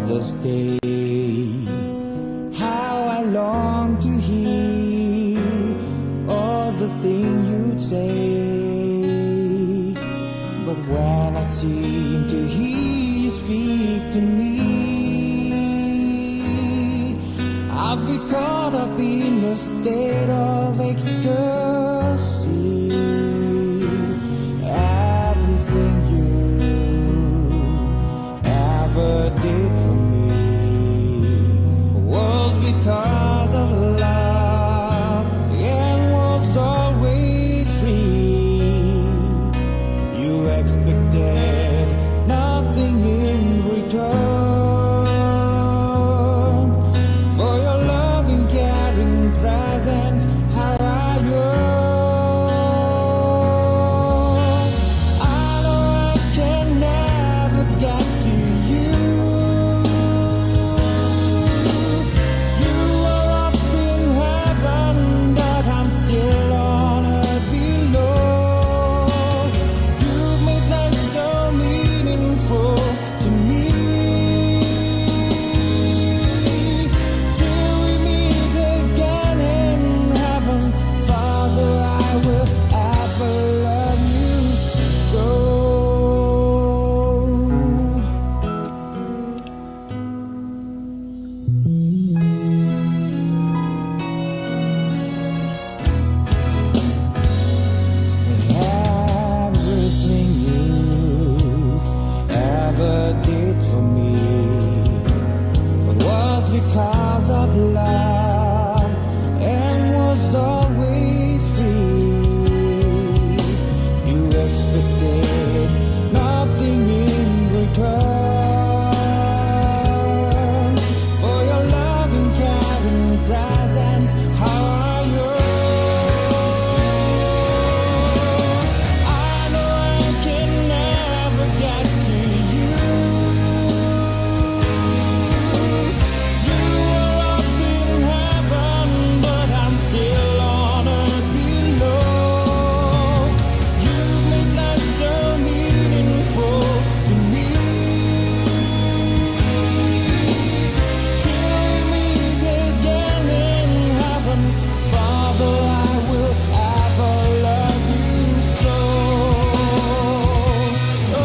Father's Day. How I long to hear all the things you say. But when I seem to hear you speak to me, I feel caught up in a state of ecstasy. Everything you ever did for me was because of love and was always free. You expected nothing in return for your loving, caring presence. How I yearn. I know I can never get to you. You are up in heaven, but I'm still on earth below. You made life so meaningful to me. Till we meet again in heaven, Father, I will ever love you so. Everything you ever did for me was because of love and was always free. You expected nothing in return for your loving, caring presence. How I yearn. I know I can never get to you. You are up in heaven, but I'm still on earth below. You made life so meaningful to me. Till we meet again in heaven, Father, I will ever love you so. Oh,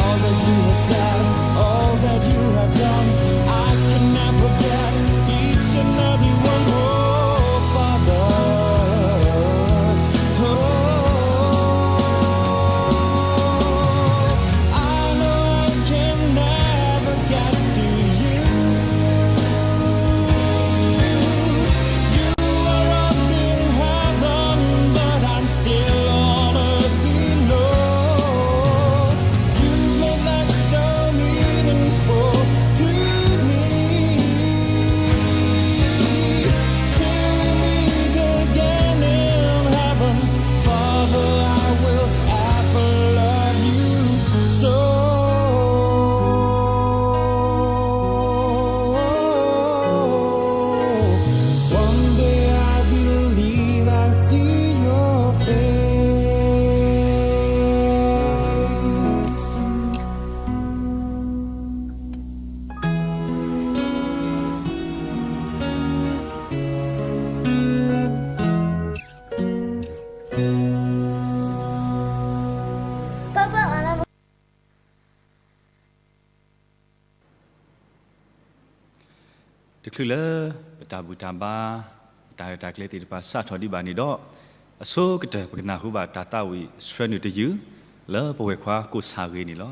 all that you have said, all that you have done, I can never forget each and every one. Oh, Father, oh, I know I can never get to you. You are up in heaven, but I'm still on earth below. You made life so meaningful to me. Till we meet again in heaven, Father, I will ever love you so. One day I believe I'll see your face. တချုးလၢပတၢ်ဘူၣ်တၢ်ဘါ တၢ်ရဲၣ်တၢ်ကျဲၤသ့ၣ်တဖၣ်စးထီၣ်ဒံးဘၣ်န့ၣ်ဒီး, အဆိကတၢၢ် ပကနၢ်ဟူဘၣ်တၢ်သးဝံၣ်ဆှၢနုာ်တယုၢ် လၢပဝဲၢ်ခွါကိးဆၣ်ဂ့ၤန့ၣ်လီၤ.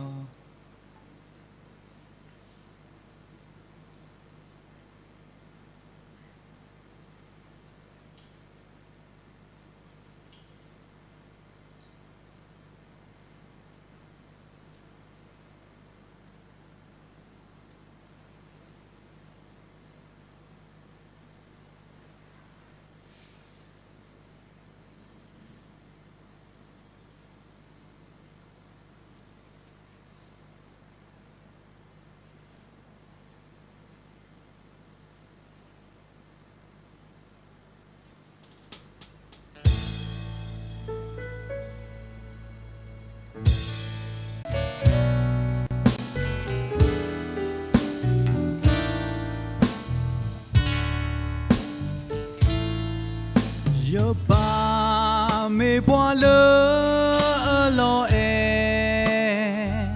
ယပၢ်မ့ၢ်ပှၤလၢအလီၤအဲၣ်,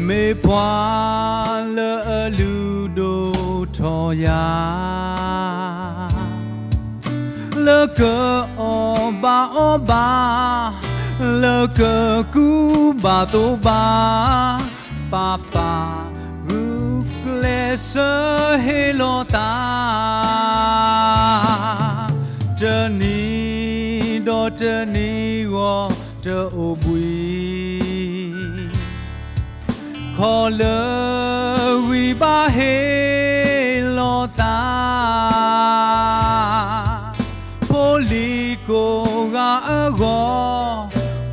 မ့ၢ်ပှၤလၢအလုၢ်ဒိၣ်ထီၣ်ယၤ, လၢကအီၣ်ဘၣ်အီဘၣ်, လၢကကူဘၣ်သိဘၣ်, ပၢ်ပၢ်ဂုာ်ကျဲးစၢးဟ့ၣ်လီၤသး, တနံၤဒီးတနံၤဂီၢ်တအိၣ်ဘှံး, ခီလၢဂံၢ်ဘါဟ့ၣ်လီၤသး, ဖိလံၤကိးဂၤအဂီၢ်,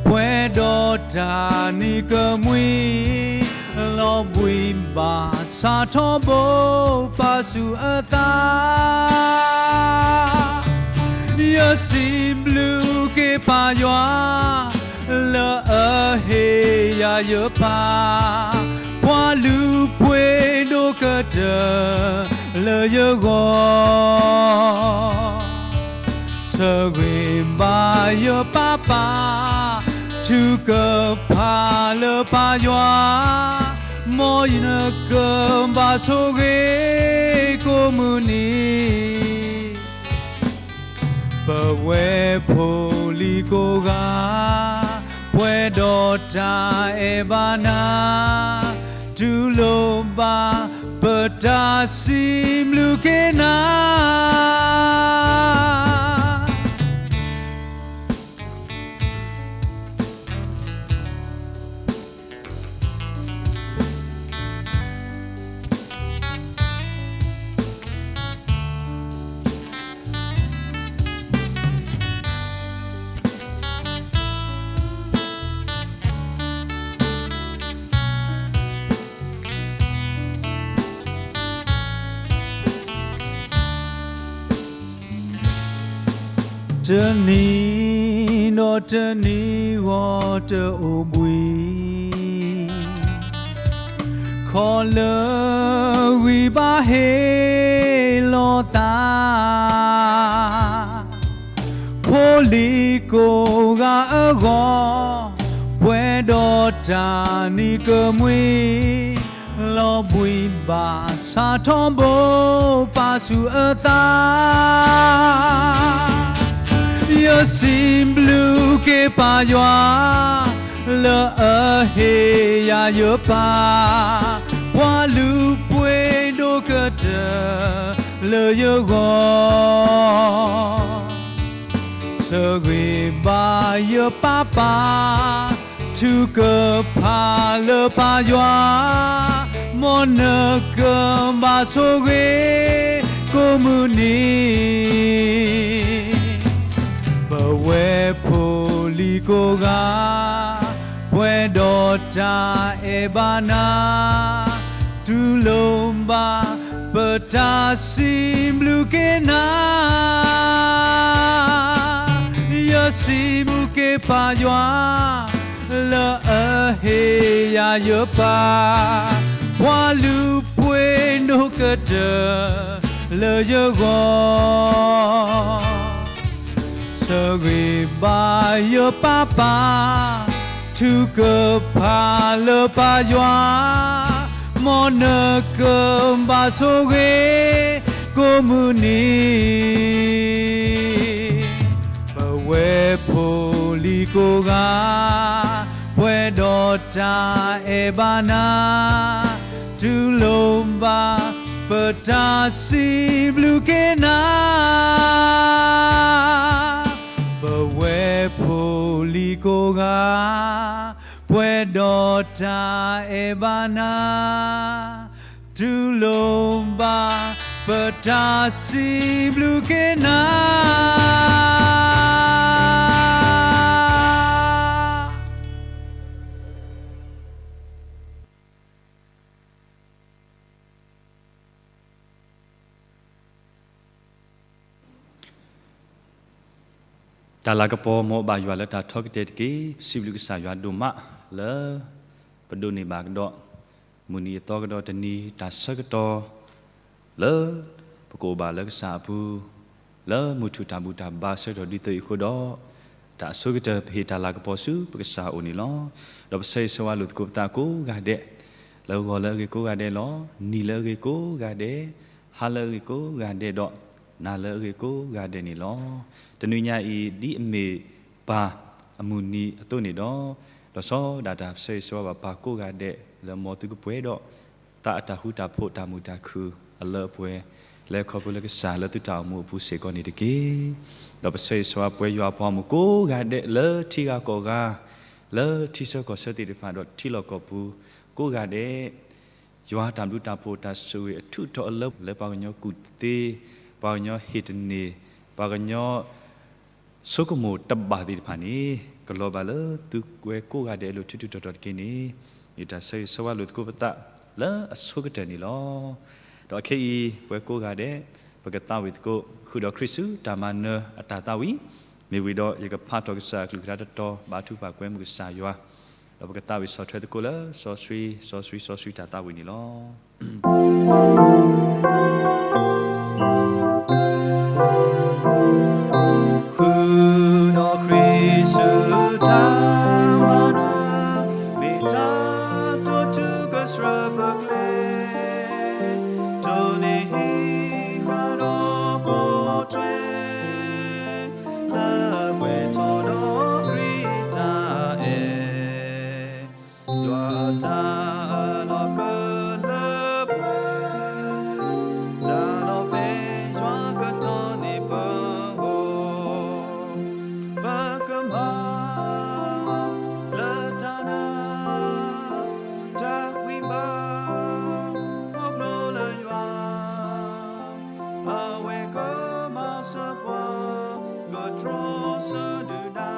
ပှဲၤဒီးတၢ်နံၤကမှံ, လီၤဘှံးဘၣ်ဆၣ်ထီဘိပာ်ဆူၣ်အသး. ယစံးဘျုးက့ၤပၢ်ယွၤ, လၢအဟ့ၣ်ယၤယပၢ်, ပှၤလုၢ်ပှ့ၤဒိၣ်ကတၢၢ်လၢယဂီၢ်, ဆၢဂ့ၤဘၣ်ယပၢ်ပၢ်, ထုကဖၣ်လၢပၢ်ယွၤ, မ်ယနကဘၣ်ဆိၣ်ဂ့ၤကိးမုၢ်နံၤ. ပဝဲဖိလံၤကိးဂၤ, ပှဲၤဒီးတၢ်အဲၣ်ဘၣ်နၤ, တူၢ်လိာ်ဘၣ်ပတၢ်စံးဘျုးက့ၤနၤ. တနံၤဒီးတနံၤဂီၢ်တအိၣ်ဘှံး, ခီလၢဂံၢ်ဘါဟ့ၣ်လီၤသး, ဖိလံၤကိးဂၤအဂီၢ်, ပှဲၤဒီးတၢ်နံၤကမှံ, လီၤဘှံးဘၣ်ဆၣ်ထီဘိပာ်ဆူၣ်အသး. ယစံးဘျုးက့ၤပၢ်ယွၤ, လၢအဟ့ၣ်ယၤယပၢ်, ပှၤလုၢ်ပှ့ၤဒိၣ်ကတၢၢ်လၢယဂီၢ်. ဆၢဂ့ၤဘၣ်ယပၢ်ပၢ်, ထုကဖၣ်လၢပၢ်ယွၤ, မ်နကဘၣ်ဆိၣ်ဂ့ၤကိးမုၢ်နံၤ. ပဝဲဖိလံၤကိးဂၤ, ပှဲၤဒီးတၢ်အဲၣ်ဘၣ်နၤ, တူၢ်လိာ်ဘၣ်ပတၢ်စံးဘျုးက့ၤနၤ. ယစံးဘျုးက့ၤပၢ်ယွၤ, လၢအဟ့ၣ်ယၤယပၢ်, ပှၤလုၢ်ပှ့ၤဒိၣ်ကတၢၢ်လၢယဂီၢ်. ဆၢဂ့ၤဘၣ်ယပၢ်ပၢ်, ထုကဖၣ်လၢပၢ်ယွၤ, မ်နကဘၣ်ဆိၣ်ဂ့ၤကိးမုၢ်နံၤ. ပဝဲဖိလံၤကိးဂၤ, ပှဲၤဒီးတၢ်အဲၣ်ဘၣ်နၤ, တူၢ်လိာ်ဘၣ်ပတၢ်စံးဘျုးက့ၤနၤ. ပဝဲဖိလံၤကိးဂၤ, ပှဲၤဒီးတၢ်အဲၣ်ဘၣ်နၤ, တူၢ်လိာ်ဘၣ်ပတၢ်စံးဘျုးက့ၤနၤ. တၢ်လၤကပီၤ မ်အဘၣ်ယွၤလၢတၢ်ထီကတဲာ်တက့ၢ်. ပစံးဘျုးကစၢ်ယွၤဒိၣ်မးလၢ ပဒိးန့ၢ်ဘၣ်ကဒီး မုၢ်နံၤအသီကဒီးတနံၤ တၢ်ဆၢကတီၢ်လၢ ပကအိၣ်ဘၣ်လၢကစၢ်အပူၤလၢ လၢမုၢ်ထူၣ်တၢ်ဘူၣ်တၢ်ဘါအဆၢကတီၢ်ဒ်သိးအံၤအဃိဒီး, တၢ်အဆိကတၢၢ်ပဟ့ၣ်တၢ်လၤကပီၤဆူပကစၢ်အအိၣ်န့ၣ်လီၤ. ဒီးပဆၢဂ့ၤဆၢဝါလိာ်သကိးပသးကိးဂၤဒဲး, လၢဂီၤလၢအဂ့ၤကိးဂၤဒဲးလီၤ. နံၤလၢအဂ့ၤကိးဂၤဒဲး, ဟါလၢအဂ့ၤကိးဂၤဒဲးဒီး, နၤလၢအဂ့ၤကိးဂၤဒဲးန့ၣ်လီၤ. တနွံညါအံၤ ဒ်အမ့ၢ်ပၢ်အမုၢ်နံၤအသိးန့ၣ်ဒီး, လီၤဆီဒၣ်တၢ်ပဆၢဂ့ၤဆၢဝါဘၣ်ပၢ်ကိးဂၤဒဲးလၢမ်သုကပှဲၤဒီး သးအတၢ်ဃူတၢ်ဖိးတၢ်မုာ်တၢ်ခုၣ်အလၢအပှဲၤ, လဲၤခီဖျိလၢကစၢ်လၢသုတၢ်အိၣ်မူအပူၤစ့ၢ်ကီးန့ၣ်တက့ၢ်. ဒီးပဆၢဂ့ၤဆၢဝါပှဲၤယွၤအပှၤဂီၢ်မုၢ်ကိးဂၤဒဲးလၢထံဂၤကီၢ်ဂၤ, လၢထံဆၢကီၢ်ဆၢသ့ၣ်တဖၣ်ဒီးထံလီၢ်ကီၢ်ပူၤကိးဂၤဒဲး, ယွၤတၢ်ဘျုးတၢ်ဖှိၣ်တၢ်ဆိၣ်ဂ့ၤအထူးအထီၣ်အလၢ လၢပှၤကညီကူၣ်သ့, ပှၤကညီဟ့ၣ်တန့ၢ်, ပှၤကညီ ဆိကမိၣ်တဘၣ်သ့ၣ်တဖၣ်န့ၣ်, ကလီၤဘၣ်လၢသုဝဲကိးဂၤဒဲးအလိၤထူးထူးတီၤတီၤတက့ၢ်န့ၣ်, ယတၢ်ဆၢဂ့ၤဆၢဝါလိာ်သကိးပသးလၢအဆိကတၢၢ်န့ၣ်လီၤ. ဒီးခဲအံၤပဝဲကိးဂၤဒဲး, ပကသးဝံၣ်သကိး ဃုာ်ဒီးခရံာ်ဆူတၢ်မၤနၢၤအတၢ်သးဝံၣ်, မ့ၢ်ဝံၤဒီးယကဖးထီၣ်ကစၢ်အကလုၢ်ကထါတတီၤ ဘါထုကဖၣ်ကွဲမုာ်ကစၢ်ယွၤ, ဒီးပကသးဝံၣ်ဆီၣ်ထွဲသကိးလၢစီဆှံ, စီဆှံ, စီဆှံတၢ်သးဝံၣ်န့ၣ်လီၤ. ဃုာ်ဒီးခရံာ်ဆူတၢ်မၤနၢၤ, မ့ၢ်တၢ်တိာ်တုၤကစၢၢ်ပကျဲ, တိၢ်န့ၢ်ဟံးဃာ်ဒီးပိာ်ထွဲ, လၢပှဲၤထီၣ်ဒီးခရံာ်တၢ်အဲၣ် ယွၤအတၢ်အၢၣ်လီၤကလၢပှဲၤ, တၢ်လီၤဖဲယွၤကတီၤန့ၢ်ပဂီၢ်, ပကမၤလၢတၢ်နာ်, တၢ်ကွံဘၣ်, ခီဖျိလၢယွၤ, အဝဲကမၤစၢၤပှၤ, ကတြီဆၢဒုၣ်ဒါ,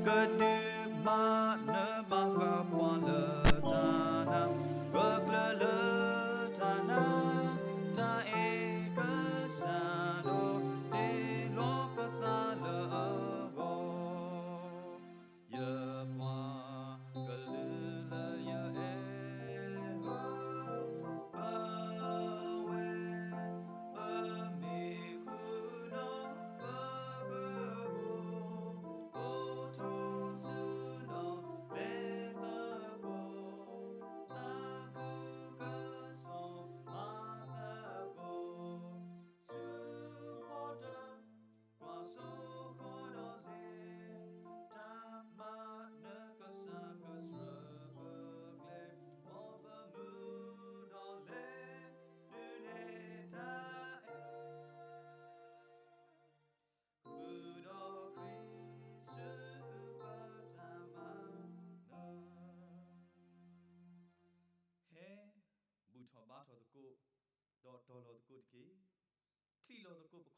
ကဒုးမၤနၢၤမၤဃၣ်ပှၤလၢတၢ်နာ်, ပကျၢၤလၢတၢ်နာ်, တၢ်အဲၣ်ကစၢ်ဒီး, ဒ့လီၤပသးလၢအဂီၢ်, ယပှၤကလုာ်လၢယအဲၣ်အီၤ, အဝဲ, ပမ့ၢ်ဃုာ်ဒီးပကဘိၣ်, အိၣ်ထီၣ်ဆူလီၤတဲာ်သကိး, သးခုကစီၣ်မၤသကိး, ဆူဖီတၢၣ် ကွၢ်စိဃီဒီးလဲၤ, တၢ်မၤနၢၤကစၢ်ကစၢၢ်ပကျဲ, မ်ပမုၢ်ဒီးလဲၤ, ဒုးနဲၣ်တၢ်အဲၣ်, ဃုာ်ဒီးခရံာ်ဆူပတၢ်မၤနၢၤ, ဟဲဘူၣ်ထီၣ်ဘါထီၣ်သကိး, ဒီးတီၤလီၤသကိးတက့ၢ်. ချံးလီၤသကိးပခီၣ်လၢယွၤလၢအတ့လီၤပှၤအမဲာ်ညါတက့ၢ်. အဂ့ၢ်ဒ်အံၤ, အဝဲဒၣ်မ့ၢ်ပကစၢ်, ဒီးပဝဲဒၣ်ပမ့ၢ်အတၢ်အီၣ်ဆၣ်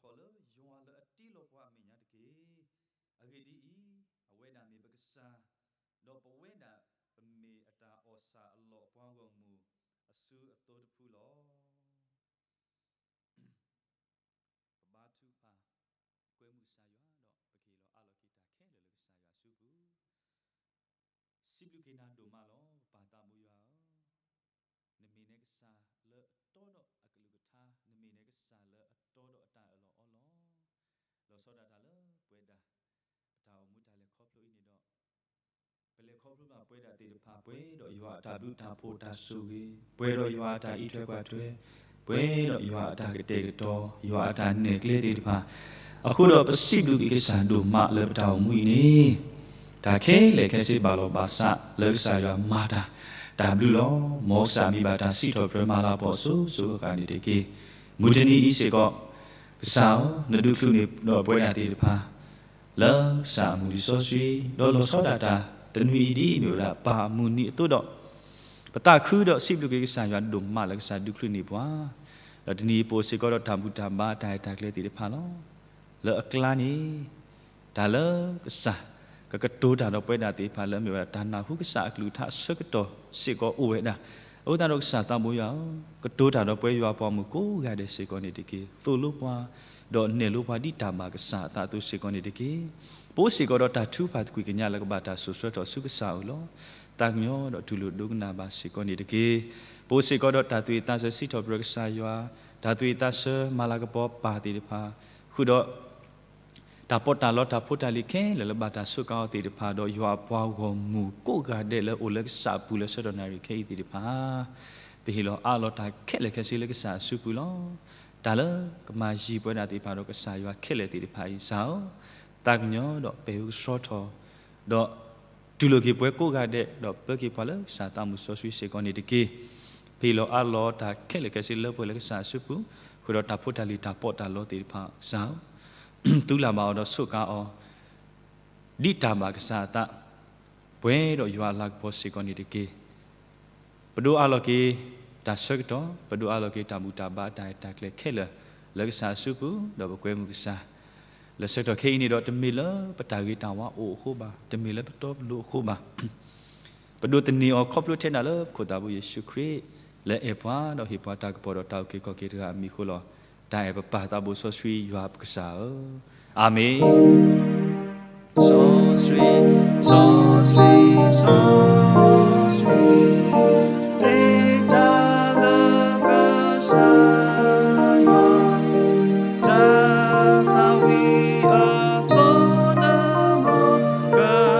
အလီၢ်အပှၤဂီၢ်မုၢ်အစုအသိတဖုလီၤ. ပဘါထုကဖၣ်, ကွဲမုာ်ကစၢ်ယွၤဒီး ပကဟ့ၣ်လီၤအးလီၤက့ၤတၢ်ခဲလၢာ်လၢကစၢ်ယွၤအစုပူၤ စံးဘျုးက့ၤနၤဒိၣ်မးလီၤ ပပၢ်သးဘိယွၤဧၢ, နမ့ၢ်န့ၣ်ကစၢ်လၢအတီဒီးအကလုၢ်ကထါ, နမ့ၢ်န့ၣ်ကစၢ်လၢအတီဒီးအတၢ်အၢၣ်လီၤအီလီၤ, လီၤဆီဒၣ်တၢ်လၢပဝဲဒၣ် ပတၢ်အိၣ်မူတၢ်လဲၤခီဖျိအံၤန့ၣ်ဒီး, ပလဲၤခီဖျိဘၣ်ပဝဲဒၣ်သ့ၣ်တဖၣ် ပှဲၤဒီးယွၤအတၢ်ဘျုးတၢ်ဖှိၣ်တၢ်ဆိၣ်ဂ့ၤ, ပှဲၤဒီးယွၤအတၢ်အံးထွဲကွၢ်ထွဲ, ပှဲၤဒီးယွၤအတၢ်ကတဲာ်ကတီၤ, ယွၤအတၢ်နဲၣ်ကျဲသ့ၣ်တဖၣ်, အဃိဒီးပစံးဘျုးက့ၤကစၢ်ဒိၣ်မးလၢပတၢ်အိၣ်မူအံၤန့ၣ်, တၢ်ခဲလၢာ်ခဲဆ့ဘၣ်လီၤဘၣ်စးလၢကစၢ်ယွၤမၤတၢ်, တၢ်ဘျုးလီၤ. မ်ကစၢ်မံၤဘၣ်တၢ်စံးထီၣ်ပတြၢၤမၤလၤကပီၤအစိၤစိၤအဃၣ်ဃၣ်န့ၣ်တက့ၢ်. မုၢ်တနံၤအံၤစ့ၢ်ကီး, ကစၢ်ဧၢ, နဒုးချုးန့ၢ်ဒီးပဝဲဒၣ်သ့ၣ်တဖၣ် လၢကစၢ်အမုၢ်လံာ်စီဆှံ, ဒီးလီၤဆီဒၣ်တၢ်တနွံအံၤဒ်အမ့ၢ်ဝဲဒၣ်ပၢ်အမုၢ်နံၤအသိးဒီး, ပသးခုဒီးစံးဘျုးက့ၤကစၢ်ယွၤဒိၣ်မးလၢကစၢ်ဒုးချုးန့ၢ်ပှၤ, ဒီးတနံၤအံၤပအိၣ်စ့ၢ်ကီးဒီးတၢ်ဘူၣ်တၢ်ဘါတၢ်ရဲၣ်တၢ်ကျဲၤသ့ၣ်တဖၣ်လီၤ. လၢအကျါန့ၣ်, တၢ်လၢကစၢ်ကကတိၤတၢ်ဒီးပဝဲဒၣ်သ့ၣ်တဖၣ်လၢအမ့ၢ်ဝဲဒၣ်တၢ်နၢ်ဟူကစၢ်အကလုၢ်ကထါအဆၢကတီၢ်စ့ၢ်ကီးအိၣ်ဝဲဒၣ်, အဃိသတးဒီးကစၢ်သးဘိယွၤဧၢ, ကတိၤတၢ်ဒီးပဝဲယွၤပှၤမုၣ်ကိးဂၤဒဲးစ့ၢ်ကီးန့ၣ်တက့ၢ်. သိၣ်လိပှၤ, ဒီးနဲၣ်လိပှၤဒ်တၢ်ဘၣ်ကစၢ်အသးအသိးစ့ၢ်ကီးန့ၣ်တက့ၢ်. ပအိၣ်စ့ၢ်ကီးဒီးတၢ်ထုကဖၣ်သကွံၢ်ကညးလၢကဘၣ်တၢ်စိာ်ဆှၢထီၣ်ဆူကစၢ်အအိၣ်လီၤ. သးကညီၤဒီးတူၢ်လိာ်ဒိကနၣ်ဘၣ်စ့ၢ်ကီးန့ၣ်တက့ၢ်. ပအိၣ်စ့ၢ်ကီးဒီးတၢ်သူၣ်ဝံၣ်သးဆၢစံးထီၣ်ပတြၢၤကစၢ်ယွၤ, တၢ်သူၣ်ဝံၣ်သးဆၢမၤလၤကပီၤပၢ်သ့ၣ်တဖၣ်, ဃုာ်ဒီး တၢ်ပီးတၢ်လီတၢ်ဖိတၢ်လံၤခဲလၢာ်လၢဘၣ်တၢ်စူးကါအီၤသ့ၣ်တဖၣ် ဒီးယွၤအပှၤဂီၢ်မုၢ်ကိးဂၤဒဲးလၢအိၣ်လၢကစၢ်အပူၤလၢဆၢကတီၢ်နၣ်ရံၣ်ခဲအံၤသ့ၣ်တဖၣ်, ပဟ့ၣ်လီၤအးလီၤတၢ်ခဲလၢာ်ခဲဆ့လၢကစၢ်အစုပူၤလီၤ. တၢ်လၢကမၤယံၤပဝဲဒၣ်သ့ၣ်တဖၣ်ဒီးကစၢ်ယွၤခဲလၢာ်သ့ၣ်တဖၣ်အံၤ ကစၢ်ဧၢ, သးကညီၤဒီးပဲာ်ဝဲကဆှီထီၣ်, ဒီးတူၢ်လိာ်က့ၤပှၤကိးဂၤဒဲး ဒီးပၢက့ၤပှၤလၢကစၢ်သးမုၢ်စီဆှံစ့ၢ်ကီးန့ၣ်တက့ၢ်. ပဟ့ၣ်လီၤအးလီၤတၢ်ခဲလၢာ်ခဲဆ့လၢပှဲၤလၢကစၢ်အစုပူၤ, ဃုာ်ဒီးတၢ်ဖိတၢ်လံၤတၢ်ပီးတၢ်လီသ့ၣ်တဖၣ်ကစၢ်ဧၢ, သူလၢ်ဘၣ်အီၤဒီးစူးကါအီၤ ဒ်တၢ်ဘၣ်ကစၢ်အသး, ပှဲၤဒီးယွၤအလၤကပီၤစ့ၢ်ကီးန့ၣ်တက့ၢ်. ပဒိးအးလီၤက့ၤ တၢ်ဆၢကတီၢ်, ပဒိးအးလီၤက့ၤတၢ်ဘူၣ်တၢ်ဘါတၢ်အဲၣ်တၢ်ကျဲၤခဲလၢာ် လၢကစၢ်အစုပူၤ ဒီးပကွဲမုာ်ကစၢ်, လၢဆၢကတီၢ်ခဲအံၤန့ၣ်ဒီး တမ့ၢ်လၢပတၢ်ဂ့ၤတၢ်ဝါအိၣ်အဃိဘၣ်, တမ့ၢ်လၢပတီပလိၤအဃိဘၣ် ပဒိးသန့ၤအီၤခီဖျိထဲဒၣ်လၢပခိၣ်သးဘိယ့ၣ်ၡူးခရံာ် လၢအဲၣ်ပှၤဒီးဟ့ၣ်ပှၤတၢ်ကပီၤဒီးတၢ်အုၣ်က့ၤခီၣ်က့ၤတဂၤအမံၤအဃိလီၤ. တၢ်အဲၣ်ပပၢ်သးဘိစီဆှံယွၤပကစၢ်ဧၢ, အၤမ့ၣ်. စီဆှံ, စီဆှံ, စီဆှံ, မ့ၢ်တၢ်လၢကစၢ်ယွၤ တၢ်သးဝံၣ်အသီနမိၢ် ကထီၣ်ဘၣ်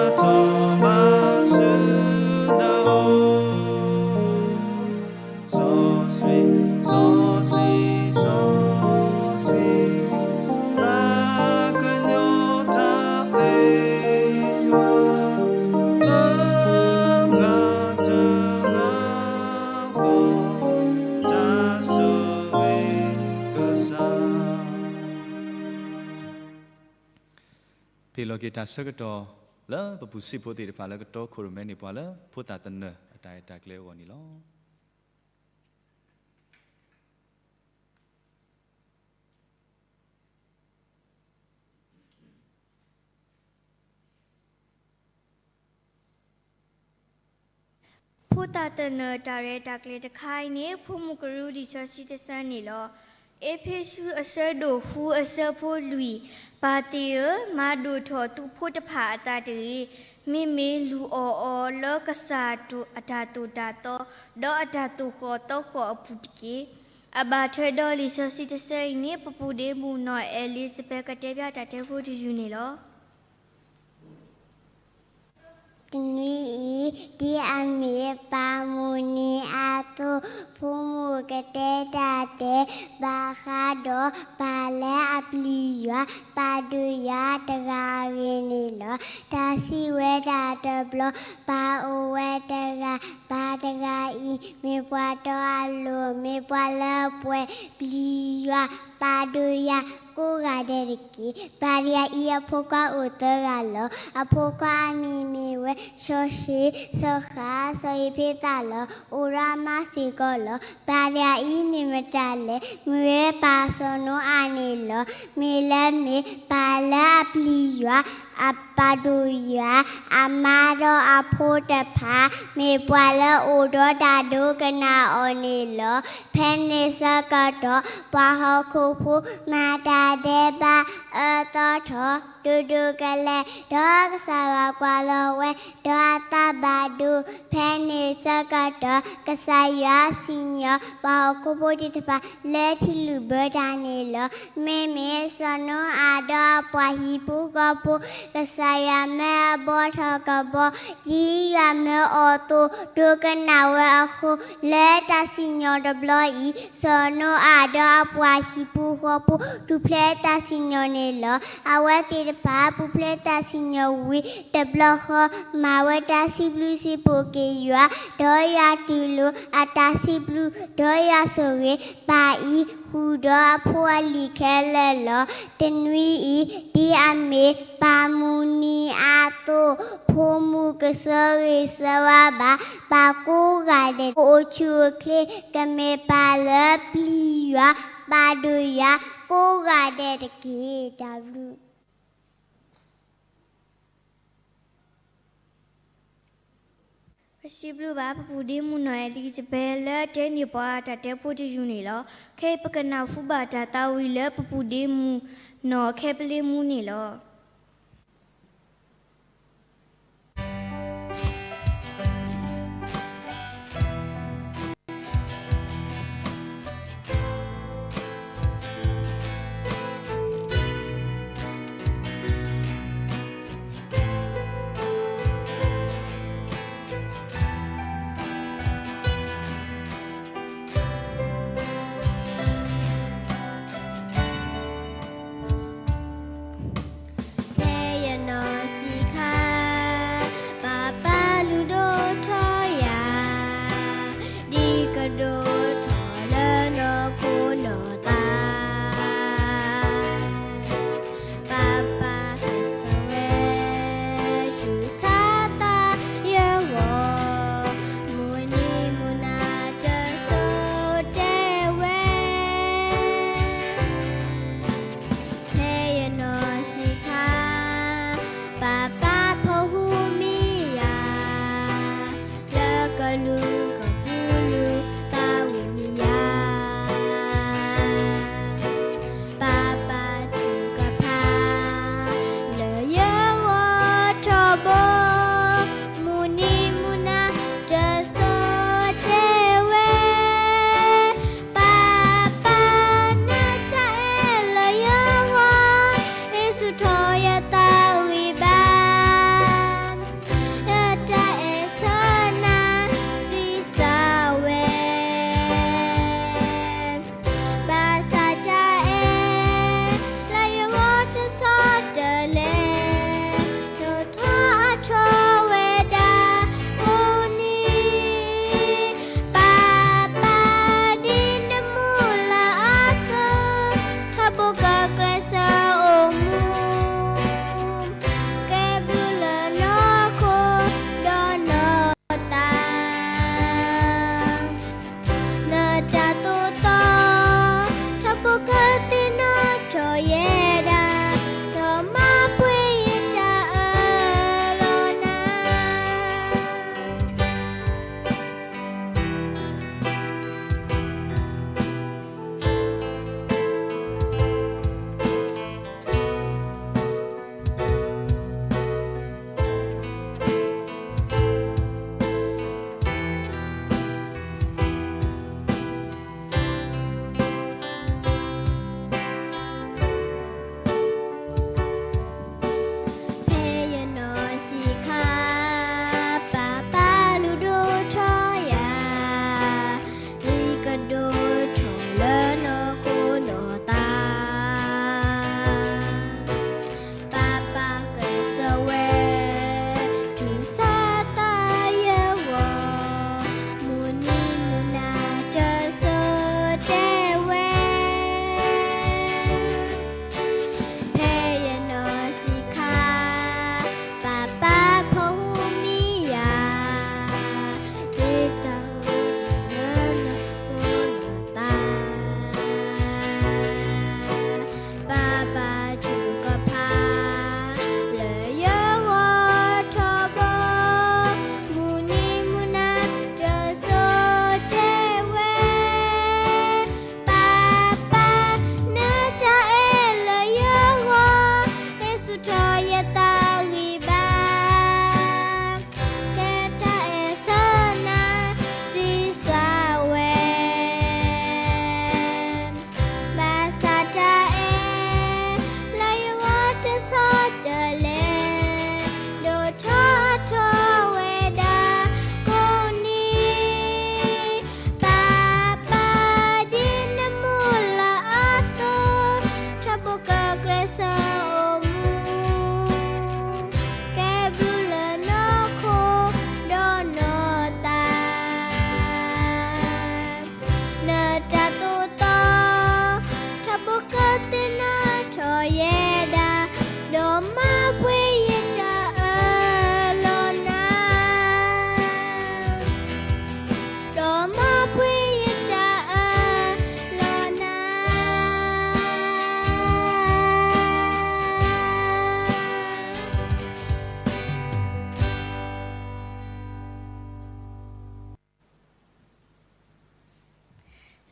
ဆူနအိၣ်, စီဆှံ, စီဆှံ, စီဆှံ, သးကညီၤတၢ်သ့ၣ်ညါ တဂၤတဂၤ တၢ်ဆိၣ်ဂ့ၤကစၢ်. ပဟ့ၣ်လီၤက့ၤတၢ်ဆၢကတီၢ်လၢပပူၤစံးဖိသ့ၣ်တဖၣ်လၢကတီခိၣ်ရိၣ်မဲန့ၢ်ပှၤလၢဖိသၣ်သနၢၣ်အတၢ်အဲၣ်တၢ်ကျဲအဂီၢ်န့ၣ်လီၤ. ဖိသၣ်သနၢၣ်တၢ်ရဲၣ်တၢ်ကျဲၤတခါအံၤန့ၣ် ဖိမုၣ်ကရူၢ်လံာ်စီဆှံတဆၢန့ၣ်လီၤ. အ့းဖ့းစူးအဆၢဒိၣ်ဃုအဆၢဖိလွံၢ်, ပၢ်သ့ၣ်ဧၢ, မၤဒိၣ်ထီၣ်သုဖိတဖၣ်အသးတဂ့ၤ. မ့မ့ၢ်လူၤအီၣ်အီၤလၢကစၢ်အတၢ်သိၣ်တၢ်သီ ဒီးအတၢ်သိၣ်ဃီၣ်သီဃီၣ်အပူၤတက့ၢ်. အဘၣ်ထွဲဒီးလံာ်စီဆှံတဆၢအံၤန့ၣ် ပပူၤဒ့မုၣ်နီၢ်အဲလံစဘဲကတဲဖျါတၢ်တဲဖိတယုၢ်န့ၣ်လီၤ. တနွံအံၤ ဒ်အမ့ၢ်ပၢ်မုၢ်နံၤအသိး ဖိမုၣ်ကတဲတၢ်တဲ ဘၣ်ဃးဒီးပၢ်လၢအပျံၤယွၤ ပာ်ဒိၣ်ယွၤတဂၤအဂ့ၢ်န့ၣ်လီၤ. တၢ်စံးဝဲဒၣ်တဘျီ ပၢ်အိၣ်ဝဲတဂၤ, ပၢ်တဂၤအံၤ မ့ၢ်ပှၤတီအလိၤ, မ့ၢ်ပှၤလၢပှဲၤပျံၤယွၤ ပာ်ဒိၣ်ယွၤ ကိးဂၤဒဲးတက့ၢ်. ပၢ်တဂၤအံၤအဖိခွါအိၣ်သၢဂၤလီၤ. အဖိခွါအမံၤမ့ၢ်ဝဲ စီၤၡ့, စီၤဃၣ်, စီၤအ့းဖ့းသးလီၤ. အိၣ်ဒီးအမါစ့ၢ်ကီးလီၤ. ပၢ်တဂၤအံၤမ့ၢ်မတၤလဲၣ်. မ့ၢ်ဝဲပၢ်စီၤနိအၤန့ၣ်လီၤ. မ့ၢ်လၢမ့ၢ်ပၢ်လၢအပျံၤယွၤ အပာ်ဒိၣ်ယွၤ အမါဒီးအဖိတဖၣ် မ့ၢ်ပှၤလၢအိၣ်ဒီးတၢ်ဒိကနၣ်အီၤန့ၣ်လီၤ. ဖဲန့ၣ်ဆၢကတီၢ် ပှၤဟီၣ်ခိၣ်ဖိ မၤတၢ်ဒဲးဘးအၢသီထီၣ် ဒိၣ်ဒိၣ်ကလဲာ် ဒီးကစၢ်ယွၤကွၢ်လီၤဝဲ ဒီးအသးဘၣ်ဒိ ဖဲန့ၣ်ဆၢကတီၢ် ကစၢ်ယွၤစံၣ်ညီၣ် ပှၤဟီၣ်ခိၣ်ဖိသ့ၣ်တဖၣ် လၢထံလုၣ်ဘၢတၢ်န့ၣ်လီၤ. မ့မ့ၢ်စီၤနိအၤဒီးအပှၤဟံၣ်ဖိဃီဖိ ကစၢ်ယွၤမၢအဘီထီၣ်ကဘီ ဒ်ယွၤမၢအီၤအသိး ဒိကနၣ်ဝဲအဃိ လၢတၢ်စံၣ်ညီၣ်တဘျီအံၤ စီၤနိအၤဒီးအပှၤဟံၣ်ဖိဃီဖိ ထူၣ်ဖျဲးတၢ်စံၣ်ညီၣ်န့ၣ်လီၤ. အဝဲသ့ၣ်တဖၣ် ပူၤဖျဲးတၢ်စံၣ်ညီၣ်ဝံၤတဘျီဃီ မၤဝဲတၢ်စံးဘျုးစံးဖှိၣ်က့ၤယွၤ, ဒီးယွၤတူၢ်လိာ်အတၢ်စံးဘျုး, ဒီးယွၤဆိၣ်ဂ့ၤပၢ်အံၤ ဃုာ်ဒီးအဖိအလံၤခဲလၢာ်လီၤ. တနွံအံၤ ဒ်အမ့ၢ်ပၢ်မုၢ်နံၤအသိး ဖိမုၣ်ကဆၢဂ့ၤဆၢဝါဘၣ် ပၢ်ကိးဂၤဒဲး အိၣ်ဆူၣ်အိၣ်ချ့ ကမ့ၢ်ပၢ်လၢပျံၤယွၤ ပာ်ဒိၣ်ယွၤ ကိးဂၤဒဲးတက့ၢ်. တၢ်ဘျုး ပစံးဘျုးဘၣ် ပပူၤဒ့မုၣ်နီၢ်အဲလံစဘဲ လၢအတဲန့ၢ်ပှၤတၢ်တဲဖိတယုၢ်န့ၣ်လီၤ. ခဲအံၤပကနၢ်ဟူဘၣ်တၢ်သးဝံၣ်လၢပပူၤဒ့မုၣ်နီၢ်ခဲပလ့မူန့ၣ်လီၤ. တၢ်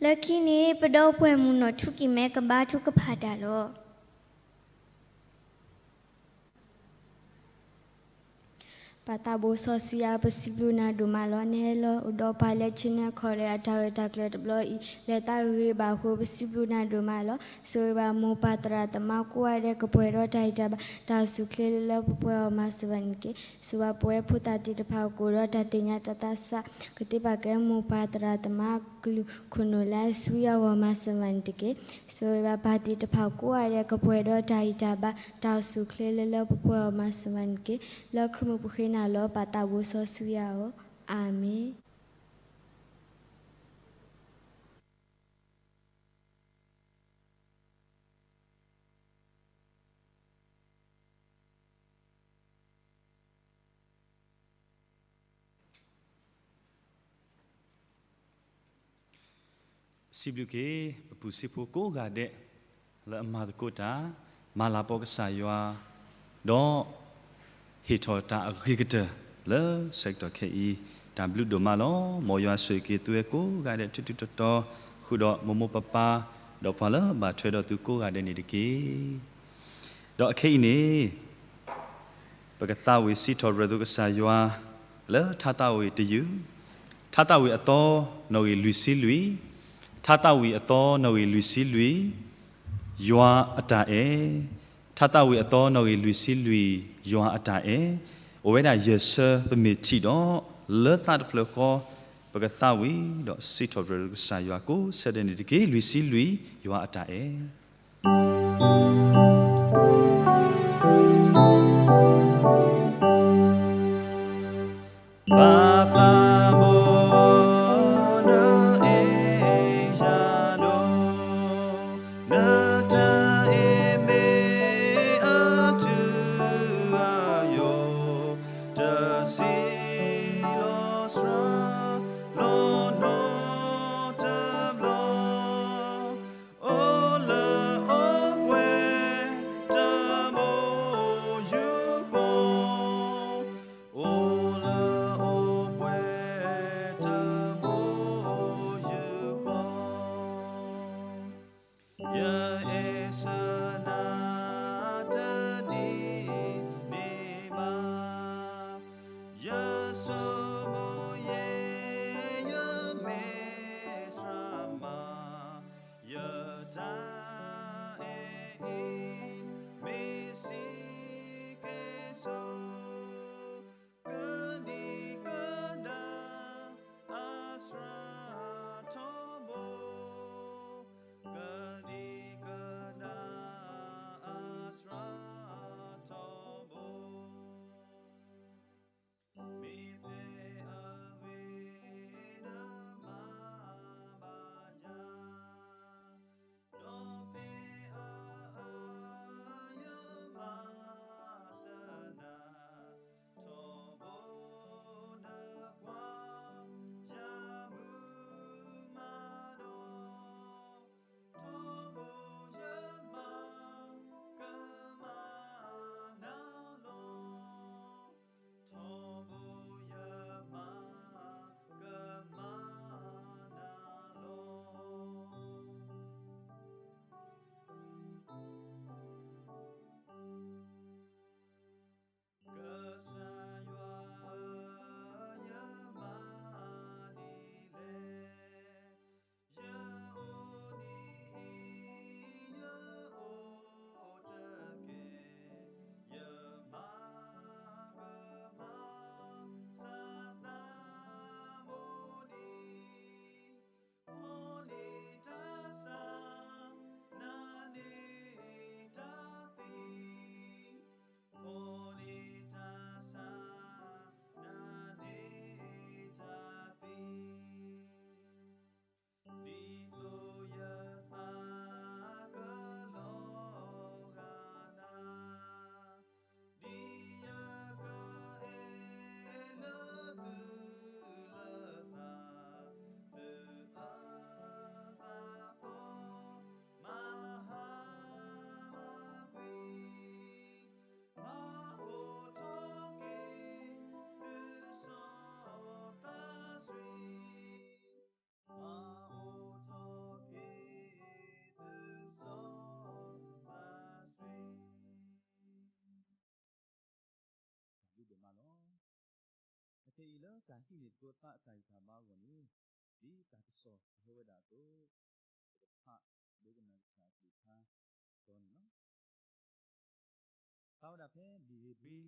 လၢခံန့ၣ် ပဒီပုၢ်ဝဲၢ်မုၣ်နီၢ်ထူကံၢ်မဲကဘါထုကဖၣ်တၢ်လီၤ. ပၢ်သးဘိစီဆှံယွၤ ပစံးဘျုးနၤဒိၣ်မးလီၤ. နဟဲလီၤအိၣ်ဒီးပှၤလၢ Channel ခီၣ်ဒဲး အတၢ်ဂ့ၢ်တၢ်ကျိၤတဘျီအံၤ လၢတၢ်ဂ့ၢ်ဘၣ်အဃိ ပစံးဘျုးနၤဒိၣ်မးလီၤ. ဆိၣ်ဂ့ၤဘၣ်မိၢ်ပၢ်သရၣ်သမါ ကိးဂၤဒဲး ကပှဲၤဒီးတၢ်ဂံၢ်တၢ်ဘါ တၢ်အိၣ်ဆူၣ်အိၣ်ချ့လၢလၢပှဲၤပှဲၤအဂီၢ် မၤစၢၤဘၣ်န့ၣ်တက့ၢ်. ဆိၣ်ဂ့ၤဘၣ်ပဝဲဖိသၣ်သ့ၣ်တဖၣ် ကအိၣ်ဒီးတၢ်သ့ၣ်ညါတၢ်သးစၢ် ကသ့ပာ်ကဲမိၢ်ပၢ်သရၣ်သမါ ကလုာ်ခိၣ်နူာ်လၢအစူၢ်အဂီၢ် မၤစၢၤဘၣ်န့ၣ်တက့ၢ်. ဆိၣ်ဂ့ၤဘၣ်ပၢ်သ့ၣ်တဖၣ်ကိးဂၤဒဲး ကပှဲၤဒီးတၢ်ဂံၢ်တၢ်ဘါ တၢ်အိၣ်ဆူၣ်အိၣ်ချ့လၢလၢပှဲၤပှဲၤအဂီၢ် မၤစၢၤဘၣ်န့ၣ်တက့ၢ်. လၢခရံာ်မုၣ်ပဃ့နၤလီၤ ပၢ်သးဘိစီဆှံယွၤဧၢ, အၤမ့ၣ်. စံးဘျုးက့ၤ ပပုၢ်စံဖိကိးဂၤဒဲး လၢအမၤသကိးတၢ် မၤလၤကပီၤကစၢ်ယွၤ ဒီး ဟ့ၣ်ထီၣ်တၢ်အဂ့ၤကတၢၢ်လၢဆၢကတီၢ်ခဲအံၤ တၢ်ဘျုးဒိၣ်မးလီၤ. မ်ယွၤဆိၣ်ဂ့ၤက့ၤသုဝဲကိးဂၤဒဲး ထူထူတီတီ ဃုာ်ဒီးမိၢ်မိၢ်ပၢ်ပၢ် ဒီးပှၤလၢဘၣ်ထွဲဒီးသုကိးဂၤဒဲးန့ၣ်တက့ၢ်. ဒီးအခဲအံၤန့ၣ် ပကသးဝံၣ်စံးထီၣ်ပတြၢၤသုကစၢ်ယွၤ လၢထါသးဝံၣ်တယုၢ်, ထါသးဝံၣ်အသီ နီၣ်ဂံၢ်လွံၢ်ဆံလွံၢ်, ထါသးဝံၣ်အသီ နီၣ်ဂံၢ်လွံၢ်ဆံလွံၢ်, ယွၤအတၢ်အဲၣ်, ထါသးဝံၣ်အသီ နီၣ်ဂံၢ်လွံၢ်ဆံလွံၢ်, ယွၤအတၢ်အဲၣ်, အိၣ်ဝဲဒၣ်ယဲၢ်ဆၢပမ့ၢ်ထံၣ်ဒီး လၢသးတဖျၢၣ်ဃီ ပကသးဝံၣ်ဒီးစံးထီၣ်ပတြၢၤသုကစၢ်ယွၤကိးဆၢဒဲးန့ၣ်တက့ၢ်. လွံၢ်ဆံလွံၢ်, ယွၤအတၢ်အဲၣ်. တၢ်လၢတၢ်ဟံးန့ၢ်သကိးသးအတၢ်ဂံၢ်တၢ်ဘါအဂီၢ်န့ၣ်, ဒ်တၢ်ကစီၣ်ဟဲဝဲဒၣ်အသိး, ပကဖးဒိကနၣ်ကစၢ်အကလုၢ်ကထါကတီၢ်န့ၣ်လီၤ. ဖး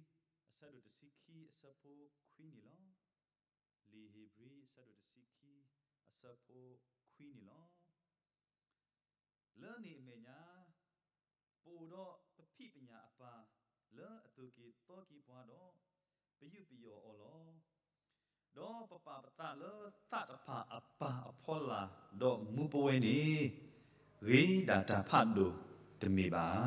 ဝဲဒၣ်ဖဲလံာ်ဧ့ၤဘြံၤ အဆၢဒိၣ်တဆံခံအဆၢဖိခွံန့ၣ်လီၤ. လံာ်ဧ့ၤဘြံၤ အဆၢဒိၣ်တဆံခံ အဆၢဖိခွံန့ၣ်လီၤ. လၢန့ၣ်အမဲာ်ညါ, ပအိၣ်ဒီးပဖံးပညၣ်အပၢ် လၢအသိၣ်က့ၤသီက့ၤပှၤဒီး ပယူးပယီၣ်အီၤလီၤ. ဒီးပပာ်ပသးလၢသးတဖၣ်အပၢ်အဖီလာ် ဒီးမူပဝဲန့ၣ် ဂ့ၤဒၣ်တၢ်ဖးဒိၣ်တမ့ၢ်ဘၣ်.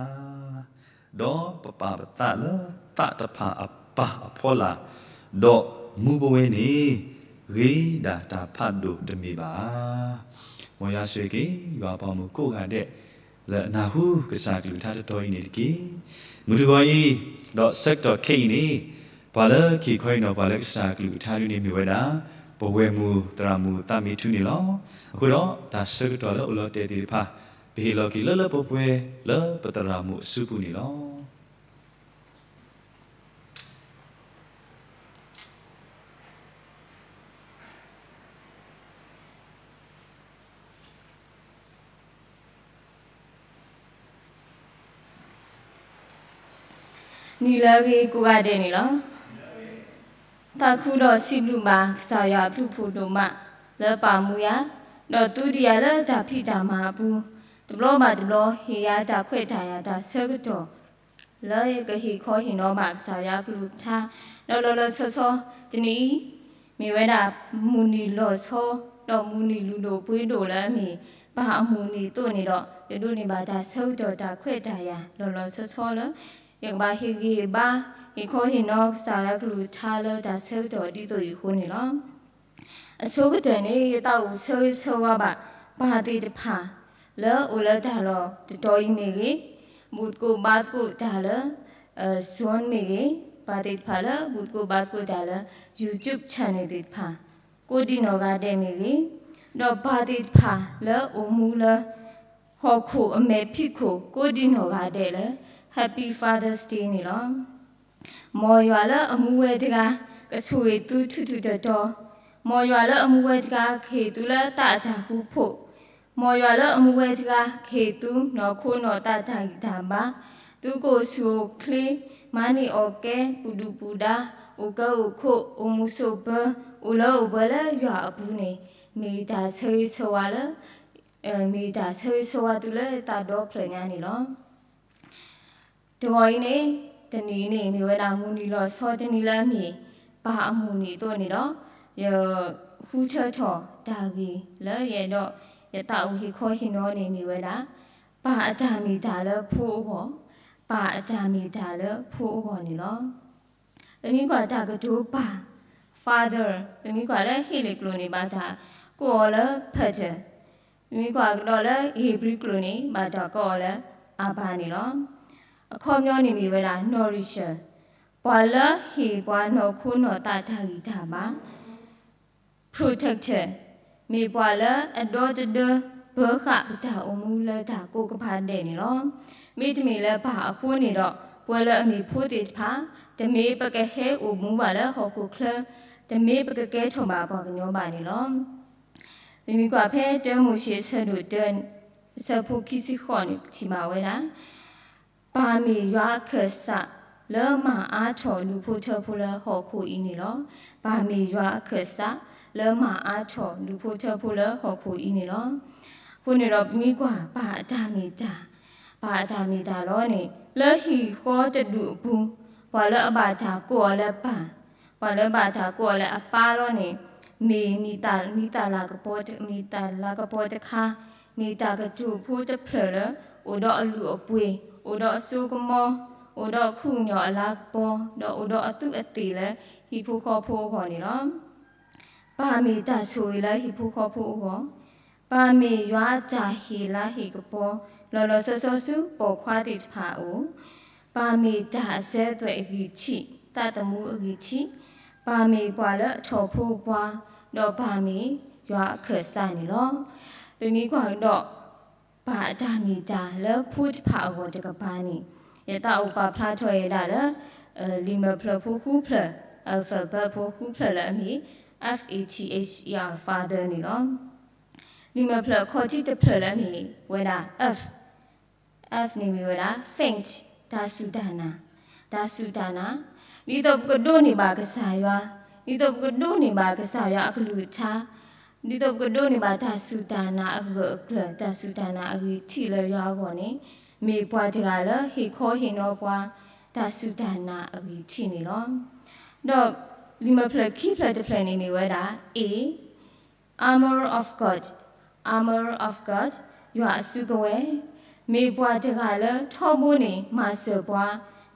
ဒီးပပာ်ပသးလၢသးတဖၣ်အပၢ်အဖီလာ် ဒီးမူပဝဲန့ၣ် ဂ့ၤဒၣ်တၢ်ဖးဒိၣ်တမ့ၢ်ဘၣ်. မ်ယွၤဆိၣ်ဂ့ၤက့ၤ ယွၤအပှၤမုၣ်ကိးဂၤဒဲး လၢအနၢ်ဟူကစၢ်အကလုၢ်ကထါတတီၤအံၤန့ၣ်တက့ၢ်. မုၢ်တဂီၤအံၤ ဒီးဆၢကတီၢ်ခဲအံၤန့ၣ်, ပှၤလၢကဟ့ၣ်ခီဟ့ၣ်နီၤပှၤလၢ ကစၢ်အကလုၢ်ကထါဒုန့ၣ်မ့ၢ်ဝဲဒၣ် ပဝဲၢ်မုၣ်သရၣ်မုၣ်သးမံထူန့ၣ်လီၤ. အဃိဒီးတၢ်ဆၢကတီၢ်လၢအိၣ်လီၤတဲာ်သ့ၣ်တဖၣ် ပဟ့ၣ်လီၤက့ၤလၢလၢပှဲၤပှဲၤလၢပသရၣ်မုၣ်အစုပူၤန့ၣ်လီၤ. နံၤလၢအဂ့ၤကိးဂၤဒဲးန့ၣ်လီၤ. သးခုဒီးစံးဘျုးဘၣ်ကစၢ်ယွၤအဘျုးဖးဒိၣ်မး လၢပာ်မူယၤ, ဒီးသူဒံးယၤလၢတၢ်ဖံးတၢ်မၤအပူၤ, တဘျီဘၣ်တဘျီ ဟ့ၣ်ယၤတၢ်ခွဲးတၢ်ယာ်တၢ်ဆၢကတီၢ် လၢယကဟ့ၣ်ခီဟ့ၣ်နီၤဘၣ်ကစၢ်ယွၤအကလုၢ်ကထါ, ဒီးလီၤလီၤဆီဆီတနံၤအံၤ မ့ၢ်ဝဲဒၣ်မုၢ်နံၤလီၤဆီ ဒီးမုၢ်နံၤလုၢ်ဒိၣ်ပှ့ၤဒိၣ်လၢအမ့ၢ်ပၢ်အမုၢ်နံၤအသိးန့ၣ်ဒီး ယဒိးန့ၢ်ဘၣ်တၢ်ဆၢကတီၢ်တၢ်ခွဲးတၢ်ယာ်လီၤလီၤဆီဆီလၢ ယကဘၣ်ဟ့ၣ်ဂံၢ်ဟ့ၣ်ဘါ ဟ့ၣ်ခီဟ့ၣ်နီၤကစၢ်ယွၤကလုၢ်ကထါလၢတၢ်ဆၢကတီၢ်ဒ်သိးအံၤအဃိန့ၣ်လီၤ. အဆိကတၢၢ်န့ၣ် ယသးအိၣ်ဆၢဂ့ၤဆၢဝါဘၣ် ပၢ်သ့ၣ်တဖၣ် လၢအိၣ်လၢတၢ်လီၢ်တတီၤအံၤမ့ၢ်ဂ့ၤ, ဘူၣ်သကိးဘါသကိးတၢ်လၢ Zoom မ့ၢ်ဂ့ၤ, ပၢ်သ့ၣ်တဖၣ်လၢဘူၣ်သကိးဘါသကိးတၢ်လၢ YouTube channel သ့ၣ်တဖၣ် ကိးဒံနီၢ်ဂၤဒဲးမ့ၢ်ဂ့ၤ, ဒီးပၢ်သ့ၣ်တဖၣ်လၢအိၣ်မူလၢ ဟီၣ်ခိၣ်အမဲာ်ဖံးခိၣ် ကိးဒံနီၢ်ဂၤဒဲးလၢ Happy Father's Day န့ၣ်လီၤ. မ်ယွၤလၢအမူဝဲတဂၤ ကဆိၣ်ဂ့ၤသုထူထူတီတီ, မ်ယွၤလၢအမူဝဲတဂၤ ကဟ့ၣ်သုလၢသးအတၢ်ဃူဖိး, မ်ယွၤလၢအမူဝဲတဂၤ ကဟ့ၣ်သုနီၢ်ခိနီၢ်သးတၢ်ဂံၢ်တၢ်ဘါ, သုကအိၣ်ဆူၣ်အိၣ်ချ့, မၤန့ၢ်အီၣ်ကဲ, ပူၤဒုၣ်ပူၤဒါ, အိၣ်ကၢအိၣ်ခိး, အိၣ်မုာ်ဆိးပၢၤ, အိၣ်လၢအိၣ်ပှဲၤလၢယွၤအပူၤန့ၣ် မ့ၢ်တၢ်ဆၢဂ့ၤဆၢဝါလၢ မ့ၢ်တၢ်ဆၢဂ့ၤဆၢဝါသုလၢသးဒီဖျၢၣ်ညါန့ၣ်လီၤ. တဂီၤအံၤန့ၣ်, တနံၤအံၤန့ၣ် မ့ၢ်ဝဲဒၣ်မုၢ်နံၤလီၤဆီတနံၤလၢအမ့ၢ် ပၢ်အမုၢ်နံၤအသိးန့ၣ်ဒီး, ယဃုထၢထီၣ်တၢ်ဂ့ၢ်လၢယအဲၣ်ဒိး ယသးအိၣ်ဟ့ၣ်ခီဟ့ၣ်နီၤန့ၣ်မ့ၢ်ဝဲဒၣ် ပၢ်အတၢ်မ့ၢ်တၢ်လၢဖိအဂီၢ်, ပၢ်အတၢ်မ့ၢ်တၢ်လၢဖိအဂီၢ်န့ၣ်လီၤ. ပမ့ၢ်ကွၢ်တၢ်ကတိၤပၢ် father, ပမ့ၢ်ကွၢ်လၢဟ့ၣ်လ့ၣ်ကျိာ်န့ၣ် ဘၣ်တၢ်ကိးအီၤလၢ pater, ပမ့ၢ်ကွၢ်ကဒီးလၢဧ့ၤဘြံၤကျိာ်န့ၣ် ဘၣ်တၢ်ကိးအီၤလၢ Abba န့ၣ်လီၤ. အခီပညီန့ၣ်မ့ၢ်ဝဲဒၣ် nourisher, ပှၤလၢဟ့ၣ်ပှၤနီၢ်ခိနီၢ်သးတၢ်ဂံၢ်တၢ်ဘါ, protector, မ့ၢ်ပှၤလၢအဒီတဒၢပၢဃာ်ပတၢ်အိၣ်မူလၢတၢ်ကိးကပၤဒဲးန့ၣ်လီၤ. မ့တမ့ၢ်လၢပၢ်အဃိန့ၣ်ဒီး ပဝဲလၢအမ့ၢ်ဖိသ့ၣ်တဖၣ် တမ့ၢ်ပကဟဲအိၣ်မူဘၣ်လၢဟီၣ်ခိၣ်ချၢ, တမ့ၢ်ပကကဲထီၣ်ဘၣ်ပှၤကညီဘၣ်န့ၣ်လီၤ. ပမ့ၢ်ကွၢ်ဖဲတၢမိၤၡ့အဆၢဒိၣ်တၢ အဆၢဖိခံဆံဃိးန့ၣ် ပထံၣ်ဘၣ်ဝဲဒၣ် ပၢ်မ့ၢ်ယွၤအခၢၣ်စး လၢမၤအါထီၣ်လူၤဖိထၢဖိလၢဟီၣ်ခိၣ်အံၤန့ၣ်လီၤ. ပၢ်မ့ၢ်ယွၤအခၢၣ်စး လၢမၤအါထီၣ်လူၤဖိထၢဖိလၢဟီၣ်ခိၣ်အံၤန့ၣ်လီၤ. အဃိန့ၣ်ဒီးပမ့ၢ်ကွၢ်ပၢ်အတၢ်မ့ၢ်တၢ်, ပၢ်အတၢ်မ့ၢ်တၢ်လီၤန့ၣ် လၢဟံၣ်ဃီတဒူၣ်အပူၤ, ပှၤလၢအဘၣ်တၢ်ကိးအီၤလၢပၢ်, ပှၤလၢဘၣ်တၢ်ကိးအီၤလၢအပၢ်လီၤန့ၣ် မ့ၢ်မံၤသၣ်လၤကပီၤ, မံၤသၣ်လၤကပီၤတခါ, မ့ၢ်တၢ်ကတိၤဖိတဖျၢၣ်လၢ အိၣ်ဒီးအလုၢ်အပှ့ၤ, အိၣ်ဒီးအစိကမီ, အိၣ်ဒီးအခူအညီၣ်အလၤကပီၤ, ဒီးအိၣ်ဒီးအသူးအသ့ၣ်လၢ ဟံၣ်ဖိဃီဖိအဂီၢ်န့ၣ်လီၤ. ပၢ်မ့ၢ်တၢ်ဆိၣ်ဂ့ၤလၢဟံၣ်ဖိဃီဖိအဂီၢ်, ပၢ်မ့ၢ်ယွၤအတၢ်ဟ့ၣ်လၤဟ့ၣ်ကပီၤ လီၤလီၤဆီဆီဆူပိာ်ခွါသ့ၣ်တဖၣ်အအိၣ်, ပၢ်မ့ၢ်တၢ်အစၢၤအသွဲၣ်အဂံၢ်ထံး, သးသမူအဂံၢ်ထံး, ပၢ်မ့ၢ်ပှၤလၢအထီၣ်ဖိပှၤ, ဒီးပၢ်မ့ၢ်ယွၤအခၢၣ်စးန့ၣ်လီၤ. ပမ့ၢ်ကွၢ်ကဒီး ပၢ်အတၢ်မ့ၢ်တၢ်လၢဖိတဖၣ်အဂီၢ်တကပၤန့ၣ် ယသးအိၣ်ပာ်ဖျါထီၣ်ဝဲဒၣ်လၢ လံာ်မဲာ်ဖျၢၣ်ဖိဃုဖျၢၣ် alphabet ဖိဃုဖျၢၣ်လၢအမ့ၢ် F A T H E R, father န့ၣ်လီၤ. လံာ်မဲာ်ဖျၢၣ်ခီၣ်ထံးတဖျၢၣ်လၢအမ့ၢ်ဝဲဒၣ် F, F န့ၣ်မ့ၢ်ဝဲဒၣ် faith, တၢ်စူၢ်တၢ်နာ်, တၢ်စူၢ်တၢ်နာ်, ဒ်သိးပကဒိးန့ၢ်ဘၣ်ကစၢ်ယွၤ, ဒ်သိးပကဒိးန့ၢ်ဘၣ်ကစၢ်ယွၤအကလုၢ်ကထါ, ဒ်သိးပကဒိးန့ၢ်ဘၣ်တၢ်စူၢ်တၢ်နာ်အဂၢၢ်အကျၢၤ, တၢ်စူၢ်တၢ်နာ်အဂံၢ်ထံးလၢယွၤအဂီၢ်န့ၣ်, မ့ၢ်ပှၤတဂၤလၢဟ့ၣ်ခီဟ့ၣ်နီၤပှၤ တၢ်စူၢ်တၢ်နာ်အဂံၢ်ထံးန့ၣ်လီၤ. ဒီးလံာ်မဲာ်ဖျၢၣ်ခံဖျၢၣ်တဖျၢၣ်န့ၣ်မ့ၢ်ဝဲဒၣ် A, armor of God, armor of God, ယွၤအစုကဝဲၤ, မ့ၢ်ပှၤတဂၤလၢထီဘိန့ၣ် မၤစၢၤပှ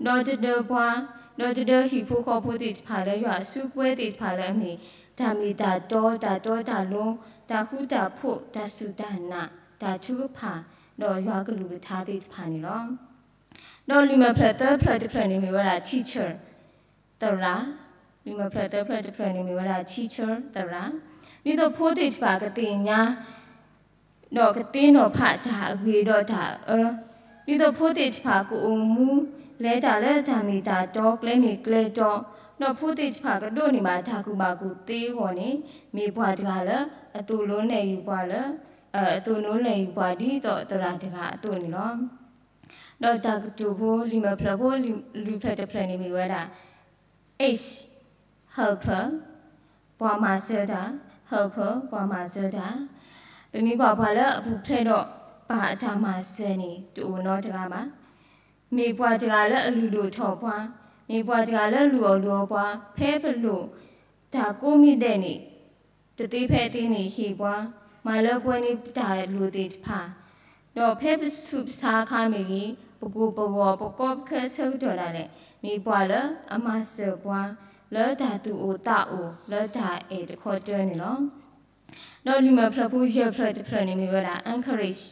ၤ, ဒီးတဒၢပှၤ, ဒီးတဒၢဟံၣ်ဖိဃီဖိသ့ၣ်တဖၣ်လၢယွၤအစုကဝဲၤသ့ၣ်တဖၣ်လၢအမ့ၢ် တၢ်မ့ၢ်တၢ်တီ, တၢ်တီတၢ်လိၤ, တၢ်ဃူတၢ်ဖိး, တၢ်စူၢ်တၢ်နာ်, တၢ်ထုကဖၣ်, ဒီးယွၤကလုၢ်ကထါသ့ၣ်တဖၣ်န့ၣ်လီၤ. ဒီးလံာ်မဲာ်ဖျၢၣ်သၢဖျၢၣ်တဖျၢၣ်န့ၣ်မ့ၢ်ဝဲဒၣ် teacher, သရၣ်, လံာ်မဲာ်ဖျၢၣ်သၢဖျၢၣ်တဖျၢၣ်န့ၣ်မ့ၢ်ဝဲဒၣ် teacher, သရၣ်, ဒ်သိးဖိသ့ၣ်တဖၣ်ကသ့ၣ်ညါ ဒီးကသ့ၣ်နီၣ်ဖးတၢ်အဂ့ၤဒီးတၢ်အၢ, ဒ်သိးဖိသ့ၣ်တဖၣ်ကအိၣ်မူ လဲၤတၢ်လၢတၢ်မ့ၢ်တၢ်တီ ကျဲမ့ၢ်ကျဲတီ, ဒီးဖိသ့ၣ်တဖၣ်ကဒိးန့ၢ်ဘၣ်တၢ်ကူၣ်ဘၣ်ကူၣ်သ့အဂီၢ်န့ၣ်, မ့ၢ်ပှၤတဂၤလၢအသိၣ်လိနဲၣ်ယုာ်ပှၤလၢ, အသိၣ်လိနဲၣ်ယုာ်ပှၤဒ်သိးသရၣ်တဂၤအသိးန့ၣ်လီၤ. ဒီးတၢ်ကတိၤဖိ လံာ်မဲာ်ဖျၢၣ်ဖိ လွံၢ်ဖျၢၣ်တဖျၢၣ်န့ၣ်မ့ၢ်ဝဲဒၣ် H, helper, ပှၤမၤစၢၤတၢ်, helper, ပှၤမၤစၢၤတၢ်, ပမ့ၢ်ကွၢ်ပှၤလၢအပူၤဖျဲးဒီးပၢ်အတၢ်မၤစၢၤန့ၣ် တအိၣ်နီတဂၤဘၣ်. မ့ၢ်ပှၤတဂၤလၢအလုၢ်ဒိၣ်ထီၣ်ပှၤ, မ့ၢ်ပှၤတဂၤလၢလုၢ်အီၣ်လုၢ်အီပှၤ, ဖဲပလိၣ်တၢ်ကိးမံၤဒဲးန့ၣ် တသ့ဖဲအသ့န့ၣ် ဟ့ၣ်ပှၤ, မၤလၢပှဲၤန့ၢ်ပတၢ်လိၣ်သ့ၣ်တဖၣ်, ဒီးဖဲပဆူးပဆါအခါမ့ၢ်ဂ့ၤ, ပကိၢ်ပဂီၤ ပကီပခဲဆၢကတီၢ်ဒၣ်လဲာ်, မ့ၢ်ပှၤလၢအမၤစၢၤပှၤ လၢတၢ်သူၣ်အိၣ်သးအိၣ် လၢတၢ်အဲၣ်တခီတၢန့ၣ်လီၤ. ဒီးလံာ်မဲာ်ဖျၢၣ်ဖိယဲၢ်ဖျၢၣ်တဖျၢၣ်န့ၣ်မ့ၢ်ဝဲဒၣ် encourage,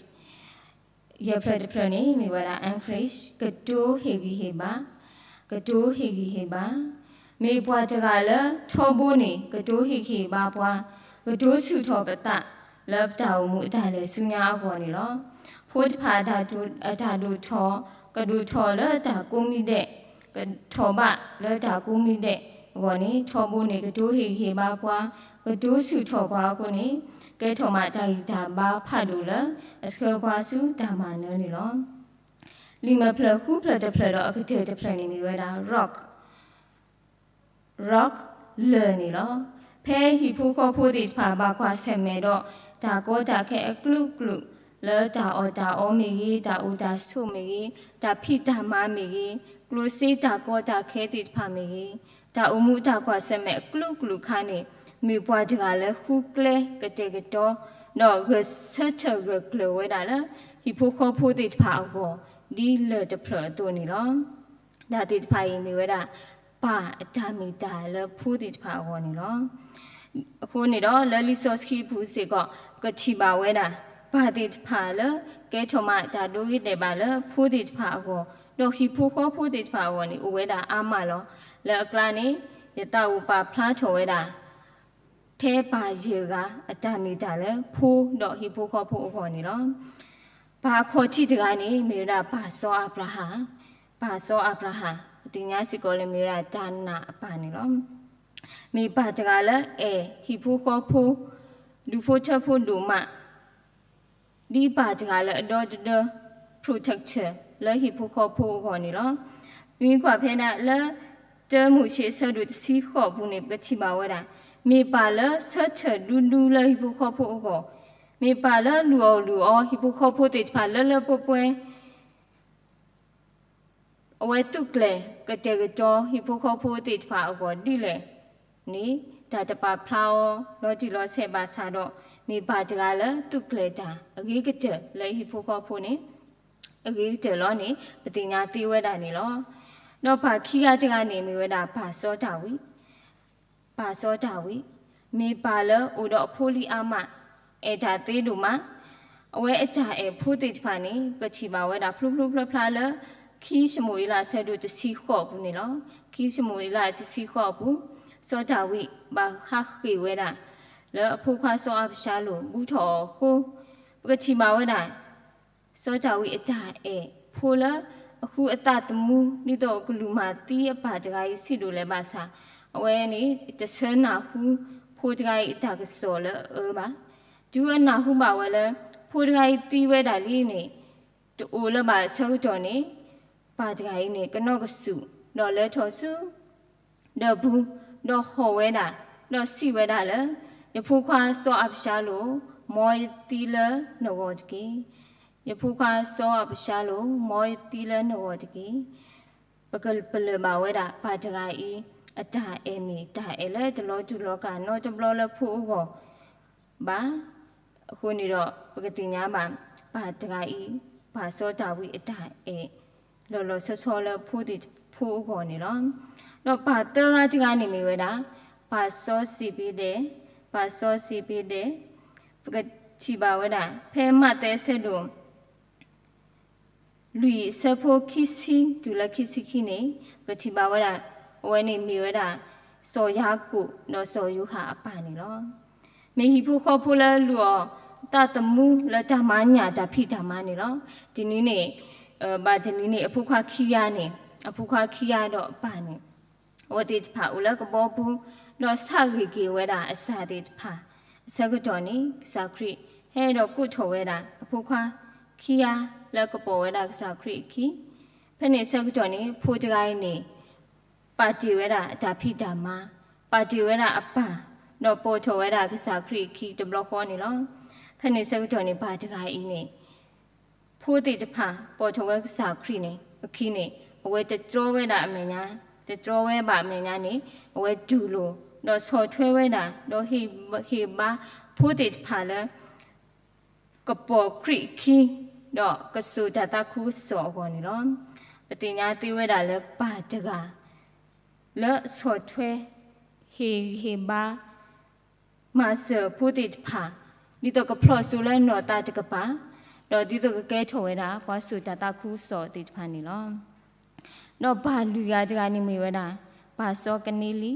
ယဲၢ်ဖျၢၣ်တဖျၢၣ်န့ၣ် မ့ၢ်ဝဲဒၣ် encourage, ကတိၤဟ့ၣ်ဂံၢ်ဟ့ၣ်ဘါ, ကတိၤဟ့ၣ်ဂံၢ်ဟ့ၣ်ဘါ, မ့ၢ်ပှၤတဂၤလၢထီဘိန့ၣ် ကတိၤဟ့ၣ်ဂံၢ်ဟ့ၣ်ဘါပှၤ, ကတိၤဆူၣ်ထီၣ်ပသး လၢပတၢ်အိၣ်မူအတၢ်လဲၤဆူညါအဂီၢ်န့ၣ်လီၤ. ဖိတဖၣ်အတၢ်ဒိၣ်ထီၣ် ကဒိၣ်ထီၣ်လၢတၢ်ကိးမံၤဒဲး, ကထီၣ်ဘးလၢတၢ်ကိးမံၤဒဲးအဂီၢ်န့ၣ် ထီဘိန့ၣ် ကတိၤဟ့ၣ်ဂံၢ်ဟ့ၣ်ဘါပှၤ, ကတိၤဆူၣ်ထီၣ်ပှၤအဃိန့ၣ် ကဲထီၣ်မးတၢ်ဂံၢ်တၢ်ဘါဖးဒိၣ်လၢ အဆှၢပှၤဆူတၢ်မၤနၢၤန့ၣ်လီၤ. လံာ်မဲာ်ဖျၢၣ်ဃုဖျၢၣ်တဖျၢၣ်ဒီးအကတၢၢ်တဖျၢၣ်န့ၣ်မ့ၢ်ဝဲဒၣ် rock, rock, လၢၢ်န့ၣ်လီၤ. ဖဲဟံၣ်ဖိဃီဖိသ့ၣ်တဖၣ် ဘၣ်ကွၢ်ဆၢၣ်မဲာ်ဒီး တၢ်ကီတၢ်ခဲအကလုာ်ကလုာ် လၢတၢ်အီၣ်တၢ်အီမ့ၢ်ဂ့ၤ, တၢ်အိၣ်တၢ်ဆိးမ့ၢ်ဂ့ၤ, တၢ်ဖံးတၢ်မၤမ့ၢ်ဂ့ၤ, ကျိၣ်စ့တၢ်ကီတၢ်ခဲသ့ၣ်တဖၣ်မ့ၢ်ဂ့ၤ, တၢ်အိၣ်မူတၢ်ကွၢ်ဆၢၣ်မဲာ်အကလုာ်ကလုာ်ခါန့ၣ် မ့ၢ်ပှၤတဂၤလၢဃုကျဲကတဲာ်ကတီၤ ဒီးဂဲၤဆၢထၢၣ်ဂၢၢ်ကျၢၤဝဲဒၣ်လၢ ဟံၣ်ဖိဃီဖိသ့ၣ်တဖၣ်အဂီၢ် ဒ်လၢၢ်တဖျၢၣ်အသိးန့ၣ်လီၤ. တၢ်သ့ၣ်တဖၣ်အံၤမ့ၢ်ဝဲဒၣ် ပၢ်အတၢ်မ့ၢ်တၢ်လၢဖိသ့ၣ်တဖၣ်အဂီၢ်န့ၣ်လီၤ. အဃိန့ၣ်ဒီး လၢလံာ်စီဆှံအပူၤစ့ၢ်ကီး ပကထံၣ်ဘၣ်ဝဲဒၣ် ပၢ်သ့ၣ်တဖၣ်လၢ ကဲထီၣ်မးတၢ်ဒိဂ့ၤဒဲးဘးလၢဖိသ့ၣ်တဖၣ်အဂီၢ်, ဒီးဟံၣ်ဖိဃီဖိသ့ၣ်တဖၣ်အဂီၢ်န့ၣ် အိၣ်ဝဲဒၣ်အါမးလီၤ. လၢအကျါန့ၣ် ယသးအိၣ်ပာ်ဖျါထီၣ်ဝဲဒၣ် ထဲပၢ်ယဲၢ်ဂၤအတၢ်မ့ၢ်တၢ်လၢဖိဒီးဟံၣ်ဖိဃီဖိအဂီၢ်န့ၣ်လီၤ. ပၢ်အခီၣ်ထံးတဂၤန့ၣ် မ့ၢ်ဝဲဒၣ်ပၢ်စီၤအၤဘြၤဟၣ်, ပၢ်စီၤအၤဘြၤဟၣ် ပသ့ၣ်ညါစ့ၢ်ကီးလၢမ့ၢ်ဝဲဒၣ်တၢ်နာ်အပၢ်န့ၣ်လီၤ. မ့ၢ်ပၢ်တဂၤလၢအဲၣ်ဟံၣ်ဖိဃီဖိ ဒူၣ်ဖိထၢဖိဒိၣ်မး ဒ်ပၢ်တဂၤလၢအဒီတဒၢ protector လၢဟံၣ်ဖိဃီဖိအဂီၢ်န့ၣ်လီၤ. ပမ့ၢ်ကွၢ်ဖဲဒၣ်လၢ တၢမိၤၡ့အဆၢဒိၣ်တဆံဃိးအပူၤန့ၣ် ပကထံၣ်ဘၣ်ဝဲဒၣ် မ့ၢ်ပၢ်လၢဆၢထၢၣ်ဒူဒူလၢဟံၣ်ဖိဃီဖိအဂီၢ်, မ့ၢ်ပၢ်လၢလုၢ်အီၣ်လုၢ်အီဟံၣ်ဖိဃီဖိသ့ၣ်တဖၣ်လၢလၢပှဲၤပှဲၤ အဝဲသူၣ်ကျဲၤကတဲာ်ကတီၤဟံၣ်ဖိဃီဖိသ့ၣ်တဖၣ်အဂီၢ်ဒ်လဲၣ်န့ၣ် တၢ်တပာ်ဖျါအီၤလီၤတံၢ်လီၤဆဲးဘၣ်ဆၣ်ဒီး မ့ၢ်ပၢ်တဂၤလၢသူၣ်ကျဲၤတၢ်အဂ့ၤကတၢၢ်လၢဟံၣ်ဖိဃီဖိန့ၣ် အဂ့ၤကတၢၢ်လီၤန့ၣ် ပသ့ၣ်ညါသ့ဝဲဒၣ်န့ၣ်လီၤ. ဒီးပၢ်ခံဂၤတဂၤန့ၣ် မ့ၢ်ဝဲဒၣ်ပၢ်စီၤဒၤဝံး ပၢ်စီၤဒၤဝံး မ့ၢ်ပၢ်လၢအိၣ်ဒီးအဖိလံအါမး, အဲၣ်တၢ်သ့ဒိၣ်မး, အဝဲအတၢ်အဲၣ်ဖိသ့ၣ်တဖၣ်န့ၣ် ပထံၣ်ဘၣ်ဝဲဒၣ်ဖျိဖျိဖျါဖျါလၢ ခံၡမူၤအ့လးအဆၢဒိၣ်တဆံဃိးအပူၤန့ၣ်လီၤ. ခံၡမူၤအ့လးတဆံဃိးအပူၤ, စီၤဒၤဝံးဘၣ်ဟးဃ့ၢ်ဝဲဒၣ် လၢအဖိခွါစီၤအၤဘၡါလိၣ်ဘူၣ်ထီၣ်အီၤအဃိ, ပကထံၣ်ဘၣ်ဝဲဒၣ် စီၤဒၤဝံးအတၢ်အဲၣ်ဖိလၢ အဃုအသးသမူ ဒ်သိးအကလုၢ်မၤသံအပၢ်တဂၤအံၤဆံးဒိၣ်လဲၣ်ဘၣ်ဆၣ်, အဝဲန့ၣ် တဆၢနၢ်ဟူ ဖိတဂၤအံၤအတၢ်ကစီၣ်လၢအအၢဘၣ်. တုၤအနၢ်ဟူဘၣ်ဝဲလၢ ဖိတဂၤအံၤသံဝဲဒၣ်လံန့ၣ် တအိၣ်လၢၤဘၣ်အဆၢကတီၢ်န့ၣ် ပၢ်တဂၤအံၤန့ၣ် ကနီၢ်ကစူၣ် ဒီးလဲၤထီၣ်ဆူ ဒၢးပူၤ, ဒီးဟီၣ်ဝဲဒၣ်, ဒီးစံးဝဲဒၣ်လၢ ယဖိခွါစီၤအၤဘၡါလိၣ်, မ်ယသံလၢနဂီၢ်တက့ၢ်. ယဖိခွါစီၤအၤဘၡါလိၣ်, မ်ယသံလၢနဂီၢ်တက့ၢ်. ပကပလၢၢ်ဘၣ်ဝဲဒၣ် ပၢ်တဂၤအံၤ အတၢ်အဲၣ်မ့ၢ်တၢ်အဲၣ်လၢတလီၤတူာ်လီၤကာ်နီတဘျီလၢဖိအဂီၢ် ဘၣ်. အဃိန့ၣ်ဒီး ပကသ့ၣ်ညါဘၣ် ပၢ်တဂၤအံၤ ပၢ်စီၤဒၤဝံးအတၢ်အဲၣ် လီၤလီၤဆီဆီလၢဖိသ့ၣ်ဖိအဂီၢ်န့ၣ်လီၤ. ဒီးပၢ်သၢဂၤတဂၤန့ၣ်မ့ၢ်ဝဲဒၣ် ပၢ်စီၤစ့းဘ့ဒဲး, ပၢ်စီၤစ့းဘ့ဒဲး, ပကထံၣ်ဘၣ်ဝဲဒၣ် ဖဲမးသဲအဆၢဒိၣ် လွံၢ်အဆၢဖိခံဆံတုၤလၢခံဆံခံန့ၣ် ပကထံၣ်ဘၣ်ဝဲဒၣ် အဝဲန့ၣ်မ့ၢ်ဝဲဒၣ် စီၤယၤကိာ်ဒီးစီၤယိၤဟၣ်အပၢ်န့ၣ်လီၤ. မ့ၢ်ဟံၣ်ဖိဃီဖိလၢလူၤအီၤသးသမူလၢတၢ်မၤညၣ်တၢ်ဖံးတၢ်မၤန့ၣ်လီၤ. တနံၤန့ၣ် ဘၣ်တနံၤန့ၣ် အဖိခွါခံဂၤန့ၣ် အဖိခွါခံဂၤဒီးအပၢ်န့ၣ် အဝဲသ့ၣ်တဖၣ်အိၣ်လၢကဘီပူၤ ဒီးဆၣ်ဂ့ၤက့ၤဝဲဒၣ်အစၢ်သ့ၣ်တဖၣ် အဆၢကတီၢ်န့ၣ် ကစၢ်ခရံာ်ဟဲဒီးကိးထီၣ်ဝဲဒၣ် အဖိခွါခံဂၤလၢကပိာ်ဝဲဒၣ်ကစၢ်ခရံာ်အခံ ဖဲန့ၣ်အဆၢကတီၢ်န့ၣ် ဖိတဂၤအံၤန့ၣ် ပာ်တ့ၢ်ဝဲဒၣ်အတၢ်ဖံးတၢ်မၤ, ပာ်တ့ၢ်ဝဲဒၣ်အပၢ်, ဒီးပိာ်ထီၣ်ဝဲဒၣ်ကစၢ်ခရံာ်အခံတဘျီဃီန့ၣ်လီၤ. ဖဲန့ၣ်အဆၢကတီၢ်န့ၣ် ပၢ်တဂၤအံၤန့ၣ် ဖိသ့ၣ်တဖၣ် ပိာ်ထီၣ်ဝဲကစၢ်ခရံာ်န့ၣ် အခံန့ၣ် အဝဲတတြီဝဲဒၣ်အမဲာ်ညါ, တတြီဝဲဘၣ်အမဲာ်ညါန့ၣ် အဝဲတူၢ်လိာ် ဒီးဆီၣ်ထွဲဝဲဒၣ် ဒီးဟ့ၣ်ဘါဖိသ့ၣ်တဖၣ်လၢ ကပိာ်ခရံာ်အခံ ဒီးကစိာ်တၢ်သးခုကစီၣ်အဂီၢ်န့ၣ်လီၤ. ပသ့ၣ်ညါသ့ဝဲဒၣ်လၢပၢ်တဂၤ လၢအဆီၣ်ထွဲ ဟ့ၣ်ဂံၢ်ဟ့ၣ်ဘါ မၤစၢၤဖိသ့ၣ်တဖၣ် ဒ်သိးကဖျီၣ်စိလၢနီၢ်သးတကပၤ, ဒီးဒ်သိးကကဲထီၣ်ဝဲဒၣ် ပှၤစိာ်တၢ်သးခုကစီၣ်သ့ၣ်တဖၣ်န့ၣ်လီၤ. ဒီးပၢ်လွံၢ်ဂၤတဂၤန့ၣ်မ့ၢ်ဝဲဒၣ် ပၢ်စီၤကနံလံ,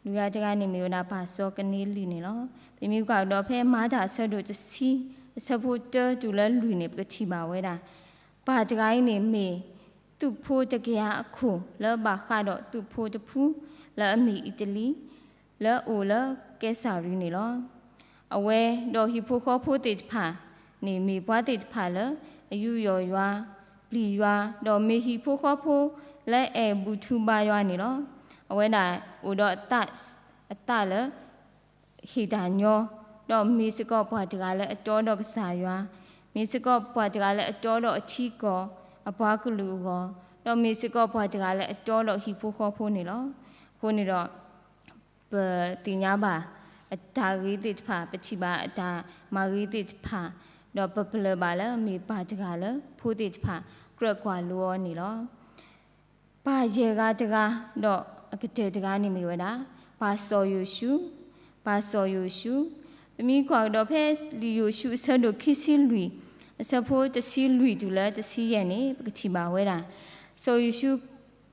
လွံၢ်ဂၤတဂၤန့ၣ်မ့ၢ်ဝဲဒၣ်ပၢ်စီၤကနံလံန့ၣ်လီၤ. ပမ့ၢ်ကွၢ်ကဒီးဖဲမၤတၢ်အဆၢဒိၣ်တဆံ အဆၢဖိတၢတုၤလၢလွံၢ်န့ၣ် ပကထံၣ်ဘၣ်ဝဲဒၣ် ပၢ်တဂၤအံၤန့ၣ်မ့ၢ် သုးဖိတကယၤအခိၣ် လၢဘၣ်ဃးဒီးသုးဖိတဖု လၢအမ့ၢ်အံၣ်တလံ လၢအအိၣ်လၢကဲစၢ်ရံန့ၣ်လီၤ. အဝဲဒီးဟံၣ်ဖိဃီဖိသ့ၣ်တဖၣ်န့ၣ် မ့ၢ်ပှၤသ့ၣ်တဖၣ်လၢ အယူးယီၣ်ယွၤ, ပျံၤယွၤ, ဒီးမ့ၢ်ဟံၣ်ဖိဃီဖိလၢအဲၣ်ဘူၣ်ထူဘါယွၤန့ၣ်လီၤ. အဝဲဒၣ်အိၣ်ဒီးအသးလၢ ဟ့ၣ်တၢ်ညီ, ဒီးမ့ၢ်စ့ၢ်ကီးပှၤတဂၤလၢအတီဒီးကစၢ်ယွၤ, မ့ၢ်စ့ၢ်ကီးပှၤတဂၤလၢအတီဒီးအထံအကီၢ် အပှၤကလုာ်အဂီၢ်, ဒီးမ့ၢ်စ့ၢ်ကီးပှၤတဂၤလၢအတီဒီးဟံၣ်ဖိဃီဖိန့ၣ်လီၤ. အဃိန့ၣ်ဒီး ပသ့ၣ်ညါဘၣ် အတၢ်ဂ့ၤသ့ၣ်တဖၣ်, ပထံၣ်ဘၣ်အတၢ်မၤဂ့ၤသ့ၣ်တဖၣ်, ဒီးပပလၢၢ်ဘၣ်လၢမ့ၢ်ပၢ်တဂၤလၢ ဖိသ့ၣ်တဖၣ် ကြၢးကွၢ်လိအီၤန့ၣ်လီၤ. ပၢ်ယဲၢ်ဂၤတဂၤ, ဒီးအကတၢၢ်တဂၤန့ၣ်မ့ၢ်ဝဲဒၣ် ပၢ်စီၤယိၤၡူ, ပၢ်စီၤယိၤၡူ, ပမ့ၢ်ကွၢ်ကဒီးဖဲလံာ်ယိၤၡူအဆၢဒိၣ်ခံဆံလွံၢ်, အဆၢဖိတဆံလွံၢ်တုၤလၢတဆံယဲၢ်န့ၣ် ပကထံၣ်ဘၣ်ဝဲဒၣ် စီၤယိၤၡူ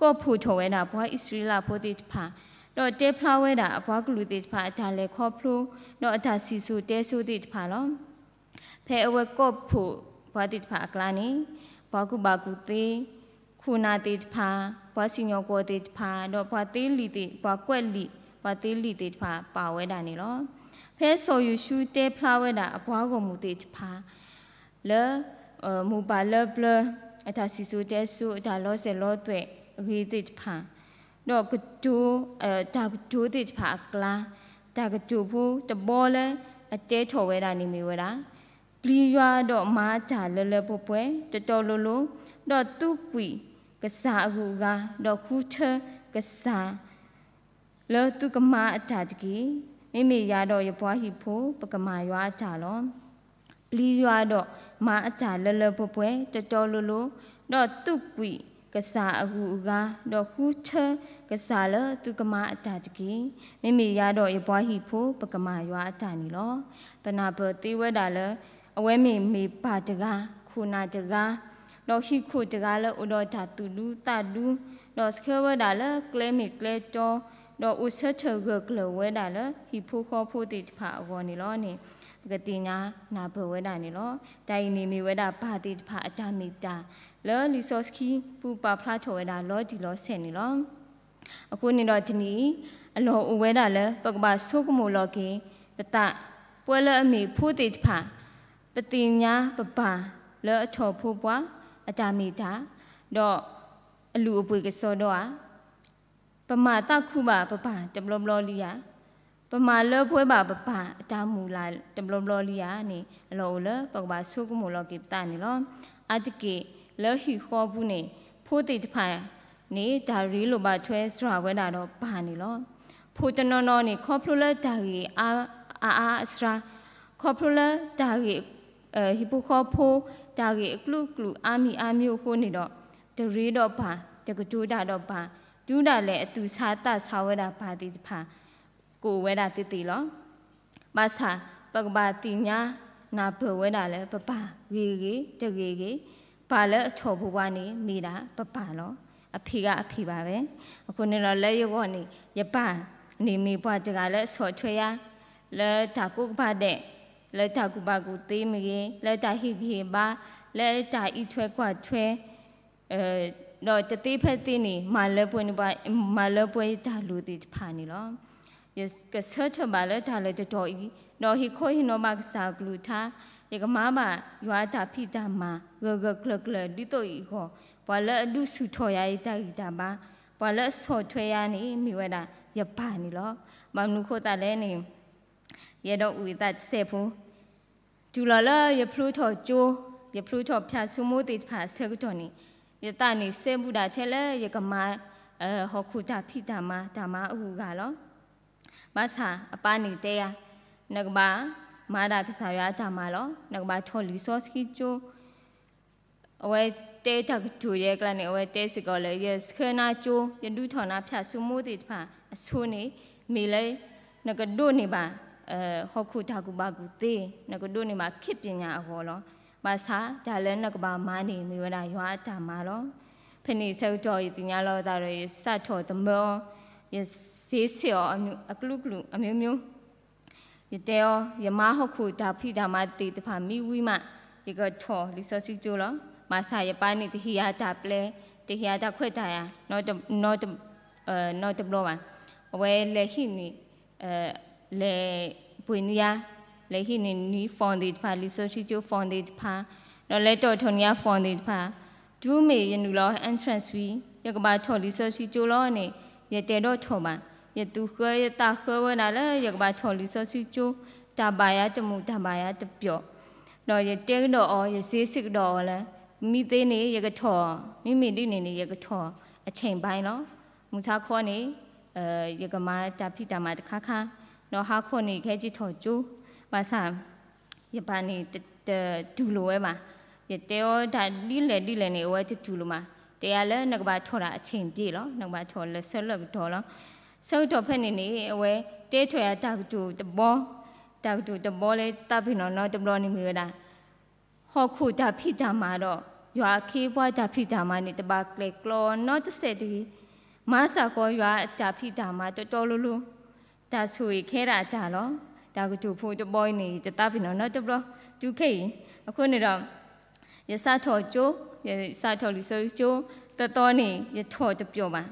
ကိးဖှိၣ်ထီၣ်ဝဲဒၣ်ပှၤအံၣ်စရ့လးဖိသ့ၣ်တဖၣ်, ဒီးတဲဖျါဝဲဒၣ်အပှၤကလုာ်သ့ၣ်တဖၣ်အတၢ်လဲၤခီဖျိ, ဒီးအတၢ်စံၣ်စိၤတဲစိၤသ့ၣ်တဖၣ်လီၤ. ဖဲအဝဲကိးဖှိၣ်ပှၤသ့ၣ်တဖၣ်အကျါန့ၣ်, ပှၤကူၣ်ဘၣ်ကူၣ်သ့, ခိၣ်နၢ်သ့ၣ်တဖၣ်, ပှၤစံၣ်ညီၣ်ကွီၢ်သ့ၣ်တဖၣ်, ဒီးပှၤသ့လံာ်သ့ၣ်, ပှၤကွဲးလံာ်, ပှၤသ့လံာ်သ့ၣ်တဖၣ်ပာ်ဝဲဒၣ်န့ၣ်လီၤ. ဖဲစီၤယိၤၡူတဲဖျါဝဲဒၣ်အပှၤဂီၢ်မုၢ်သ့ၣ်တဖၣ် လၢ မိၢ်ပၢ်လၢပျၢၤ အတၢ်စံၣ်စိၤတဲစိၤ အတၢ်လီၤစဲးလီၤသွဲၣ်အဂ့ၤသ့ၣ်တဖၣ်, ဒီးကတိၤ တၢ်ကတိၤသ့ၣ်တဖၣ်အကျါ, တၢ်ကတိၤဖိတဘီလၢအတဲထီၣ်ဝဲဒၣ်န့ၣ်မ့ၢ်ဝဲဒၣ် ပျံၤယွၤဒီးမၤအတၢ်လၢလၢပှဲၤပှဲၤ တီတီလိၤလိၤ, ဒီးသူကွံာ်ကစၢ်အဂုၤအဂၤ, ဒီးဃုထၢကစၢ် လၢသုကမၤအတၢ်တက့ၢ်. မ့မ့ၢ်ယၤဒီးယပှၤဟံၣ်ဖိ ပကမၤယွၤအတၢ်လီၤ. ပျံၤယွၤဒီးမၤအတၢ်လၢလၢပှဲၤပှဲၤ တီတီလိၤလိၤ, ဒီးသူကွံာ်ကစၢ်အဂုၤအဂၤ, ဒီးဃုထၢကစၢ်လၢသုကမၤအတၢ်တက့ၢ်. မ့မ့ၢ်ယၤဒီးယပှၤဟံၣ်ဖိ ပကမၤယွၤအတၢ်န့ၣ်လီၤ. ပနၢ်ပၢၢ်သ့ဝဲဒၣ်လၢ အဝဲမ့ၢ်မ့ၢ်ပၢ်တဂၤ, ခိၣ်နၢ်တဂၤ, ဒီးဟံၣ်ခိၣ်တဂၤလၢအိၣ်ဒီးတၢ်သူၣ်ဒူသးဒူ, ဒီးဆှၢဝဲဒၣ်လၢကျဲမ့ၢ်ကျဲတီ, ဒီးအိၣ်ဆၢထၢၣ်ဂၢၢ်ကျၢၤဝဲဒၣ်လၢဟံၣ်ဖိဃီဖိသ့ၣ်တဖၣ်အဂီၢ်န့ၣ်လီၤန့ၣ် ပကသ့ၣ်ညါနၢ်ပၢၢ်ဝဲဒၣ်န့ၣ်လီၤ. တၢ်အံၤန့ၣ်မ့ၢ်ဝဲဒၣ်ပၢ်သ့ၣ်တဖၣ်အတၢ်မ့ၢ်တၢ် လၢလံာ်စီဆှံပူၤပာ်ဖျါထီၣ်ဝဲဒၣ်လီၤတံၢ်လီၤဆဲးန့ၣ်လီၤ. အဃိန့ၣ်ဒီးတနံၤအံၤ အလီၢ်အိၣ်ဝဲဒၣ်လၢ ပကဘၣ်ဆိကမိၣ်လီၤက့ၤပသး ပှဲၤလၢအမ့ၢ်ဖိသ့ၣ်တဖၣ် ပသ့ၣ်ညါပပၢ်လၢအထီၣ်ဖိပှၤအတၢ်မ့ၢ်တၢ် ဒီးအလုၢ်အပှ့ၤကစီဒီဧါ ပမၤသးခုဘၣ်ပပၢ်တဘျီဘျီလံဧါ, ပမၤလၢပှဲၤဘၣ်ပပၢ်အတၢ်မုၢ်လၢ်တဘျီဘျီလံဧါန့ၣ် အလီၢ်အိၣ်လၢပကဘၣ်ဆိကမိၣ်လီၤက့ၤပသးန့ၣ်လီၤ. အါတက့ၢ်လၢဟံၣ်ဃီပူၤန့ၣ် ဖိသ့ၣ်တဖၣ်န့ၣ် တၢ်ရ့လိာ်ဘၣ်ထွဲစှၤဝဲဒၣ်ဒီးပၢ်န့ၣ်လီၤ. ဖိတနီၤနီၤန့ၣ် ခီဖျိလၢတၢ်ဂ့ၢ်အါအါအစှၤ, ခီဖျိလၢတၢ်ဂ့ၢ် ဟံၣ်ဖိဃီဖိ တၢ်ဂ့ၢ်အကလုာ်ကလုာ်အါမံၤအါမံၤအဃိန့ၣ်ဒီး တရ့ဒီးပၢ်, တကတိၤတၢ်ဒီးပၢ်, တုၤဒၣ်လဲာ်အသူၣ်ဆါသးဆါဝဲဒၣ်ပၢ်သ့ၣ်တဖၣ် ကအိၣ်ဝဲဒၣ်သ့သ့လီၤ. ဘၣ်ဆၣ် ပကဘၣ်သ့ၣ်ညါနၢ်ပၢၢ်ဝဲဒၣ်လၢ ပပၢ်ဂ့ၤဂ့ၤ တဂ့ၤဂ့ၤ, ပၢ်လၢအထီၣ်ပပှၤန့ၣ် မ့ၢ်ဒၣ်ပပၢ်လီၤ. အဖံးဂ့ၤအဖံးဘၣ်ဝဲ. အဃိန့ၣ်ဒီးလၢယဂီၢ်န့ၣ် ယပၢ်န့ၣ်မ့ၢ်ပှၤတဂၤလၢအဆီၣ်ထွဲယၤ လၢတၢ်ကိးကပၤဒဲး, လၢတၢ်ကူၣ်ဘၣ်ကူၣ်သ့မ့ၢ်ဂ့ၤ, လၢတၢ်ဟ့ၣ်ဂံၢ်ဟ့ၣ်ဘါ, လၢတၢ်အံးထွဲကွၢ်ထွဲ ဒီးတသ့ဖဲသ့န့ၣ် မၤလၢပှဲၤန့ၢ်ပှၤ, မၤလၢပှဲၤယတၢ်လိၣ်သ့ၣ်တဖၣ်န့ၣ်လီၤ. ယကဆၢထၢၣ်ဘၣ်လၢတၢ်လၢတတီၤအံၤ, ဒီးဟ့ၣ်ခီဟ့ၣ်နီၤဘၣ်ကစၢ်အကလုၢ်ကထါ, ယကမၤဘၣ်ယွၤအတၢ်ဖံးတၢ်မၤ ဂၢၢ်ဂၢၢ်ကျၢၤကျၢၤ ဒ်သိးအံၤအဂီၢ်, ပှၤလၢအဒုးဆူၣ်ထီၣ်ယၤအံၤတၢ်ဂံၢ်တၢ်ဘါ, ပှၤလၢအဆီၣ်ထွဲယၤန့ၣ် မ့ၢ်ဝဲဒၣ်ယပၢ်န့ၣ်လီၤ. ဘၣ်မနုၤဃိသတးလဲၣ်န့ၣ် ယအဲၣ်ဒိးအုၣ်ယသးတစဲးဖိ တုၤလီၤလၢယဖျိထီၣ်ကၠိ, ယဖျိထီၣ်ဖၠၣ်စိမိသ့ၣ်တဖၣ်အဆၢကတီၢ်န့ၣ်, ယသးန့ၣ်စဲဘူးဒၣ်ထဲလၢယကမၤ ဟီၣ်ခိၣ်တၢ်ဖံးတၢ်မၤ တၢ်မၤအဂုၤအဂၤလီၤ. ဘၣ်ဆၣ်အပၢ်န့ၣ်တဲယၤ, နကဘၣ်မၤဒၣ်ကစၢ်ယွၤအတၢ်မၤလီၤ. နကဘၣ်ထီၣ်လံာ်စီဆှံကၠိ အဝဲတဲတၢ်ကတိၤယဲအကျါန့ၣ် အဝဲတဲစ့ၢ်ကီးလၢ ယဆှၢနၤကၠိ, ယဒုးထီၣ်နၤဖၠၣ်စိမိသ့ၣ်တဖၣ်အဆိန့ၣ် မ့ၢ်လၢ နကဒိးန့ၢ်ဘၣ် ဟီၣ်ခိၣ်တၢ်ကူၣ်ဘၣ်ကူၣ်သ့, နကဒိးန့ၢ်ဘၣ်ခ့ပညၣ်အဂီၢ်လီၤ. ဘၣ်ဆၣ်တၢ်လၢနကဘၣ်မၤန့ၣ် မ့ၢ်ဝဲဒၣ်ယွၤအတၢ်မၤလီၤ. ဖဲန့ၣ်ဆၢကတီၢ်ယသ့ၣ်ညါလီၤအသးဒီး ယစးထီၣ်သမၢအီၤ, ယစ့ဆ့ၣ်အီၤအကလုာ်ကလုာ်အမျိုးမျိုး ယတဲအီၤ ယမၤဟီၣ်ခိၣ်တၢ်ဖံးတၢ်မၤသ့ၣ်တဖၣ်မ့ၢ်ဝံၤမး ယကထီၣ်လံာ်စီဆှံကၠိလီၤ. ဘၣ်ဆၣ်ယပၢ်န့ၣ်တဟ့ၣ်ယၤတၢ်ပျဲ, တဟ့ၣ်ယၤတၢ်ခွဲးတၢ်ယာ် နီတဘျီဘၣ်. အဝဲလဲၤဟံးန့ၢ် လဲၤပှ့ၤန့ၢ်ယၤ, လဲၤဟံးန့ၢ်နံၤ phone သ့ၣ်တဖၣ် လံာ်စီဆှံကၠိ phone သ့ၣ်တဖၣ်, ဒီးလဲၤတီၣ်ထီၣ်န့ၢ်ယၤ phone သ့ၣ်တဖၣ်, တုၤမ့ၢ်ယနုာ်လီၤ entrance fee ယကဘၣ်ထီၣ်လံာ်စီဆှံကၠိလီၤန့ၣ် ယတဲဒီးထီၣ်ဘၣ်. ယသူၣ်ဃၢယသးဃၢဝဲဒၣ်လၢ ယကဘၣ်ထီၣ်လံာ်စီဆှံကၠိ, တၢ်ဘၣ်ယၤတမုာ် တၢ်ဘၣ်ယၤတပျီၤ, ဒီးယတဲကဒီးအီၤ ယစ့ဆ့ၣ်ကဒီးအီၤလၢ မ့ၢ်သ့န့ၣ် ယကထီၣ်, မ့မ့ၢ်ဒ်န့ၣ်န့ၣ် ယကထီၣ်အဆဲးဘၣ်လီၤ. မုၢ်ဆါခီန့ၣ် ယကမၤတၢ်ဖံးတၢ်မၤတခါခါ, ဒီးဟါခီန့ၣ် ယကဟဲက့ၤထီၣ်ကၠိ, ဘၣ်ဆၣ် ယပၢ်န့ၣ် တတူၢ်လိာ်ဝဲဘၣ်. ယတဲအီၤတၢ်ဒ်လဲၣ်ဒ်လဲၣ်န့ၣ် အဝဲတတူၢ်လိာ်ဘၣ်. တဲယၤလၢနကဘၣ်ထီၣ်ဒၣ်အဆဲးဘျဲၣ်လီၤ, နကဘၣ်ထီၣ်လၢဆၢလၢကတီၢ်လီၤ. ဆၢကတီၢ်ဖဲန့ၣ်န့ၣ် အဝဲတဲထီၣ်ယၤတၢ်ကတိၤတဘီ, တၢ်ကတိၤတဘီလၢသးပ့ၤနီၣ်နီတဘျီန့ၣ်မ့ၢ်ဝဲဒၣ် ဟီၣ်ခိၣ်တၢ်ဖံးတၢ်မၤဒီး ယွၤအခ့အပှၤတၢ်ဖံးတၢ်မၤန့ၣ် တဘၣ်ကျဲၣ်ကျီနီတစဲးတဂ့ၤ. မၤစ့ၢ်ကီးယွၤအတၢ်ဖံးတၢ်မၤတီတီလိၤလိၤ, တၢ်ဆိၣ်ဂ့ၤခဲဒၣ်အတၢ်လီၤ. တၢ်ကတိၤဖိတဘီအံၤန့ၣ် ယတသးပ့ၤနီၣ်နီတဘျီ, တုၤခဲအံၤ, အဃိန့ၣ်ဒီး ယစးထီၣ်ကၠိ, ယစးထီၣ်လံာ်စီဆှံကၠိ, သီသီန့ၣ် ယထီၣ်တပျီၤဘၣ်.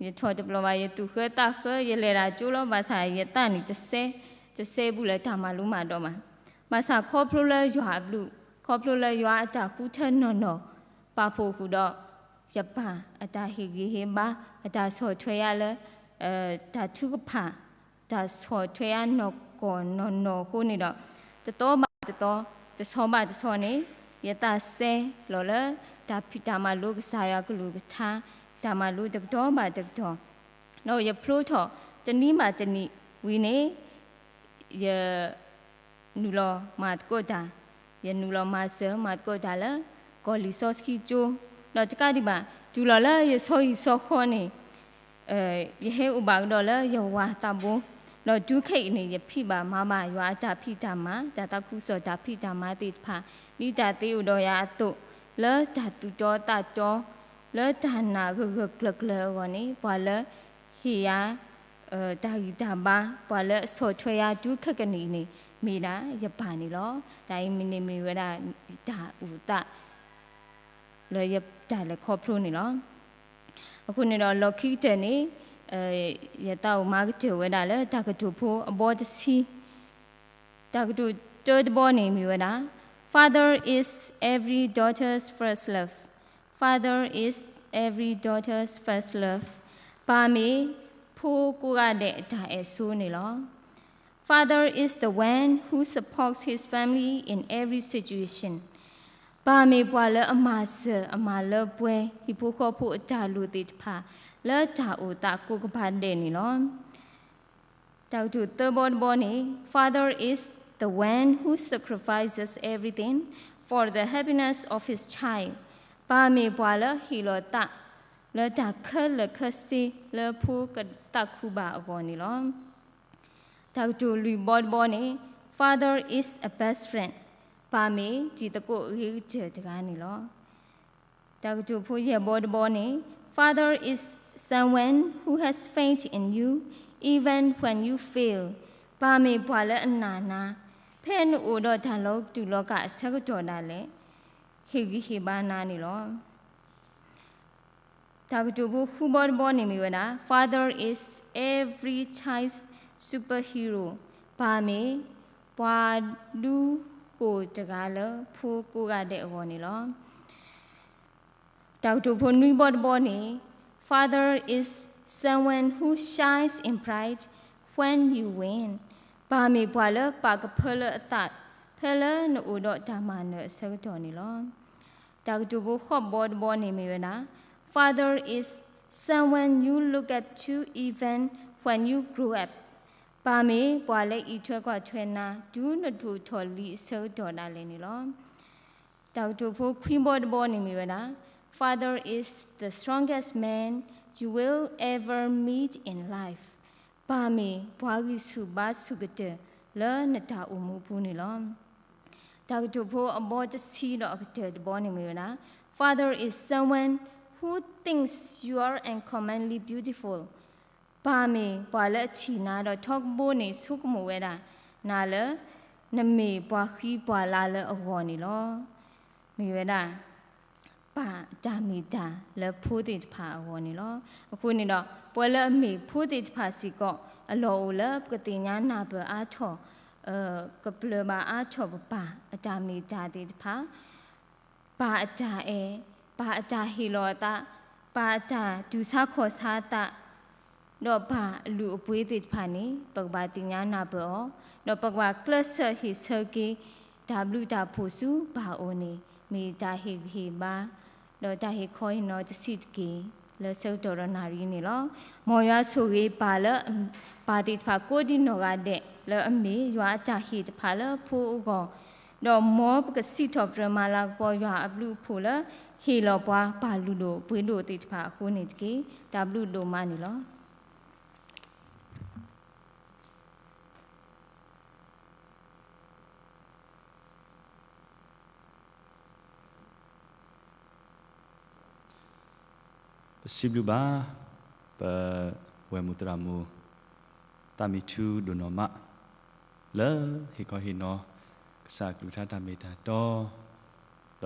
ယထီၣ်တပျီၤဘၣ်, ယသူၣ်ဃၢသးဃၢ, ယလဲၤဒၣ်ကၠိလီၤ, ဘၣ်ဆၣ်ယသးန့ၣ်တစဲ, တစဲဘူးလၢတၢ်မၤလိမၤဒိးဘၣ်. ဘၣ်ဆၣ်ခီဖျိလၢယွၤအဘျုး, ခီဖျိလၢယွၤအတၢ်ဃုထၢနီၢ်နီၢ် ပာ်ဖှိၣ်ဃုာ်ဒီး ယပၢ်အတၢ်ဟ့ၣ်ဂံၢ်ဟ့ၣ်ဘါ, အတၢ်ဆီၣ်ထွဲယၤလၢ တၢ်ထုကဖၣ်, တၢ်ဆီၣ်ထွဲယၤနီၢ်ကီၢ်နီၢ်နီၢ်အဃိန့ၣ်ဒီး တသီဘၣ်တသီ, တဆီဘၣ်တဆီန့ၣ် ယသးစဲလီၤလၢ တၢ်ဖံးတၢ်မၤလိကစၢ်ယွၤကလုၢ်ကထါ, တၢ်မၤလိတကတီၢ်ဘၣ်တကတီၢ်, ဒီးယဖျိထီၣ်တနံၤဘၣ်တနံၤဝံၤန့ၣ် ယ နုာ်လီၤမၤသကိးတၢ်, ယနုာ်လီၤမၤစၢၤမၤသကိးတၢ်လၢ ကီၢ်လံာ်စီဆှံကၠိ, ဒီးတကးဒံးဘၣ် တုၤလီၤလၢယဆီဟံၣ်ဆီဃီန့ၣ် ယဟဲအိၣ်ဘၣ်ကဒီးလၢယဝၤသးဘိ, ဒီးတုၤခဲအံၤန့ၣ် ယဖံးဘၣ်မၤဘၣ်ယွၤအတၢ်ဖံးတၢ်မၤ, တၢ်သးခုကစီၣ်တၢ်ဖံးတၢ်မၤသ့ၣ်တဖၣ်, ဒ်တၢ်သ့အိၣ်ဒီးယၤအသိး, လၢတၢ်သူၣ်တီသးတီ, လၢတၢ်နာ်ဂၢၢ်ဂၢၢ်ကျၢၤကျၢၤအဂီၢ်န့ၣ် ပှၤလၢဟ့ၣ်ယၤ တၢ်ဂံၢ်တၢ်ဘါ, ပှၤလၢအဆီၣ်ထွဲယၤတုၤခဲကနံၣ်အံၤန့ၣ် မ့ၢ်ဒၣ်ယပၢ်န့ၣ်လီၤ. တၢ်အံၤမ့ၢ်န့ၣ်မ့ၢ်ဝဲဒၣ်ယတၢ်အုၣ်သး လၢယတၢ်လဲၤခီဖျိန့ၣ်လီၤ. အဃိန့ၣ်ဒီးလီၢ်ခံကတၢၢ်န့ၣ် ယသးအိၣ်မၤကတၢၢ်ဝဲဒၣ်လၢတၢ်ကတိၤဖိအဘီတဆံ, တၢ်ကတိၤတၢတဘီန့ၣ်မ့ၢ်ဝဲဒၣ်, Father is every daughter's first love. Father is every daughter's first love. ပၢ်မ့ၢ်ဖိကိးဂၤဒဲးအတၢ်အဲၣ်ဆိန့ၣ်လီၤ. Father is the one who supports his family in every situation. ပၢ်မ့ၢ်ပှၤလၢအမၤစၢၤအမၤလၢပှဲၤ ဟံၣ်ဖိဃီဖိအတၢ်လိၣ်သ့ၣ်တဖၣ် လၢတၢ်အိၣ်သးကိးကပၤဒဲးန့ၣ်လီၤ. တၢ်ကတိၤသၢဘီတဘီန့ၣ်, Father is the one who sacrifices everything for the happiness of his child. ပၢ်မ့ၢ်ပှၤလၢဟ့ၣ်လီၤသး လၢတၢ်ခဲလၢာ်ခဲဆ့လၢဖိကသးခုဘၣ်အဂီၢ်န့ၣ်လီၤ. တၢ်ကတိၤလွံၢ်ဘီတဘီန့ၣ်, Father is a best friend. ပၢ်မ့ၢ်တံၤသကိးအဂ့ၤကတၢၢ်တဂၤန့ၣ်လီၤ. တၢ်ကတိၤဖိယဲၢ်ဘီတဘီန့ၣ်, Father is someone who has faith in you even when you fail. ပၢ်မ့ၢ်ပှၤလၢအနာ်နၤ, ဖဲနအိၣ်ဒီးတၢ်လီၤတူာ်လီၤကာ်အဆၢကတီၢ်ဒၣ်လဲာ်, ဟ့ၣ်ဂံၢ်ဟ့ၣ်ဘါနၤန့ၣ်လီၤ. တၢ်ကတိၤဖိဃုဘီတဘီန့ၣ်မ့ၢ်ဝဲဒၣ်, Father is every child's superhero. ပၢ်မ့ၢ်ပှၤဒူဃိၣ်တဂၤလၢဖိကိးဂၤဒဲးအဂီၢ်န့ၣ်လီၤ. တၢ်ကတိၤဖိနွံဘီတဘီန့ၣ်, Father is someone who shines in bright when you win. ပၢ်မ့ၢ်ပှၤလၢပာ်ကဖၢလၢအသး ဖဲလၢနအိၣ်ဒီးတၢ်မၤနၢၤအဆၢကတီၢ်န့ၣ်လီၤ. တၢ်ကတိၤဖိဃိးဘီတဘီန့ၣ်မ့ၢ်ဝဲဒၣ်, Father is someone you look up to even when you grow up. ပၢ်မ့ၢ်ပှၤလၢအံးထွဲကွၢ်ထွဲနၤ တုၤနထိၣ်ထီၣ်လံၤအဆၢကတီၢ်ဒၣ်လဲာ်န့ၣ်လီၤ. တၢ်ကတိၤဖိခွံဘီတဘီန့ၣ်မ့ၢ်ဝဲဒၣ်, Father is the strongest man you will ever meet in life. ပၢ်မ့ၢ်ပှၤဂံၢ်ဆူၣ်ဘါဆူၣ်ကတၢၢ်လၢနတၢ်အိၣ်မူအပူၤန့ၣ်လီၤ. တၢ်ကတိၤဖိအဘီတဆံဒီးအကတၢၢ်တဘီန့ၣ်မ့ၢ်ဝဲဒၣ်, Father is someone who thinks you are uncommonly beautiful. ပၢ်မ့ၢ်ပှၤလၢအထံၣ်နၤဒီးထီကဘိန့ၣ် ဆိကမိၣ်ဝဲဒၣ် နၤလၢ နမ့ၢ်ပှၤဃံပှၤလၤလၢအဂီၢ်န့ၣ်လီၤ. မ့ၢ်ဝဲဒၣ် ပၢ်အတၢ်မ့ၢ်တၢ်လၢဖိသ့ၣ်တဖၣ်အဂီၢ်န့ၣ်လီၤ. အဃိန့ၣ်ဒီး ပှၤလၢအမ့ၢ်ဖိသ့ၣ်တဖၣ်စ့ၢ်ကီး အလီၢ်အိၣ်လၢပကသ့ၣ်ညါနၢ်ပၢၢ်အါထီၣ် ကပျၢၤဘၣ်အါထီၣ်ပပၢ်အတၢ်မ့ၢ်တၢ်သ့ၣ်တဖၣ်, ပၢ်အတၢ်အဲၣ်, ပၢ်အတၢ်ဟ့ၣ်လီၤအသး, ပၢ်အတၢ်တူၢ်ဆါခီၣ်ဆါအသး, ဒီးပၢ်အလုၢ်အပှ့ၤသ့ၣ်တဖၣ်န့ၣ် ပကဘၣ်သ့ၣ်ညါနၢ်ပၢၢ်အီၤ, ဒီးပကဘၣ်ကျဲးစၢးဟ့ၣ်ဆၢက့ၤ တၢ်ဘျုးတၢ်ဖှိၣ်ဆူပၢ်အအိၣ်န့ၣ် မ့ၢ်တၢ်ဟ့ၣ်ဂံၢ်ဟ့ၣ်ဘါ ဒီးတၢ်ဟ့ၣ်ခီဟ့ၣ်နီၤတဆံးတက့ၢ် လၢဆၢကတီၢ်ဒီးနၣ်ရံၣ်န့ၣ်လီၤ. မ်ယွၤဆိၣ်ဂ့ၤပၢ်လၢ ပၢ်သ့ၣ်တဖၣ်ကိးဒံနီၢ်ဂၤဒဲး လၢအမ့ၢ်ယွၤအတၢ်ဟ့ၣ်တဖၣ်လၢဖိအဂီၢ်, ဒီးမ်ပကစံးထီၣ်ပတြၢၤမၤလၤကပီၤယွၤအဘျုးအဖှိၣ်လၢ ဟ့ၣ်လီၤပှၤပၢ်လုၢ်ဒိၣ်ပှ့ၤဒိၣ်သ့ၣ်တဖၣ်အဃိန့ၣ်တက့ၢ်. တၢ်ဘျုးဒိၣ်မးန့ၣ်လီၤ. ပစံးဘျုးဘၣ် ပဝဲၢ်မုၢ်သရၣ်မုၣ် သးမံထူဒိၣ်နီၢ်မး လၢဟ့ၣ်ခီဟ့ၣ်နီၤ ကစၢ်အကလုၢ်ကထါတၢ်မ့ၢ်တၢ်တီ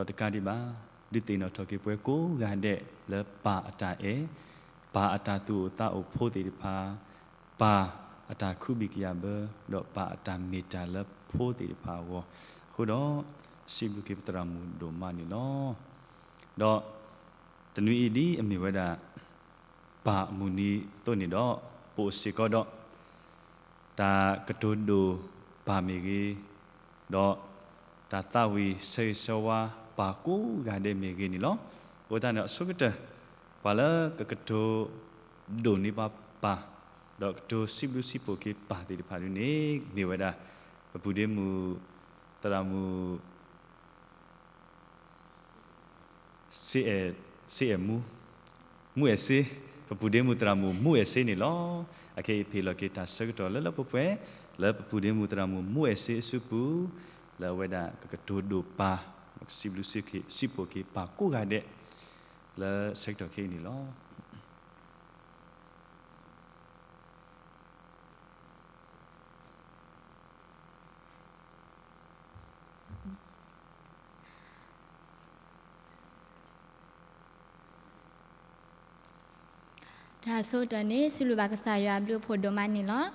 ဒီးတကးဒံးဘၣ် ဒုးသ့ၣ်နီၣ်ထီၣ်က့ၤပှၤကိးဂၤဒဲးလၢပၢ်အတၢ်အဲၣ်, ပၢ်အတၢ်သူၣ်အိၣ်သးအိၣ်ဖိသ့ၣ်တဖၣ်, ပၢ်အတၢ်ခူဘံၣ်ကယၤဘၢ, ဒီးပၢ်အတၢ်မ့ၢ်တၢ်လၢဖိသ့ၣ်တဖၣ်အဂီၢ်, အဃိဒီး စံးဘျုးက့ၤပသရၣ်မုၣ်ဒိၣ်မးန့ၣ်လီၤ. ဒီးတနွံအံၤဒ်အမ့ၢ်ဝဲဒၣ် ပၢ်အမုၢ်နံၤအသိးန့ၣ်ဒီး ပအိၣ်စ့ၢ်ကီးဒီး တၢ်ကတိၤဒိၣ်ပၢ်မ့ၢ်ဂ့ၤ, ဒီးတၢ်သးဝံၣ်ဆၢဂ့ၤဆၢဝါပၢ်ကိးဂၤဒဲးမ့ၢ်ဂ့ၤန့ၣ်လီၤ. အဃိသတးန့ၣ် အဆိကတၢၢ် ပှၤလၢကကတိၤဒိၣ်န့ၢ်ပှၤပၢ်, ဒီးကတိၤစံးဘျုးစံးဖှိၣ်က့ၤပၢ်သ့ၣ်တဖၣ်ဒ်န့ၣ် မ့ၢ်ဝဲဒၣ် ပပုၢ်ဒ့မုၣ် သရၣ်မုၣ် စ့အဲၣ်, စ့အဲၣ်မူ, မူအဲၣ်စ့, ပပုၢ်ဒ့မုၣ်သရၣ်မုၣ်မူအဲၣ်စ့န့ၣ်လီၤ. အခဲအံၤပဟ့ၣ်လီၤက့ၤတၢ်ဆၢကတီၢ်လၢလၢပှဲၤပှဲၤ လၢပပုၢ်ဒ့မုၣ်သရၣ်မုၣ်မူအဲၣ်စ့အစုပူၤ, လၢအဝဲဒၣ်ကကတိၤဒိၣ်ပၢ်, ကစံးဘျုးစံးဖှိၣ်က့ၤပၢ်ကိးဂၤဒဲး လၢဆၢကတီၢ်ခဲအံၤန့ၣ်လီၤ. တၢ် တၢ်ဆိကတၢၢ်န့ၣ် စံးဘျုးဘၣ်ကစၢ်ယွၤအဘျုးအဖှိၣ်ဒိၣ်မးန့ၣ်လီၤ.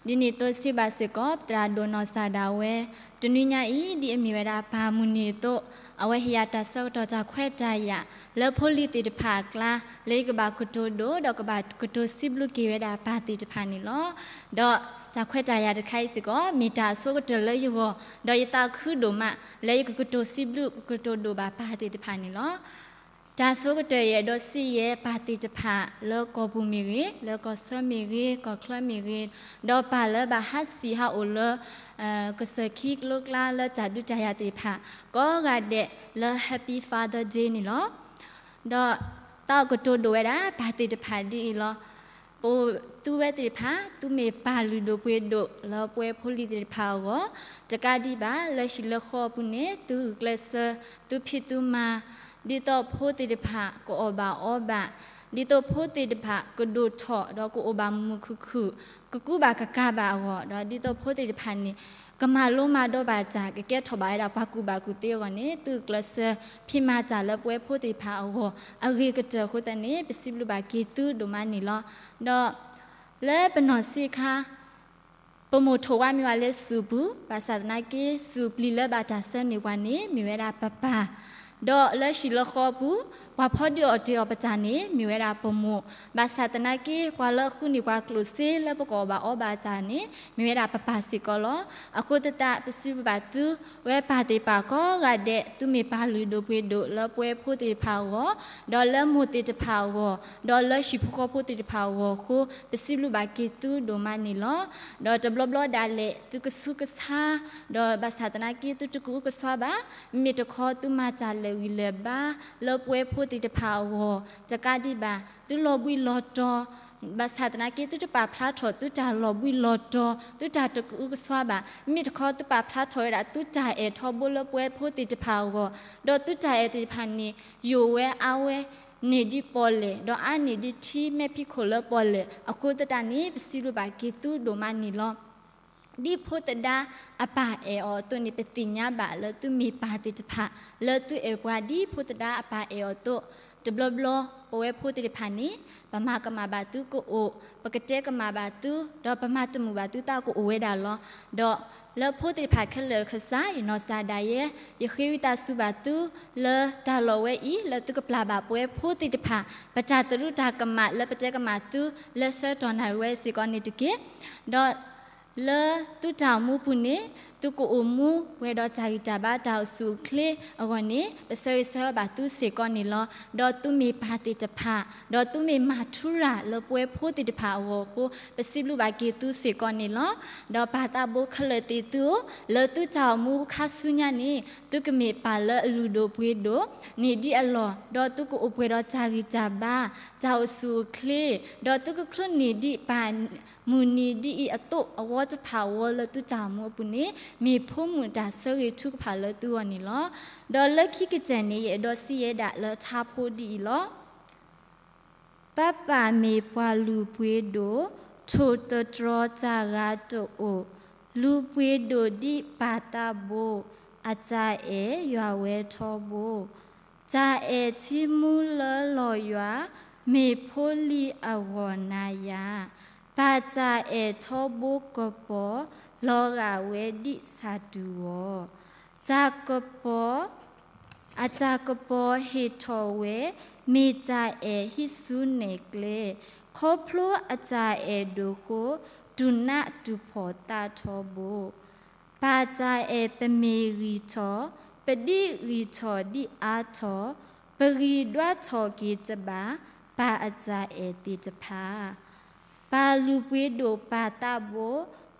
ဒ်န့ၣ်အသိးစံးဘၣ်စ့ၢ်ကီး ပသရၣ်ဒိၣ်နီၢ်စၢ်ဒၣ်ဝဲ တနွံညါအံၤ ဒ်အမ့ၢ်ဝဲဒၣ်ပၢ်မုၢ်နံၤအသိး အဝဲဟ့ၣ်ယၤတၢ်ဆၢကတီၢ်တၢ်ခွဲးတၢ်ယာ် လၢဖိလံၤသ့ၣ်တဖၣ်အကျါ လၢယကဘၣ်ကတိၤဒိၣ် ဒီးကဘၣ်ကတိၤစံးဘျုးက့ၤဝဲဒၣ်ပၢ်သ့ၣ်တဖၣ်န့ၣ်လီၤ. ဒီးတၢ်ခွဲးတၢ်ယာ်တခါအံၤစ့ၢ်ကီး မ့ၢ်တၢ်အဆိကတၢၢ်လၢယဂီၢ် ဒီးယသးခုဒိၣ်မး လၢယကကတိၤစံးဘျုး ကကတိၤဒိၣ်ဘၣ်ပၢ်သ့ၣ်တဖၣ်န့ၣ်လီၤ. တၢ်ဆိကတၢၢ်ယအဲၣ်ဒိးစံးယဲ ပၢ်သ့ၣ်တဖၣ်လၢကီၢ်ပူၤမ့ၢ်ဂ့ၤ, လၢကီၢ်ဆၢမ့ၢ်ဂ့ၤ, ကီၢ်ချၢမ့ၢ်ဂ့ၤ, ဒီးပၢ်လၢဘၣ်ဟးစံၣ်ဟးအိၣ်လၢ ကစၢၢ်ခံကလိကျါလၢတၢ်ဒုးတၢ်ယၤသ့ၣ်တဖၣ် ကိးဂၤဒဲးလၢ Happy Father Day န့ၣ်လီၤ. ဒီးသးအိၣ်ကတိၤဒိၣ်ဝဲဒၣ် ပၢ်သ့ၣ်တဖၣ်ဒ်အံၤလီၤ. ပအိၣ်သုဝဲသ့ၣ်တဖၣ် သုမ့ၢ်ပၢ်လုၢ်ဒိၣ်ပှ့ၤဒိၣ်လၢပဝဲဖိလံၤသ့ၣ်တဖၣ်အဂီၢ်, တကးဒံးဘၣ် လၢဟံၣ်လၢဃီအပူၤန့ၣ် သုဂုာ်ကျဲးစၢး သုဖံးသုမၤ, ဒ်သိးဖိသ့ၣ်တဖၣ် ကအီၣ်ဘၣ်အီဘၣ်, ဒ်သိးဖိသ့ၣ်တဖၣ် ကဒိၣ်ထီၣ် ဒီးကအိၣ်ဘၣ်မုာ်မုာ်ခုၣ်ခုၣ်, ကကူဘၣ်ကကၤဘၣ်အဂီၢ်, ဒီးဒ်သိးဖိသ့ၣ်တဖၣ်န့ၣ် ကမၤလိမၤဒိးဘၣ်တၢ် ကကဲထီၣ်ဘၣ်ဝဲဒၣ်ပှၤကူၣ်ဘၣ်ကူၣ်သ့အဂီၢ်န့ၣ် သုဂုာ်ကျဲးစၢး ဖံးမၤတၢ်လၢပဝဲဖိသ့ၣ်တဖၣ်အဂီၢ် အဂ့ၤကတၢၢ်အဃိသတးန့ၣ် ပစံးဘျုးဘၣ်က့ၤသုဒိၣ်မးန့ၣ်လီၤ. ဒီးလၢပနီၢ်ဆံးခါ ပမိၢ်ထိၣ်ဝါမ့ၢ်ဝဲလၢစူၣ်ပူၤ, ဘၣ်ဆၣ်သနာ်က့ စူၣ်ပျံၤလၢဘၣ်တၢ်ဆၢန့ၢ်ပှၤန့ၣ် မ့ၢ်ဝဲဒၣ်ပပၢ်, ဒီးလၢဟံၣ်လၢဃီပူၤ ပှၤဖီဒုးအီၣ်တ့ၢ်အီၣ်ပတၢ်န့ၣ် မ့ၢ်ဝဲဒၣ်ပမိၢ်, ဘၣ်ဆၣ်သနာ်က့ ပှၤလၢအဃုန့ၢ်ပှၤကျိၣ်စ့လၢပကအီၣ်ဘၣ်အီဘၣ်တၢ်န့ၣ် မ့ၢ်ဝဲဒၣ်ပပၢ်စ့ၢ်ကီးလီၤ. အဃိသတး ပစံးဘျုးဘၣ်သုဝဲပၢ်သ့ၣ်တဖၣ်ကိးဂၤဒဲး သုမ့ၢ်ပၢ်လုၢ်ဒိၣ်ပှ့ၤဒိၣ်လၢပဝဲဖိသ့ၣ်တဖၣ်အဂီၢ်, ဒီးလၢမိၢ်သ့ၣ်တဖၣ်အဂီၢ်, ဒီးလၢဟံၣ်ဖိဃီဖိသ့ၣ်တဖၣ်အဂီၢ်အဃိ ပစံးဘျုးဘၣ်က့ၤသုဒိၣ်မးန့ၣ်လီၤ. ဒီးတဘျီဘျီဒၣ်လဲာ် သုကဆူးကဆါ, ဒီးဘၣ်ဆၣ်သနာ်က့ သုတကအုကစွါဘၣ်, မ့မ့ၢ်တခီသုမၤတၢ်လၢာ်ဂံၢ်လၢာ်ဘါ လၢပဝဲဖိသ့ၣ်တဖၣ်အဂီၢ်, တကးဒံးဘၣ် သုလီၤဘှံးလီၤတီၤ, ဘၣ်ဆၣ်သနာ်က့ သုတပာ်ဖျါထီၣ်သုတၢ်လီၤဘှံးလီၤတီၤ, သုတၢ်တကအုကစွါဘၣ်, မ့မ့ၢ်တခီသုပာ်ဖျါထီၣ်ဝဲဒၣ်သုတၢ်အဲၣ်ထီဘိလၢပဝဲဖိသ့ၣ်တဖၣ်အဂီၢ်, ဒီးသုတၢ်အဲၣ်သ့ၣ်တဖၣ်န့ၣ် ယိာ်ဝဲအါဝဲန့ၢ်ဒံးပီၣ်လဲၣ်, ဒီးအါန့ၢ်ဒံးထံမဲာ်ဖံးခိၣ်လၢပီၣ်လဲၣ်, အဃိသတးန့ၣ် ပစံးဘျုးဘၣ်က့ၤသုဒိၣ်မးန့ၣ်လီၤ. ဒ်ဖိသဒါအပၢ်အဲၣ်အီၤအသိးန့ၣ် ပသ့ၣ်ညါဘၣ်လၢသုမ့ၢ်ပၢ်သ့ၣ်တဖၣ် လၢသုအဲၣ်ပှၤဒ်ဖိသဒါအပၢ်အဲၣ်အီၤအသိး, တဘျီဘျီ ပဝဲဖိသ့ၣ်တဖၣ်န့ၣ် ပမၤကမၣ်ဘၣ်သုကအိၣ်, ပကတဲကမၣ်ဘၣ်သု, ဒီးပမၤတမုာ်ဘၣ်သုသးကအိၣ်ဝဲဒၣ်လီၤ. ဒီးလၢဖိသ့ၣ်တဖၣ်ခဲလၢာ်ခၢၣ်စး ယနီၢ်စၢ်ဒၣ်ယဲ ယဃ့ဝံသးစူၤဘၣ်သု လၢတၢ်လီၢ်ဝဲအံၤ လၢသုကပျၢ်ဘၣ်ပဝဲဖိသ့ၣ်တဖၣ် ပတၢ်သရူးတၢ်ကမၣ်လၢပတဲကမၣ်သု လၢဆၢကတီၢ်နၣ်ရံၣ်ဝဲစ့ၢ်ကီးန့ၣ်တက့ၢ်. ဒီးလၢသုတၢ်အိၣ်မူပူၤန့ၣ် သုကအိၣ်မူပှဲၤဒီးတၢ်ဂံၢ်တၢ်ဘါ တၢ်အိၣ်ဆူၣ်အိၣ်ချ့အဂီၢ်န့ၣ် ပဆၢဂ့ၤဆၢဝါဘၣ်သုစ့ၢ်ကီးန့ၣ်လီၤ. ဒီးသုမ့ၢ်ပၢ်သ့ၣ်တဖၣ်, ဒီးသုမ့ၢ်မၤထူရၤလၢပဝဲဖိသ့ၣ်တဖၣ်အဂီၢ်အဃိ ပစံးဘျုးဘၣ်က့ၤသုစ့ၢ်ကီးန့ၣ်လီၤ. ဒီးပၢ်သးဘိခဲလၢာ်သ့ၣ်သုဧၢ, လၢသုတၢ်အိၣ်မူခါဆူညါန့ၣ် သုကမ့ၢ်ပၢ်လၢအလုၢ်ဒိၣ်ပှ့ၤဒိၣ် န့ၢ်ဒံးအလီၢ်, ဒီးသုကအိၣ်ပှဲၤဒီးတၢ်ဂံၢ်တၢ်ဘါ, တၢ်အိၣ်ဆူၣ်အိၣ်ချ့, ဒီးသုကချုးန့ၢ်ဒံးပၢ်မုၢ်နံၤဒ်အံၤအသိး အဝီတဖၣ်အဂီၢ်လၢသုတၢ်အိၣ်မူအပူၤန့ၣ် မ့ၢ်ဖိမုၣ်တၢ်ဆၢဂ့ၤထူကဖၣ်လၢသုဂီၢ်န့ၣ်လီၤ. ဒီးလၢခံကတၢၢ်န့ၣ် ယအဲၣ်ဒိးစံးယဲဒၣ်လၢထါဖိဒ်အံၤလီၤ. ပၢ်ပၢ်မ့ၢ်ပှၤလုၢ်ပှ့ၤဒိၣ်, ထိၣ်သတြီၤတၢ်ဂၤတအိၣ်, လုၢ်ပှ့ၤဒိၣ်ဒ်ပၢ်သးဘိ, အတၢ်အဲၣ်ယွၤဝဲထီဘိ, တၢ်အဲၣ်ထံမူလၢလီၤယွၤ, မ့ၢ်ဖိလံၤအဂီၢ်နၤယၤ, ပၢ်တၢ်အဲၣ်ထီဘိကပီၤ, လီၤဂာ်ဝဲဒ်ဆၣ်တူာ်ဂီၤ, တၢ်ကပီၤ အတၢ်ကပီၤဟ့ၣ်ထီၣ်ဝဲ, မ့ၢ်တၢ်အဲၣ်ဟံးဆူနဲၣ်ကျဲ, ခီဖျိအတၢ်အဲၣ်ဒိၣ်ဃိ, တူၢ်နးတူၢ်ဖှီၣ်သးထီဘိ. ပၢ်တၢ်အဲၣ်ပမ့ၢ်ဂံၢ်ထီၣ်, ပဒံးဂံၢ်ထီၣ်ဒံးအါထီၣ်, ပဂံၢ်ဒွးထီၣ်က့ၤတဘၣ်, ပၢ်အတၢ်အဲၣ်သ့ၣ်တဖၣ် ပၢ်လုၢ်ပှ့ၤဒိၣ်ပၢ်သးဘိ,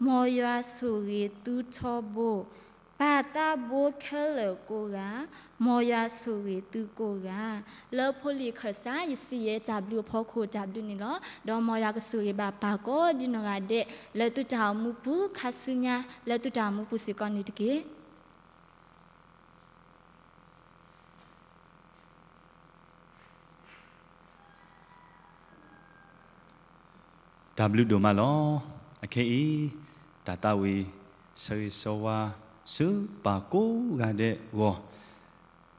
မ်ယွၤဆိၣ်ဂ့ၤသုထီဘိ, ပၢ်သးဘိခဲလၢာ်ကိးဂၤ, မ်ယွၤဆိၣ်ဂ့ၤသုကိးဂၤ. လၢဖိလံၤခၢၣ်စး ယစံးယဲတၢ်ဘျုးအဖီခိၣ်တၢ်ဘျုးန့ၣ်လီၤ. ဒီးမ်ယွၤကဆိၣ်ဂ့ၤဘၣ်ပၢ်ကိးဒ်နီၢ်ဂၤဒဲး လၢသုတၢ်အိၣ်မူပူၤ ခါဆူညါ လၢသုတၢ်အိၣ်မူပူၤစ့ၢ်ကီးန့ၣ်တက့ၢ်. တၢ်ဘျုးဒိၣ်မးလီၤ. အခဲအံၤ တၢ်သးဝံၣ် ဆၢဂ့ၤဆၢဝါ ဆူပၢ်ကိးဂၤဒဲးအဂီၢ်,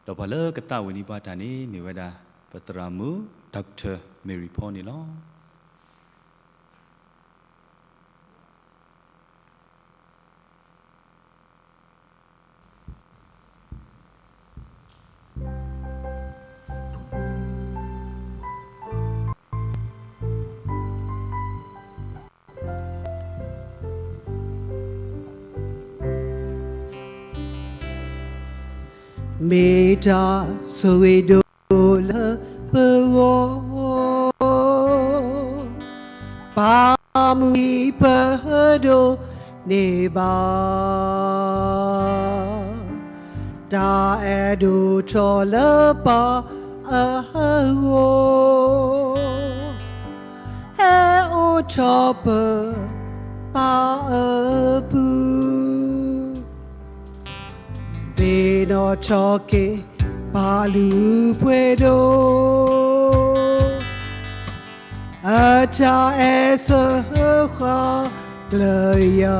ဒီးပှၤလၢကသးဝံၣ်န့ၢ်ပှၤတၢ်န့ၣ် မ့ၢ်ဝဲဒၣ် ပသရၣ်မုၣ် Doctor Mary Paul န့ၣ်လီၤ. မ့ၢ်တၢ်ဆိၣ်ဂ့ၤဒိၣ်လၢပဂီၢ်, ပာ်မုာ်ပဒိၣ်န့ၢ်ဘၣ်, တၢ်အဲၣ်ဒိၣ်ထီၣ်လၢပၢ်အဂီၢ်, ဟဲအိၣ်ထီၣ်ပပၢ်အပူၤ, သ့ၣ်နီၣ်ထီၣ်က့ၤပၢ်လုၢ်ပှ့ၤဒိၣ်, အတၢ်အဲၣ်စၢဃာ်ကျၢၤယၤ,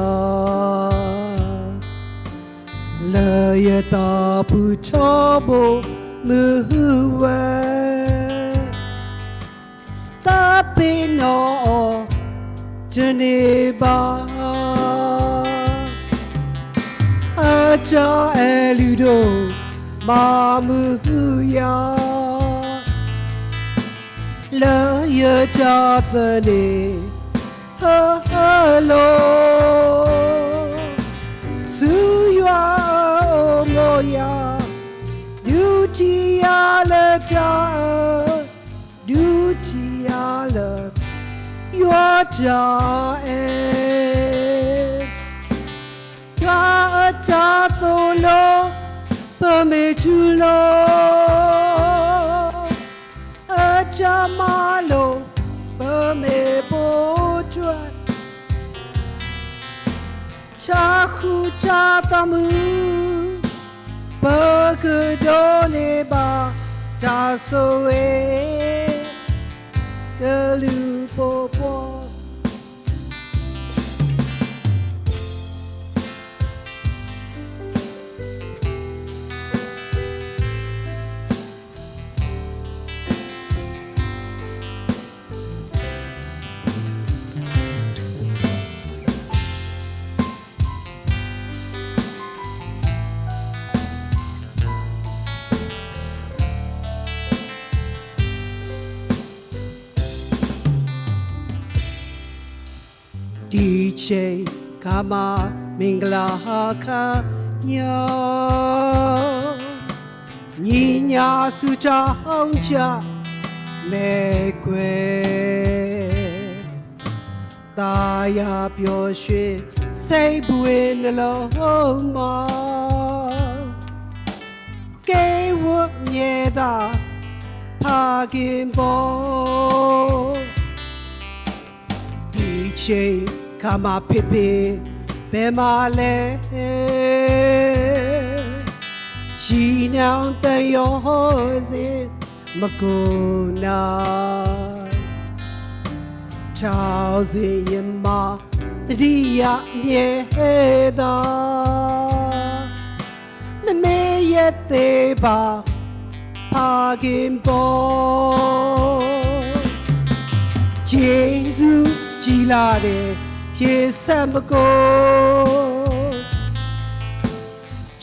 လၢယသးပူၤထီဘိမုၢ်ဝဲ, သးပ့ၤနီၣ်အီၤတန့ၢ်ဘၣ်, အတၢ်အဲၣ်လုၢ်ဒိၣ်မၤမုာ်ယၤ, လၢယတၢ်သန့ၤဟၢလီၤ, ဆူယွၤအအိၣ်မိၢ်ယၤ, ဒုးထံၣ်ယၤလၢတၢ်အၢ, ဒုးထံၣ်ယၤလၢယွၤတၢ်အဲၣ်, ယွၤအတၢ်သိၣ်လိ ပမ့ၢ်တူၢ်လိာ်, အတၢ်မၤလိ ပမ့ၢ်ပိာ်ထွဲ, တၢ်ဃူတၢ်ဖိးမုာ်, ပကဒိးန့ၢ်ဘၣ်တၢ်ဆိၣ်ဂ့ၤ ကလုၢ်ပှီၢ်ပှီၢ်. ဒီးဆ့ကၤမၤမ့ၢ်ကလၤဟါခါညါ, ညံညါဆူတၢ်ဟီၣ်ကၢ်မဲာ်ကွဲ, သးယၤပျီၡ့စံးဘှ့ၣ်နလီၤမၢ်, ကဲဝဲမ့ၢ်သးဖးက့ၤဘီ, ဒီးဆ့ကၤမၤဖံးဖံးပဲမၤလဲၣ်, ဆံးနၣ်သယီၤစ့ၢ်မကိးနၤ, ထီၣ်စ့ၢ်ယမါသဒံးယၤမ့ၢ်သး မ့မ့ၢ်ယသ့ဘၣ်ဖးက့ၤဘီ, ယ့ၣ်ၡူးကံလၤဒဲး က့ၤဆဲးမကိး,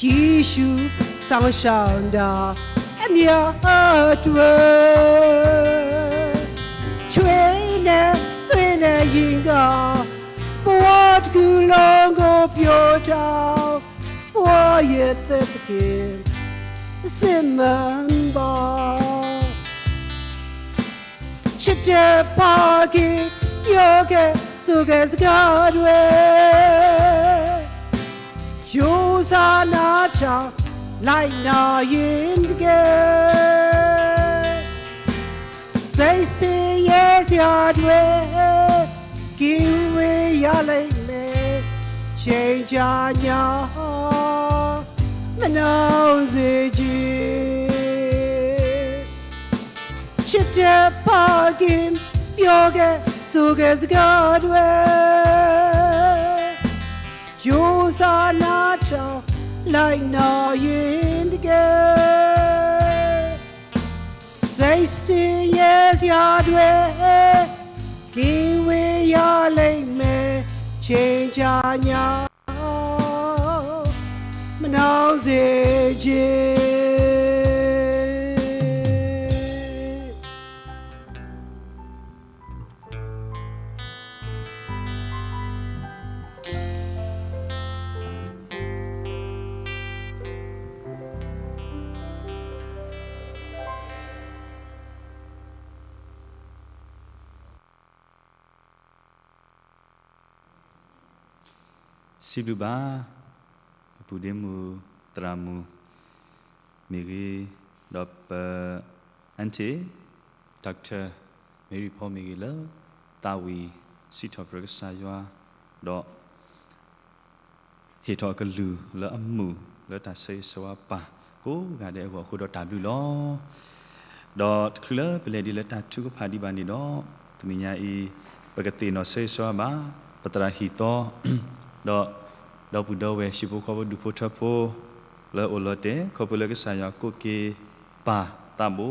ယ့ၣ်ၡူးစီဆှံဒၣ်အမံၤအတြဲၤ, ဆွ့ၣ်နဲၣ်သွံၣ်နဲၣ်ယံၤကၤ, ပဝဲတကုလီၤကိးပယီၤတၢ် ပှၤယသ့ၣ်သက့ၢ် စ့ၢ်မၤဘၣ်, ဆၢတဲာ်ဖးက့ၤ ပျီကဲ ဆိၣ်ဂ့ၤစ့ၢ်ကီးဒွဲၣ်, ယိၤသးနၤတၢ်လၢနၤယ့ၢ်တက့ၢ်, စံးဆ့ၣ်ယဲၢ်စ့ၢ်ကီးဒွဲၣ်, က့ၤဝ့ၢ်ယၤလံမ့ၢ် ဆ့ကၤညါ မနီၢ်စ့ၢ်က့ၤ, ဆၢတဲာ်ဖးက့ၤ ပျီကဲ ဆိၣ်ဂ့ၤစ့ၢ်ကီးဒွဲၣ်, ယိၤသးနၤတၢ်လၢနၤယ့ၢ်တက့ၢ်, စံးဆ့ၣ်ယဲၢ်စ့ၢ်ကီးဒွဲၣ်, က့ၤဝ့ၢ်ယၤလံမ့ၢ် ဆ့ကၤညါ မနီၢ်စ့ၢ်က့ၤ. စံးဘျုးဘၣ် ပပုၢ်ဒ့မုၣ်သရၣ်မုၣ်မ့ၢ်ဂ့ၤ, ဒီးပ aunty Doctor Mary Paul မ့ၢ်ဂ့ၤ လၢသးဝံၣ်စံးထီၣ်ပတြၢၤကစၢ်ယွၤ, ဒီး ဟ့ၣ်ထီၣ်အကလုၢ်လၢအမုာ်လၢတၢ်ဆၢဂ့ၤဆၢဝါပၢ် ကိးဂၤဒဲးအဂီၢ်အဃိဒီးတၢ်ဘျုးလီၤ. ဒီးတချုးလၢပလဲၤဒံးလၢတၢ်ထုကဖၣ်ဒံးဘၣ်န့ၣ်ဒီး, တနံၤညါအံၤ ပကသ့ၣ်နီၣ်ဆၢဂ့ၤဆၢဝါဘၣ် ပသရၣ်ဟံၣ်သီ, ဒီး ဒီပုၢ်ဒီဝဲၢ်ဟံၣ်ဖိဃီဖိဒူၣ်ဖိထၢဖိ လၢအိၣ်လီၤတဲာ် ခီဖျိလၢကစၢ်ယွၤကိးက့ၤပၢ်သးဘိ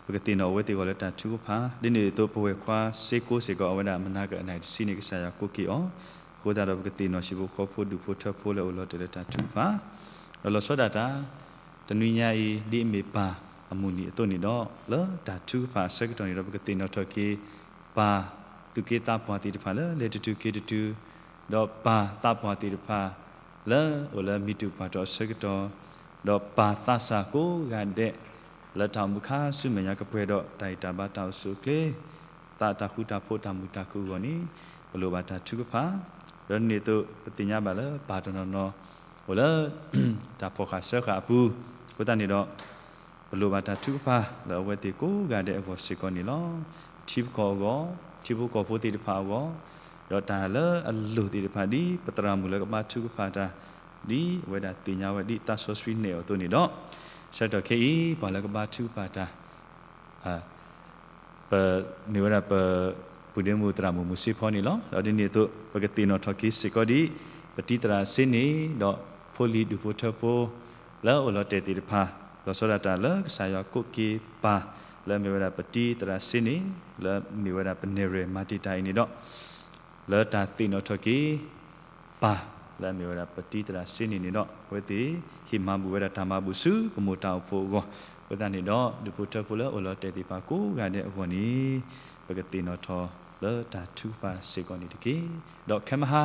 ပကသ့ၣ်နီၣ်အဝဲသ့ၣ်အဂီၢ်လၢတၢ်ထုကဖၣ်, ဒ်န့ၣ်အသိးပဝဲၢ်ခွါစ့ကိစ့ၢ်ကီး အဝဲဒၣ်မနၤကအနၢ်တဆံန့ၣ် ကစၢ်ယွၤကိးက့ၤအီၤ, အဃိသတးဒီးပကသ့ၣ်နီၣ်ဟံၣ်ဖိဃီဖိဒူၣ်ဖိထၢဖိလၢအိၣ်လီၤတဲာ်လၢတၢ်ထုကဖၣ်, ဒီးလီၤဆီဒၣ်တၢ် တနွံညါအံၤ ဒ်အမ့ၢ်ပၢ်အမုၢ်နံၤအသိးန့ၣ်ဒီး လၢတၢ်ထုကဖၣ်အဆၢကတီၢ်န့ၣ်ဒီး ပကသ့ၣ်နီၣ်ထီၣ်က့ၤ ပၢ်သူၣ်က့သးပှၢ်သ့ၣ်တဖၣ်လၢလဲၤတတုၤက့ၤတတုၤ, ဒီးပၢ်သးပှၢ်သ့ၣ်တဖၣ် လၢအိၣ်လၢမံၤတူာ်ပှၢ်တီၤအဆၢကတီၢ်, ဒီးပၢ်သးစၢ်ကိးဂၤဒဲး လၢတၢ်အိၣ်မူခါဆူမဲာ်ညါကပှဲၤဒီးတၢ်ဂံၢ်တၢ်ဘါတၢ်အိၣ်ဆူၣ်အိၣ်ချ့, သးတၢ်ဃူတၢ်ဖိးတၢ်မုာ်တၢ်ခုၣ်အဂီၢ်န့ၣ် ပလိၣ်ဘၣ်တၢ်ထုကဖၣ်, ဒီးဒ်န့ၣ်အသိးပသ့ၣ်ညါဘၣ်လၢပၢ်တနီၤနီၤ အိၣ်လၢ တၢ်ဖီၣ်ဃာ်စၢဃာ်အပူၤ, အဃိသတးန့ၣ်ဒီး ပလိၣ်ဘၣ်တၢ်ထုကဖၣ်လၢအဝဲသ့ၣ်ကိးဂၤဒဲးအဂီၢ်စ့ၢ်ကီးန့ၣ်လီၤ. ထံပကီၢ်အဂီၢ်, ထံဖိကီၢ်ဖိသ့ၣ်တဖၣ်အဂီၢ်, ဒီးတၢ်လၢအလိၣ်သ့ၣ်တဖၣ် ဒ်ပသရၣ်မုၣ်လၢကဘါထုကဖၣ်တၢ်, ဒ်အဝဲဒၣ်သ့ၣ်ညါဝဲဒ်သးစီဆှံနဲၣ်အီၤအသိးန့ၣ်ဒီး, ဆၢကတီၢ်ခဲအံၤ ပှၤလၢကဘါထုကဖၣ်တၢ် ပမ့ၢ်ဝဲဒၣ်ပပုၢ်ဒ့မုၣ်သရၣ်မုၣ်မုၢ်စ့ဖီန့ၣ်လီၤ. ဒီးဒ်န့ၣ်အသိး ပကသ့ၣ်နီၣ်ထီၣ်က့ၤစ့ၢ်ကီးဒ် ပတံၤသရၣ်စ့န့ၣ် ဒီးဖိလံၤဒူၣ်ဖိထၢဖိ လၢအိၣ်လီၤတဲာ်သ့ၣ်တဖၣ် လီၤဆီဒၣ်တၢ်လၢကစၢ်ယွၤကိးက့ၤပၢ် လၢအမ့ၢ်ဝဲဒၣ်ပတံၤသရၣ်စ့န့ၣ် လၢမ့ၢ်ဝဲဒၣ်ပနဲၣ်ရွဲၣ်မၤတံာ်တာ်အံၤန့ၣ်ဒီး လၢတၢ်သ့ၣ်နီၣ်ထီၣ်က့ၤ ပၢ်လၢအမ့ၢ်ဝဲဒၣ်ပတံၤသရၣ်စ့န့ၣ်န့ၣ်ဒီး အဝဲသ့ၣ်ဟ့ၣ်မၤဘူၣ်ဝဲဒၣ်တၢ်မၤဘူၣ်ဆူပမိၢ်တၢ်အိၣ်ဖှိၣ်အဂီၢ်, အဃိသတးန့ၣ်ဒီး ဒူၣ်ဖိထၢဖိလၢအိၣ်လီၤတဲာ်သ့ၣ်တဖၣ်ကိးဂၤဒဲးအဂီၢ်န့ၣ် ပကသ့ၣ်နီၣ်ထီၣ်လၢတၢ်ထုကဖၣ်စ့ၢ်ကီးန့ၣ်တက့ၢ်. ဒီးခဲမဟါ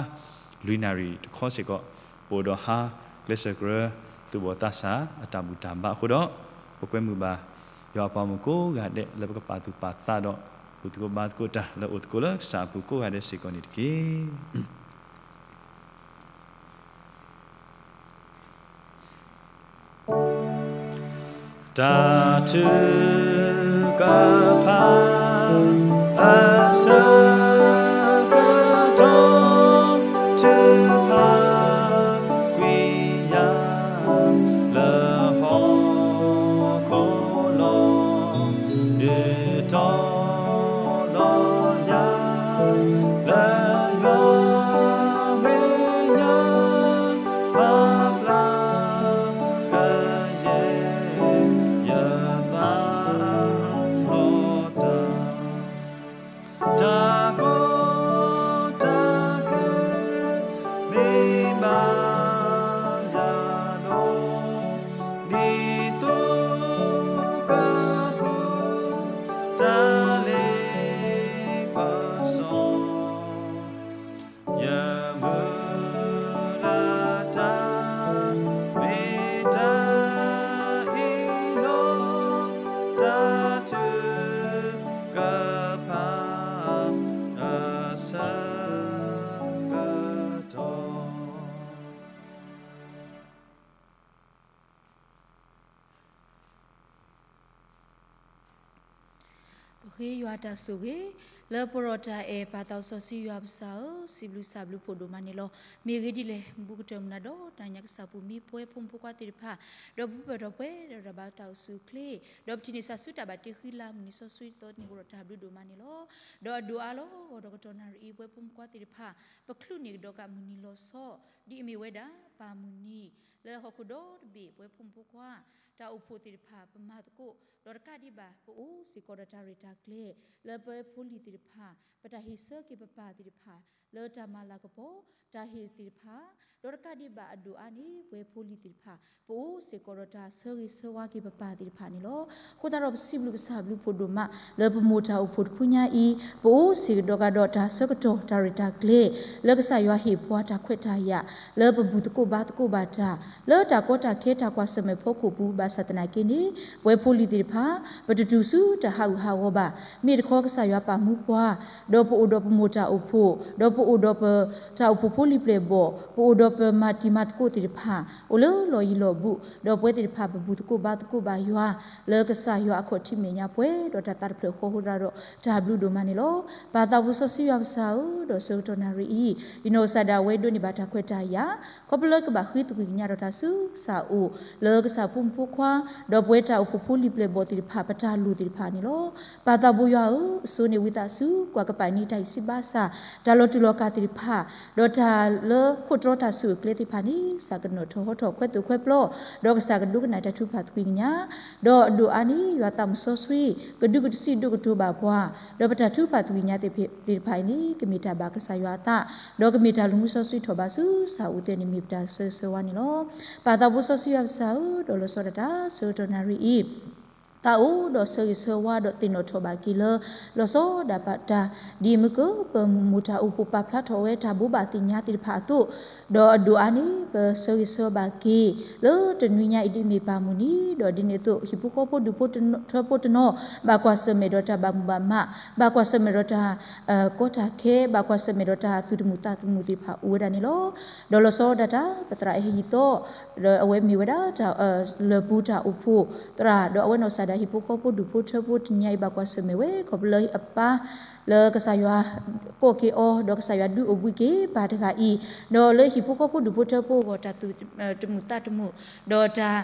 လွံၢ်နၣ်ရံၣ်တခီစ့ၢ်ကီး ပအိၣ်ဒီးဟါကျဲးစၢးကရၢ သူၣ်ဘီၣ်သးစၢ်အတၢ်ဘူၣ်တၢ်ဘါအဃိဒီး ပကွဲမုာ်ဘၣ် ယွၤအပှၤမုၣ်ကိးဂၤဒဲးလၢပကပာ်သူၣ်ပာ်သးဒီး ဘူၣ်သကိးဘါသကိးတၢ်လၢအိၣ်သကိးလၢကစၢ်အပူၤကိးဂၤဒဲးစ့ၢ်ကီးန့ၣ်တက့ၢ်. တၢ်ထုကဖၣ် အဆၢကတီၢ် ထုကဖၣ်ကွံာ်ယၤ လၢဟီၣ်ခိၣ်လီၤ ဒုးတီၤလီၤယၤ လၢယွၤမဲာ်ညါ ပာ်ဖျါကယဲၢ် ယသးထီၣ်တၢ် တၢ်ကီတၢ်ခဲ မ့ၢ်ဘၣ်ယၤဒီး ဒ်သိးကပူၤ တၢ်လ့ပစီ ယမုၢ်လၢ်တၢ် မ့ၢ်တၢ်အ့ၣ်လိာ် တၢ်ထုကဖၣ် အဆၢကတီၢ် ပဃ့ယွၤတၢ်ဆိၣ်ဂ့ၤ လၢပှဲၤဒီးတၢ်အဲၣ် ပၢ်သးစီဆှံယွၤပစၢ်ဧၢ, စံးဘျုးစံးဘျုးဖှိၣ်ဒိၣ်မးန့ၣ်လီၤ. မ့ၢ်ဂ့ၢ်ဒ်လဲၣ် မူကတၢၢ်မုၢ်နၤဒီးတၢ်ညါကစၢ်ပူၤ မ့ၢ်ပဝဲဖိမုၣ်ဖိခွါသ့ၣ်တဖၣ် ဒီးပပၢၢ်ထီၣ်ပှဲၤဒီးတၢ်ဘါတၢ်အိၣ်ဆူၣ်အိၣ်ချ့ ဒီးပထံၣ်န့ၢ်ဆူတၢ်ဘၣ်တ့ဃံလၤ မုၢ်နံၤစီဆှံသီန့ၣ် အိၣ်ဒီးတၢ်ဘျုးဒိၣ်မးန့ၣ်လီၤ. ဒီးအဒိၣ်အါလီၤဂီၤဒီးကတီၢ်နၣ်ရံၣ်အံၤ ပဝဲဖိမုၣ်ဖိခွါသ့ၣ်တဖၣ် ပချုးန့ၢ်ကဒီးကးမုၢ်နံၤလီၤဆီ ဒ်အမ့ၢ်ဝဲဒၣ် ပၢ်မုၢ်နံၤ လၢဟီၣ်ခိၣ်ဒီတဘ့ၣ် ပဝဲဖိမုၣ်ဖိခွါ တၢ်အိၣ်ဖှိၣ်သ့ၣ်တဖၣ် ပမၤသကိး ဒီးတကးဒံးဘၣ် ပအိၣ်စ့ၢ်ကီးဒီးတၢ်ရဲၣ်တၢ်ကျဲၤ လၢပဝဲဖိလံၤသ့ၣ်တဖၣ် ပတၢ်ဟ့ၣ်ဆၢက့ၤပပၢ်သ့ၣ်တဖၣ် လၢတၢ်မၤလၤကပီၤ တၢ်ဟ့ၣ်သ့ၣ်တဖၣ် ဒီးတကးဒံးဘၣ်အဒိၣ်အါန့ၣ် ပဝဲဖိလံၤသ့ၣ်တဖၣ် ပအိၣ်စ့ၢ်ကီးဒီးတၢ်ဆၢဂ့ၤဆၢဝါက့ၤပပၢ်သ့ၣ်တဖၣ်န့ၣ်လီၤ. အဃိသတးဒီးပစံးဘျုးကစၢ်ဘျုးဖှိၣ်ဒိၣ်မး လၢပမိၢ်တၢ်အိၣ်ဖှိၣ်တဖုညါအံၤ ပအိၣ်စ့ၢ်ကဒီးကဒီးတၢ်ဆၢကတီၢ် တၢ်ရဲၣ်တၢ်ကျဲၤ လၢကစၢ်ယွၤဟ့ၣ်ပှၤတၢ်ခွဲးတၢ်ယာ် လၢပဘူၣ်သကိး ပတသ့ၣ်ညါဘၣ်သကိးဘၣ်တၢ် လၢတၢ်ကီတၢ်ခဲတၢ်ကွၢ်ဆၢၣ်မဲာ်ဖီခိၣ်ပူၤ ဘၣ်ဆၣ်သနာ်က့န့ၣ် ပဝဲဖိလံၤသ့ၣ်တဖၣ် ပတတူၢ်ဆူတၢ်ဟးဂူာ်ဟးဂီၤဘၣ်. မ့ၢ်တခီကစၢ်ယွၤပာ်မူပှၤ ဒီးပအိၣ်ဒီးပမိၢ်တၢ်အိၣ်ဖှိၣ် ဒီးပအိၣ်ဒီးပတၢ်အိၣ်ဖှိၣ်ဖိလံၤပျဲၢ်ဘီၣ် ပအိၣ်ဒီးပမၤတံၤမၤသကိးသ့ၣ်တဖၣ် အိၣ်လၢလီၢ်ယံၤလီၢ်ဘူး ဒီးပဝဲသ့ၣ်တဖၣ်ပဘူၣ်သကိးဘါသကိးဘၣ်ယွၤ လၢကစၢ်ယွၤအခီၣ်ထံးမဲာ်ညါပှဲၤဒီးတၢ်သးတဖျၢၣ်ဃီအဃိသတးဒီး တၢ်ဘျုးဒိၣ်မးန့ၣ်လီၤ. ပၢ်သးဘိစီဆှံယွၤပစၢ်ဧၢ, ဒီးဆၢကတီၢ်နၣ်ရံၣ်အံၤ ယနီၢ်ကစၢ်ဒၣ်ဝဲဒိးန့ၢ်ဘၣ်တၢ်ခွဲးတၢ်ယာ် ခီဖျိလၢကဘၣ်ဃ့သကွံာ်ကညးဒီးတၢ်ဆူကစၢ်အအိၣ် လၢကစၢ်ဖိမုၣ်ဖိခွါ ဒီးပဝဲတၢ်အိၣ်ဖှိၣ်ဖိလံၤပျဲၢ်ဘီၣ်သ့ၣ်တဖၣ် ပတၢ်လိၣ်သ့ၣ်တဖၣ်န့ၣ်လီၤ. ပၢ်သးဘိယွၤဧၢ, အစိန့ၣ်ဝံသးစူၤ ကွၢ်ကပၤန့ၢ်တၢ်အံၤစံးဘၣ်ဆၣ် တၢ်လီၤတူာ်လီၤကာ်သ့ၣ်တဖၣ် ဒီးတၢ်လၢခိၣ်တြီတၢ်ဆိၣ်ဂ့ၤကျဲသ့ၣ်တဖၣ်န့ၣ် ကစၢ်ကနီၣ်ထီၣ်ဟီထီၣ်ခွဲသိၣ်ခွဲပျီ ဒီးကစၢ်ကဒိကနၣ်တၢ်ထုကဖၣ်သကွံာ်ကညး ဒီးအဒိၣ်အါန့ၣ် ယွၤသးမုၢ်စီဆှံ ကဒုးကစံၣ်ဒိၣ်ကတိၤဘၣ်ပှၤ ဒီးပတၢ်ထုကဖၣ်သကွံာ်ကညးသ့ၣ်တဖၣ်အံၤန့ၣ် ကမ့ၢ်တၢ်ဘၣ်ကစၢ်ယွၤအသး ဒီးကမ့ၢ်တၢ်လူၤမူစီဆှံထီၣ်ဘးဆူကစၢ်အအိၣ်သ့ၣ်န့ၣ် မ့ၢ်ပတၢ်ဆၢဂ့ၤဆၢဝါန့ၣ်လီၤ. ပၢ်သးဘိစီဆှံယွၤပစၢ်ဧၢ, ဒီးလီၤဆီဒၣ်တၢ် ဆၢကတီၢ်နၣ်ရံၣ်အံၤ သးအိၣ်ဒီးဆၢဂ့ၤဆၢဝါဒီးသ့ၣ်နီၣ်ထီၣ်ဘၣ်က့ၤလၢ လီၤဆီဒၣ်တၢ် ဒ်မ့ၢ်ကပမိၢ်တၢ်အိၣ်ဖှိၣ်ပာ်ဖျါထီၣ်ဝဲတၢ်ဘိးဘၣ်သ့ၣ်ညါသ့ၣ်တဖၣ်အသိး, ဒီးအဒိၣ်အါန့ၣ် ပဆၢဂ့ၤဆၢဝါဘၣ်က့ၤ လၢတနွံညါအံၤဒ်မ့ၢ်ပၢ်မုၢ်နံၤ, ဒီးဒ်န့ၣ်အသိး ဟံၣ်ဖိဃီဖိဒူၣ်ဖိထၢဖိတနီၤ ဘၣ်ကွၢ်ဆၢၣ်မဲာ်ဒီးတၢ်ဘၣ်မူဘၣ်မး, ဘၣ်ကွၢ်ဆၢၣ်မဲာ်ဒီးတၢ် ကီတၢ်ခဲ, ဘၣ်ကွၢ်ဆၢၣ်မဲာ်ဒီးတၢ်သူၣ်တမုာ်သးတမုာ်သ့ၣ်တဖၣ်အိၣ်ဝဲဒၣ်န့ၣ်လီၤ. ဒီးလီၤဆီဒၣ်တၢ် ပသရၣ်အဲၣ်ဟံၣ်သီ ဒီးအဝဲမ့ၢ်ဝဲဒၣ်တၢ် လၢၢ်ပူၤတၢ်အိၣ်ဖှိၣ်သရၣ်, ဒီးအဝဲနီၢ်ကစၢ်ဒၣ်ဟံၣ်ဖိဃီဖိဒူၣ်ဖိထၢဖိတနံၤညါအံၤ ဘၣ်ကွၢ်ဆၢၣ်မဲာ်ဝဲ ခီဖျိလၢအပၢ် လၢကစၢ်ယွၤ ကိးက့ၤအီၤ ဒီးကစၢ်ယွၤဒုးအိၣ်ဘှံးက့ၤပၢ်တဂၤအံၤ, ဒီးလၢဟံၣ်ဖိဃီဖိဒူၣ်ဖိထၢဖိအဂီၢ် တၢ်သူၣ်တမုာ်သးတမုာ် ဒီးတၢ်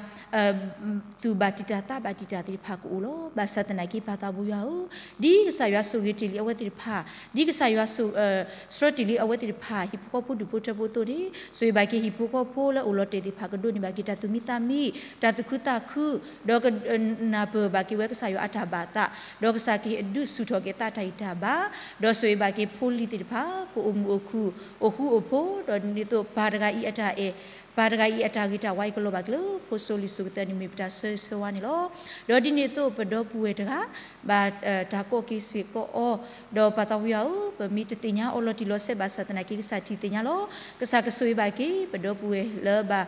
သူၣ်ဘၣ်တံာ်တာ်သးဘၣ်တံာ်တာ်သ့ၣ်တဖၣ်ကအိၣ်လီၤ. ဘၣ်ဆၣ်သနာ်က့ ပၢ်သးဘိယွၤဧၢ, ဒ်ကစၢ်ယွၤဆိၣ်ဂ့ၤတ့ၢ်လံအဝဲသ့ၣ်တဖၣ်, ဒ်ကစၢ်ယွၤ ဆှၢတ့ၢ်လံအဝဲသ့ၣ်တဖၣ် ဟံၣ်ဖိဃီဖိဒူၣ်ဖိထၢဖိအသိးန့ၣ် ဆိၣ်ဂ့ၤဘၣ်က့ၤဟံၣ်ဖိဃီဖိလၢအိၣ်လီၤတဲာ်သ့ၣ်တဖၣ် ကဒိးန့ၢ်ဘၣ်က့ၤတၢ်သူၣ်မံသးမံ, တၢ်သူၣ်ခုသးခု, ဒီးကနၢ်ပၢၢ်ဘၣ်က့ၤဝဲကစၢ်ယွၤအတၢ်ဘၣ်သး, ဒီးကစၢ်ကဒုးဆူၣ်ထီၣ်က့ၤသးတၢ်ဂံၢ်တၢ်ဘါ, ဒီးဆိၣ်ဂ့ၤဘၣ်က့ၤဖိလံၤသ့ၣ်တဖၣ် ကအိၣ်မုာ်အိၣ်ခုၣ် အိၣ်ဃူအိၣ်ဖိး, ဒီးဒ်န့ၣ်အသိးပၢ်တဂၤအံၤအတၢ်အဲၣ် ပၢ်တဂၤအံၤအတၢ်ဂ့ၤတၢ်ဝါအံၤ ကလီၤဘၣ်က့ၤလၢဖိစိၤလံၤစိၤကသၢန့ၣ် မ့ၢ်ပတၢ်ဆၢဂ့ၤဆၢဝါန့ၣ်လီၤ. ဒီးဒ်န့ၣ်အသိးပဒီပုၢ်ဝဲၢ်တဂၤ ဘၣ်တၢ်ကိးက့ၤစ့ၢ်ကီးအီၤ, ဒီးပၢ်သးဘိယွၤဧၢ, ပမ့ၢ်တသ့ၣ်ညါအီၤလီၤတံၢ်လီၤဆဲးဘၣ်ဆၣ်သနာ်က့ ကစၢ်ထံၣ်သ့ၣ်ညါလီၤ. ကစၢ်ကဆိၣ်ဂ့ၤဘၣ်က့ၤ ပဒီပုၢ်ဝဲၢ်လၢဘၣ်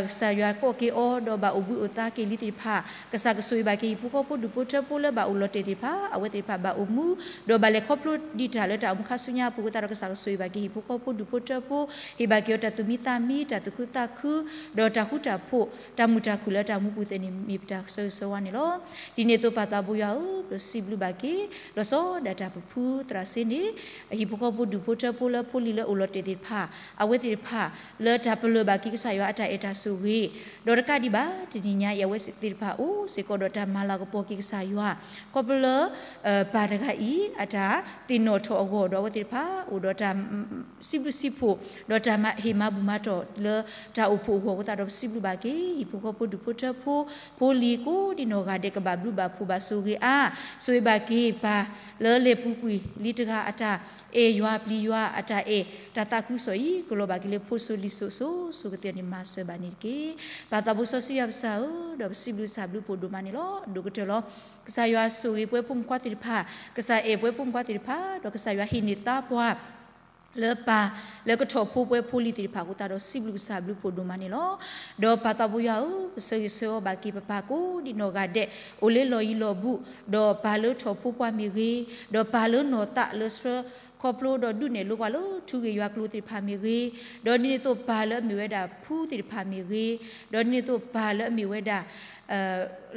ကစၢ်ယွၤကိးက့ၤအီၤ ဒီးဘၣ်အိၣ်ဘှံးအိၣ်သါက့ၤလံသ့ၣ်တဖၣ်, ကစၢ်ကဆိၣ်ဂ့ၤဘၣ်က့ၤ ဟံၣ်ဖိဃီဖိဒူၣ်ဖိထၢဖိလၢဘၣ်အိၣ်လီၤတဲာ်သ့ၣ်တဖၣ် အဝဲသ့ၣ်တဖၣ်ဘၣ်အိၣ်မူ, ဒီးဘၣ်လဲၤခီဖျိဒံးတၢ်လၢတၢ်အိၣ်မူခါဆူညါအပူၤအဃိသတးဒီး ကစၢ်ကဆိၣ်ဂ့ၤဘၣ်က့ၤ ဟံၣ်ဖိဃီဖိဒူၣ်ဖိထၢဖိ, ဟ့ၣ်ဘၣ်က့ၤအီၤတၢ်သူၣ်မံသးမံ, တၢ်သူၣ်ခုသးခု, ဒီးတၢ်ဃူတၢ်ဖိး, တၢ်မုာ်တၢ်ခုၣ်လၢတၢ်အိၣ်မူပူၤသ့ၣ်န့ၣ် မ့ၢ်ပတၢ်ဆၢဂ့ၤဆၢဝါန့ၣ်လီၤ. ဒ်န့ၣ်အသိးပၢ်သးဘိယွၤဧၢ, ပစံးဘျုးဘၣ်က့ၤ လီၤဆီဒၣ်တၢ်ပဖုသရၣ်စ့န့ၣ် ဟံၣ်ဖိဃီဖိဒူၣ်ဖိထၢဖိလၢဖိလံၤလၢအိၣ်လီၤတဲာ်သ့ၣ်တဖၣ် အဝဲသ့ၣ်တဖၣ် လၢတၢ်ပလၢၢ်ဘၣ်က့ၤကစၢ်ယွၤအတၢ်အဲၣ်တၢ်ဆိၣ်ဂ့ၤ, ဒီးတကးဒံးဘၣ် တနံၤညါအံၤ အဝဲသ့ၣ်တဖၣ်အိၣ်စ့ၢ်ကီးဒီးတၢ်မၤလၤကပီၤက့ၤကစၢ်ယွၤ, ခီဖျိလၢ ပၢ်တဂၤအံၤ အတၢ်သ့ၣ်နီၣ်ထီၣ်အဂီၢ် ဒီးအဝဲသ့ၣ်တဖၣ်အိၣ်ဒီးတၢ် စံးဘျုးစံးဖှိၣ် ဒီးတၢ်ဟ့ၣ်မၤဘူၣ်မၤတီၢ်လၢတၢ်အိၣ်ဖှိၣ်အဂီၢ်အဃိသတးဒီး ပစံးဘျုးဘၣ်က့ၤ ဟံၣ်ဖိဃီဖိဒူၣ်ဖိထၢဖိ ဖိလံၤကိးဒံနီၢ်ဂၤဒဲး ကဘၣ်ဘျုးဘၣ်ဖှိၣ်ဘၣ်ဆိၣ်ဂ့ၤအါ, ဆိၣ်ဂ့ၤဘၣ်က့ၤပၢ်လၢလဲၤပူၤကွံာ်လံတဂၤအတၢ်အဲၣ်ယွၤပျံၤယွၤ အတၢ်အဲၣ်တၢ်သးခုကစီၣ်အံၤ ကလီၤဘၣ်က့ၤလၢဖိစိၤလံၤစိၤစိၤစိၤကသ့န့ၣ် မၤစၢၤဘၣ်န့ၣ်တက့ၢ်. ပၢ်သးဘိစီဆှံယွၤပစၢ်ဧၢ, ဒီးပစံးဘျုးကစၢ်ဘျုးဖှိၣ်ဒိၣ်မးန့ၣ်လီၤ. ဒိၣ်ကတၢၢ်လီၤ. ကစၢ်ယွၤဆိၣ်ဂ့ၤပဝဲဖိမုၣ်ခွါသ့ၣ်တဖၣ်, ကစၢ်အဲၣ်ပဝဲဖိမုၣ်ခွါသ့ၣ်တဖၣ်, ဒီးကစၢ်ယွၤဟ့ၣ်န့ၢ်သါပှၤ လၢပၢ်လၢကထီၣ်ဖိပဝဲဖိလံၤသ့ၣ်တဖၣ်အဃိသတးဒီး စံးဘျုးကစၢ်ဘျုးဖှိၣ်ဒိၣ်မးန့ၣ်လီၤ. ဒီးပၢ်သးဘိယွၤဧၢ, ပဆၢဂ့ၤဆၢဝါဘၣ်က့ၤပပၢ်ကိးဒံနီၢ်ဂၤဒဲး အိၣ်လၢလီၢ်ယံၤလီၢ်ဘူး, ဒီးပၢ်လၢထီၣ်ဖိပှၤမ့ၢ်ဂ့ၤ, ဒီးပၢ်လၢနီၢ်သးလၢဆှၢခီဖျိဒီးဒုးနဲၣ်လိပှၤလၢထူဂ့ၢ်ယွၤကျိၤသ့ၣ်တဖၣ်မ့ၢ်ဂ့ၤ, ဒီးဒ်န့ၣ်အသိးပၢ်လၢအမ့ၢ်ဝဲဒၣ်ဖုသ့ၣ်တဖၣ်မ့ၢ်ဂ့ၤ, ဒီးဒ်န့ၣ်အသိးပၢ်လၢအမ့ၢ်ဝဲဒၣ်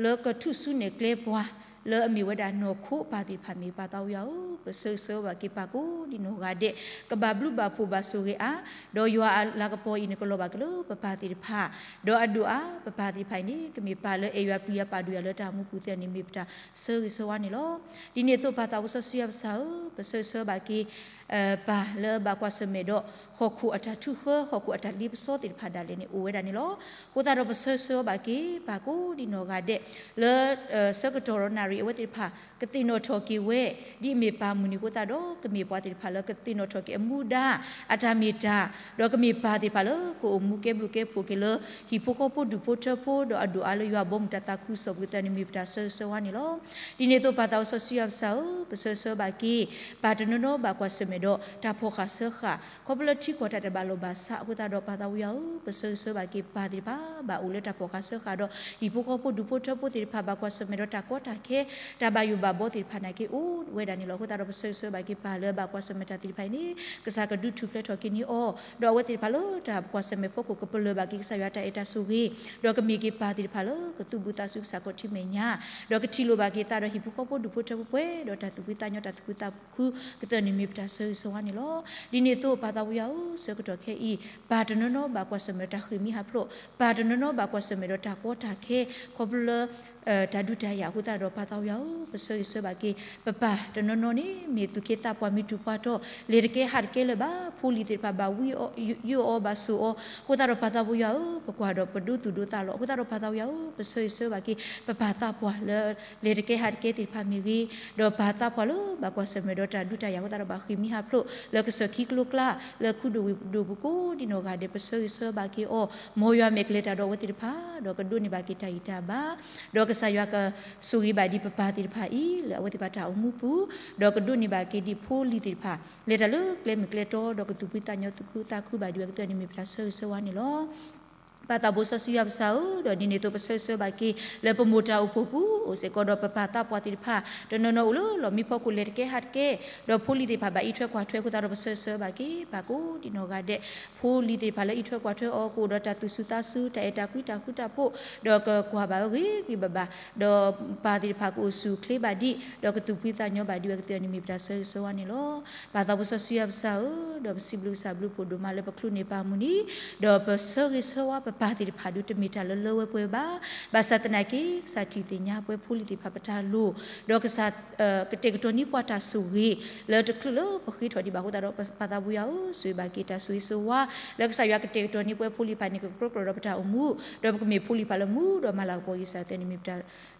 လၢကထူၣ်စုနဲၣ်ကျဲပှၤ လၢအမ့ၢ်ဝဲဒၣ်နီၢ်ခိပၢ်သ့ၣ်တဖၣ်မ့ၢ်ဂ့ၤ ပၢ်သးဘိယွၤဧၢ, ပဆၢဂ့ၤဆၢဝါဘၣ်က့ၤပၢ်ကိးဒံနီၢ်ဂၤဒဲး ကဘၣ်ဘျုးဘၣ်ဖှိၣ်ဘၣ်ဆိၣ်ဂ့ၤအါ, ဒီးယွၤအလၤကပီၤအံၤန့ၣ် ကလီၤဘၣ်က့ၤလၢပပၢ်သ့ၣ်တဖၣ်, ဒီးအဒိၣ်အါ ပပၢ်သ့ၣ်တဖၣ်အံၤန့ၣ် ကမ့ၢ်ပၢ်လၢအဲၣ်ယွၤပျံၤယွၤပာ်ဒိၣ်ယွၤလၢတၢ်မူပူၤသ့ၣ်န့ၣ် မ့ၢ်ပတၢ်ဆၢဂ့ၤဆၢဝါန့ၣ်လီၤ. ဒ်န့ၣ်အသိးပၢ်သးဘိစီဆှံယွၤပစၢ်ဧၢ, ပဆၢဂ့ၤဆၢဝါဘၣ်က့ၤ ပၢ်လၢဘၣ်ကွၢ်ဆၢၣ်မဲာ်ဒီး ဟီၣ်ခိၣ်အတၢ်ထုးဃၢ ဟီၣ်ခိၣ်အတၢ်လ့ပစီသ့ၣ်တဖၣ်ဒၣ်လဲာ်န့ၣ် အိၣ်ဝဲဒၣ်န့ၣ်လီၤ. အဃိသတးဒီးပဆၢဂ့ၤဆၢဝါဘၣ်က့ၤ ပၢ်ကိးဒံနီၢ်ဂၤဒဲး လၢ ဆၢကတီၢ်ဒီးနၣ်ရံၣ်အဝဲသ့ၣ်တဖၣ် ကသ့ၣ်နီၣ်ထီၣ်က့ၤဝဲ ဒ်အမ့ၢ်ပၢ်မုၢ်နံၤအဃိသတးဒီး ကမ့ၢ်ပှၤ တဖၣ်လၢကသ့ၣ်နီၣ်ထီၣ်က့ၤအမူဒါ အတၢ်မ့ၢ်တၢ်, ဒီးကမ့ၢ်ပၢ်သ့ၣ်တဖၣ်လၢကအိၣ်မူကဲဘျုးကဲဖှိၣ်က့ၤလၢ ဟံၣ်ဖိဃီဖိဒူၣ်ဖိထၢဖိ ဒီးအဒိၣ်အါလၢယွၤဘီမုၢ်တၢ်သးခုကစီၣ်ပူၤကသ့ၣ်နီၣ်မ့ၢ်ပတၢ်ဆၢဂ့ၤဆၢဝါန့ၣ်လီၤ. ဒ်န့ၣ်အသိးပၢ်သးစီဆှံယွၤပစၢ်ဧၢ, ပဆၢဂ့ၤဆၢဝါဘၣ်က့ၤ ပၢ်တနီၤနီၤဘၣ်ကွၢ်ဆၢၣ်မဲာ်ဒီးတၢ်ဖီၣ်ဃာ်စၢဃာ် ခီဖျိလၢထံကီၢ်တၢ်တဘၣ်လိာ်ဘၣ်စးအဃိသတးဒီး ပၢ်သးဝံယွၤဧၢ, ပဆၢဂ့ၤဆၢဝါဘၣ်က့ၤပၢ်သ့ၣ်တဖၣ် ဘၣ်အိၣ်လၢတၢ်ဖီၣ်ဃာ်စၢဃာ်ဒီး ဟံၣ်ဖိဃီဖိဒူၣ်ဖိထၢဖိသ့ၣ်တဖၣ် ဘၣ်ကွၢ်ဆၢၣ်မဲာ်ဒီးတၢ်ကီတၢ်ခဲ တၢ်ဘၣ်ယိၣ်ဘၣ်ဘီသ့ၣ်တဖၣ်နာ်က့အိၣ်ဝဲဒၣ်န့ၣ်လီၤ. အဃိသတးဒီး ပဆၢဂ့ၤဆၢဝါဘၣ်က့ၤပၢ်လၢအဘၣ်ကွၢ်ဆၢၣ်မဲာ်တၢ်သ့ၣ်တဖၣ်အံၤန့ၣ် ကစၢ်ကဒုးထူၣ်ဖျဲးထီၣ်က့ၤန့ၢ်အီၤ, ဒီးအဝဲသ့ၣ်တဖၣ်လၢတၢ်ကွၢ်ဆၢၣ်မဲာ်ဖီခိၣ် ကပလၢၢ်ဘၣ်က့ၤကစၢ်ယွၤတၢ်အဲၣ်တၢ်ဆိၣ်ဂ့ၤ, ဒီးကမ့ၢ်က့ၤပၢ်သ့ၣ်တဖၣ်လၢကသူၣ်ဘူးသးစူၤကစၢ်ခီၣ်ထံးမဲာ်ညါ, ဒီးကထံၣ်လိာ်ဘၣ်က့ၤသးဒီးဟံၣ်ဖိဃီဖိဒူၣ်ဖိထၢဖိပှဲၤဒီးတၢ်သူၣ်ဖှံသးညီ တၢ်သူၣ်ခုသးခုကသ့ၣ်နီၣ်မ့ၢ်ပတၢ်ဆၢဂ့ၤဆၢဝါန့ၣ်လီၤ. ဒ်န့ၣ်အသိးပၢ်သးဝံယွၤဧၢ, ဆၢကတီၢ်ခဲအံၤ ပၢ်တနီၤနီၤဘၣ်ကွၢ်ဆၢၣ်မဲာ်ဒီးတၢ်ဃ့ၢ်မှံဟးဖျိး, ပၢ်တနီၤနီၤဘၣ်ကွၢ်ဆၢၣ်မဲာ်ဒီးတၢ်ကီတၢ်ခဲ ခီဖျိလၢ တၢ်ဒုးတၢ်ယၤအဃိသတးဒီး ပၢ်သးဝံယွၤဧၢ, ပဆၢဂ့ၤဆၢဝါဘၣ်က့ၤ ပပၢ်တနီၤနီၤန့ၣ် မ့ၢ်သူၣ်က့သးပှၢ်မ့ၢ်တူၢ်ပှၢ်တီၢ် လဲၤတကဲဟးတကဲလၢၤဘၣ်, ဖိလံၤသ့ၣ်တဖၣ်ဘၣ်ဝံယိၣ်အီၤဘၣ်ဆိၣ်အီၤ, အဃိသတးဒီးပၢ်သးဝံယွၤဧၢ, ပကွၢ်ဒီးပဒိသူၣ်ဒိသးလီၤ. အဃိသတးဒီးပၢ်သးဝံယွၤဧၢ, ပဆၢဂ့ၤဆၢဝါဘၣ်က့ၤ ပပၢ်သးပှၢ်လၢ လဲၤတကဲဟးတကဲသ့ၣ်တဖၣ်မ့ၢ်ဂ့ၤ, ဒီးပၢ်သးပှၢ်လၢဘၣ်ကွၢ်ဆၢၣ်မဲာ်ဒီးတၢ်ဒုးတၢ်ယၤအဃိသတးဒီး ဘၣ်ဃ့ၢ်မှံဟးဖျိး လၢကစၢၢ်ခံကျိကျါ လၢခူဒိၣ်ဝ့ၢ်ဒိၣ်ပူၤကိးဒံနီၢ်ဂၤဒဲး ပဆၢဂ့ၤဆၢဝါဘၣ်က့ၤအီၤ, မ်ယွၤမဲာ်ကလဲၤတၢ်ဒီးအဝဲသ့ၣ်တဖၣ် ဒီးကဒိးန့ၢ်ဘၣ်က့ၤတၢ်ဂံၢ်တၢ်ဘါ, ဒီးကစၢ်ယွၤကဆိၣ်ဂ့ၤဘၣ်ဒံးပပၢ်သ့ၣ်တဖၣ်အံၤ လၢအဝဲသ့ၣ်တဖၣ်တၢ်အိၣ်မူပူၤ, ဒီးကဒိးန့ၢ်ဘၣ်က့ၤဒံးဖိလံၤသ့ၣ်တဖၣ် လဲၤတၢ်လၢကျဲမုၢ်ကျဲတီ ဒီးကသူၣ်ဖှံသးညီသူၣ်ခုသးခုဘၣ်ဒံးဝဲကသ့ၣ်နီၣ်မ့ၢ်ပတၢ်ဆၢဂ့ၤဆၢဝါန့ၣ်လီၤ. ပၢ်သးဘိစီဆှံယွၤပစၢ်ဧၢ, ဒီးဒ်န့ၣ်အသိးပဆၢဂ့ၤဆၢဝါဘၣ်က့ၤ လၢပမိၢ်တၢ်အိၣ်ဖှိၣ်ပူၤ အိၣ်စ့ၢ်ကီးဒီးပပၢ်သးပှၢ်သ့ၣ်တဖၣ် တနီၤနီၤအိၣ်လၢလီၢ်မံဖီခိၣ်လဲၤတကဲဟးတကဲ, ဒီးဖိလံၤသ့ၣ်တဖၣ်ဘၣ်အံးထွဲကွၢ်ထွဲအဃိသတးဒီး ပဆၢဂ့ၤဆၢဝါဘၣ်က့ၤ ပၢ်ကိးဒံနီၢ်ဂၤဒဲး ဖိလံၤသ့ၣ်တဖၣ်လၢအံးထွဲကွၢ်ထွဲအီၤ ကအိၣ်ဒီးတၢ်သူၣ်စူၤသးစူၤ တၢ်အဲၣ်တၢ်ကွံတၢ်ဃူတၢ်ဖိး, ဒီးကကွၢ်ဘၣ်ဝဲဂ့ၤဂ့ၤဘၣ်ဘၣ်, ဒီးပၢ်သ့ၣ်တဖၣ်ကအိၣ်ဆူၣ်အိၣ်ချ့ဘၣ်ဒံး ဒီးကသူၣ်ဖှံသးညီဘၣ်ဒံးဝဲကသ့ၣ်နီၣ်မ့ၢ်ပတၢ်ဆၢဂ့ၤဆၢဝါန့ၣ်လီၤ. ပၢ်သးဘိစီဆှံယွၤပစၢ်ဧၢ, ဒီးပစံးဘျုးကစၢ်ဘျုးဖှိၣ်ဒိၣ်မးလၢပချုးန့ၢ်ပၢ်မုၢ်နံၤ, ဒီးပဆၢဂ့ၤဆၢဝါပပၢ်သ့ၣ်တဖၣ်ဒုးတမ့ၢ်တၢ်လၢလၢဝဲပှဲၤဘၣ်, ဘၣ်ဆၣ်သနာ်က့ ကစၢ်ထံၣ်သ့ၣ်ညါပဝဲဖိလံၤသ့ၣ်တဖၣ်ပတၢ်လိၣ်, ဒီးကစၢ် ကတဲာ်ကတီၤန့ၢ်ပှၤတၢ်ဆိၣ်ဂ့ၤ လၢတချုးလၢပဃ့ထီၣ်ဒံးဘၣ်အဃိသတးဒီး ပၢ်သးဘိယွၤဧၢ, ဆိၣ်ဂ့ၤဘၣ်က့ၤတၢ်ဆိၣ်ဂ့ၤဆိၣ်ဝါ လၢကစၢ်ယွၤကတဲာ်ကတီၤန့ၢ်ပဝဲဖိလံၤတဖၣ်န့ၣ် ကကြၢးကြၢးဒီးပတၢ်အိၣ်မူ, ဒီးပကမ့ၢ်ဖိလံၤတဖၣ်လၢမူဒီးမၤလၤကပီၤက့ၤကစၢ်သ့ၣ်နီၣ်မ့ၢ်ပတၢ်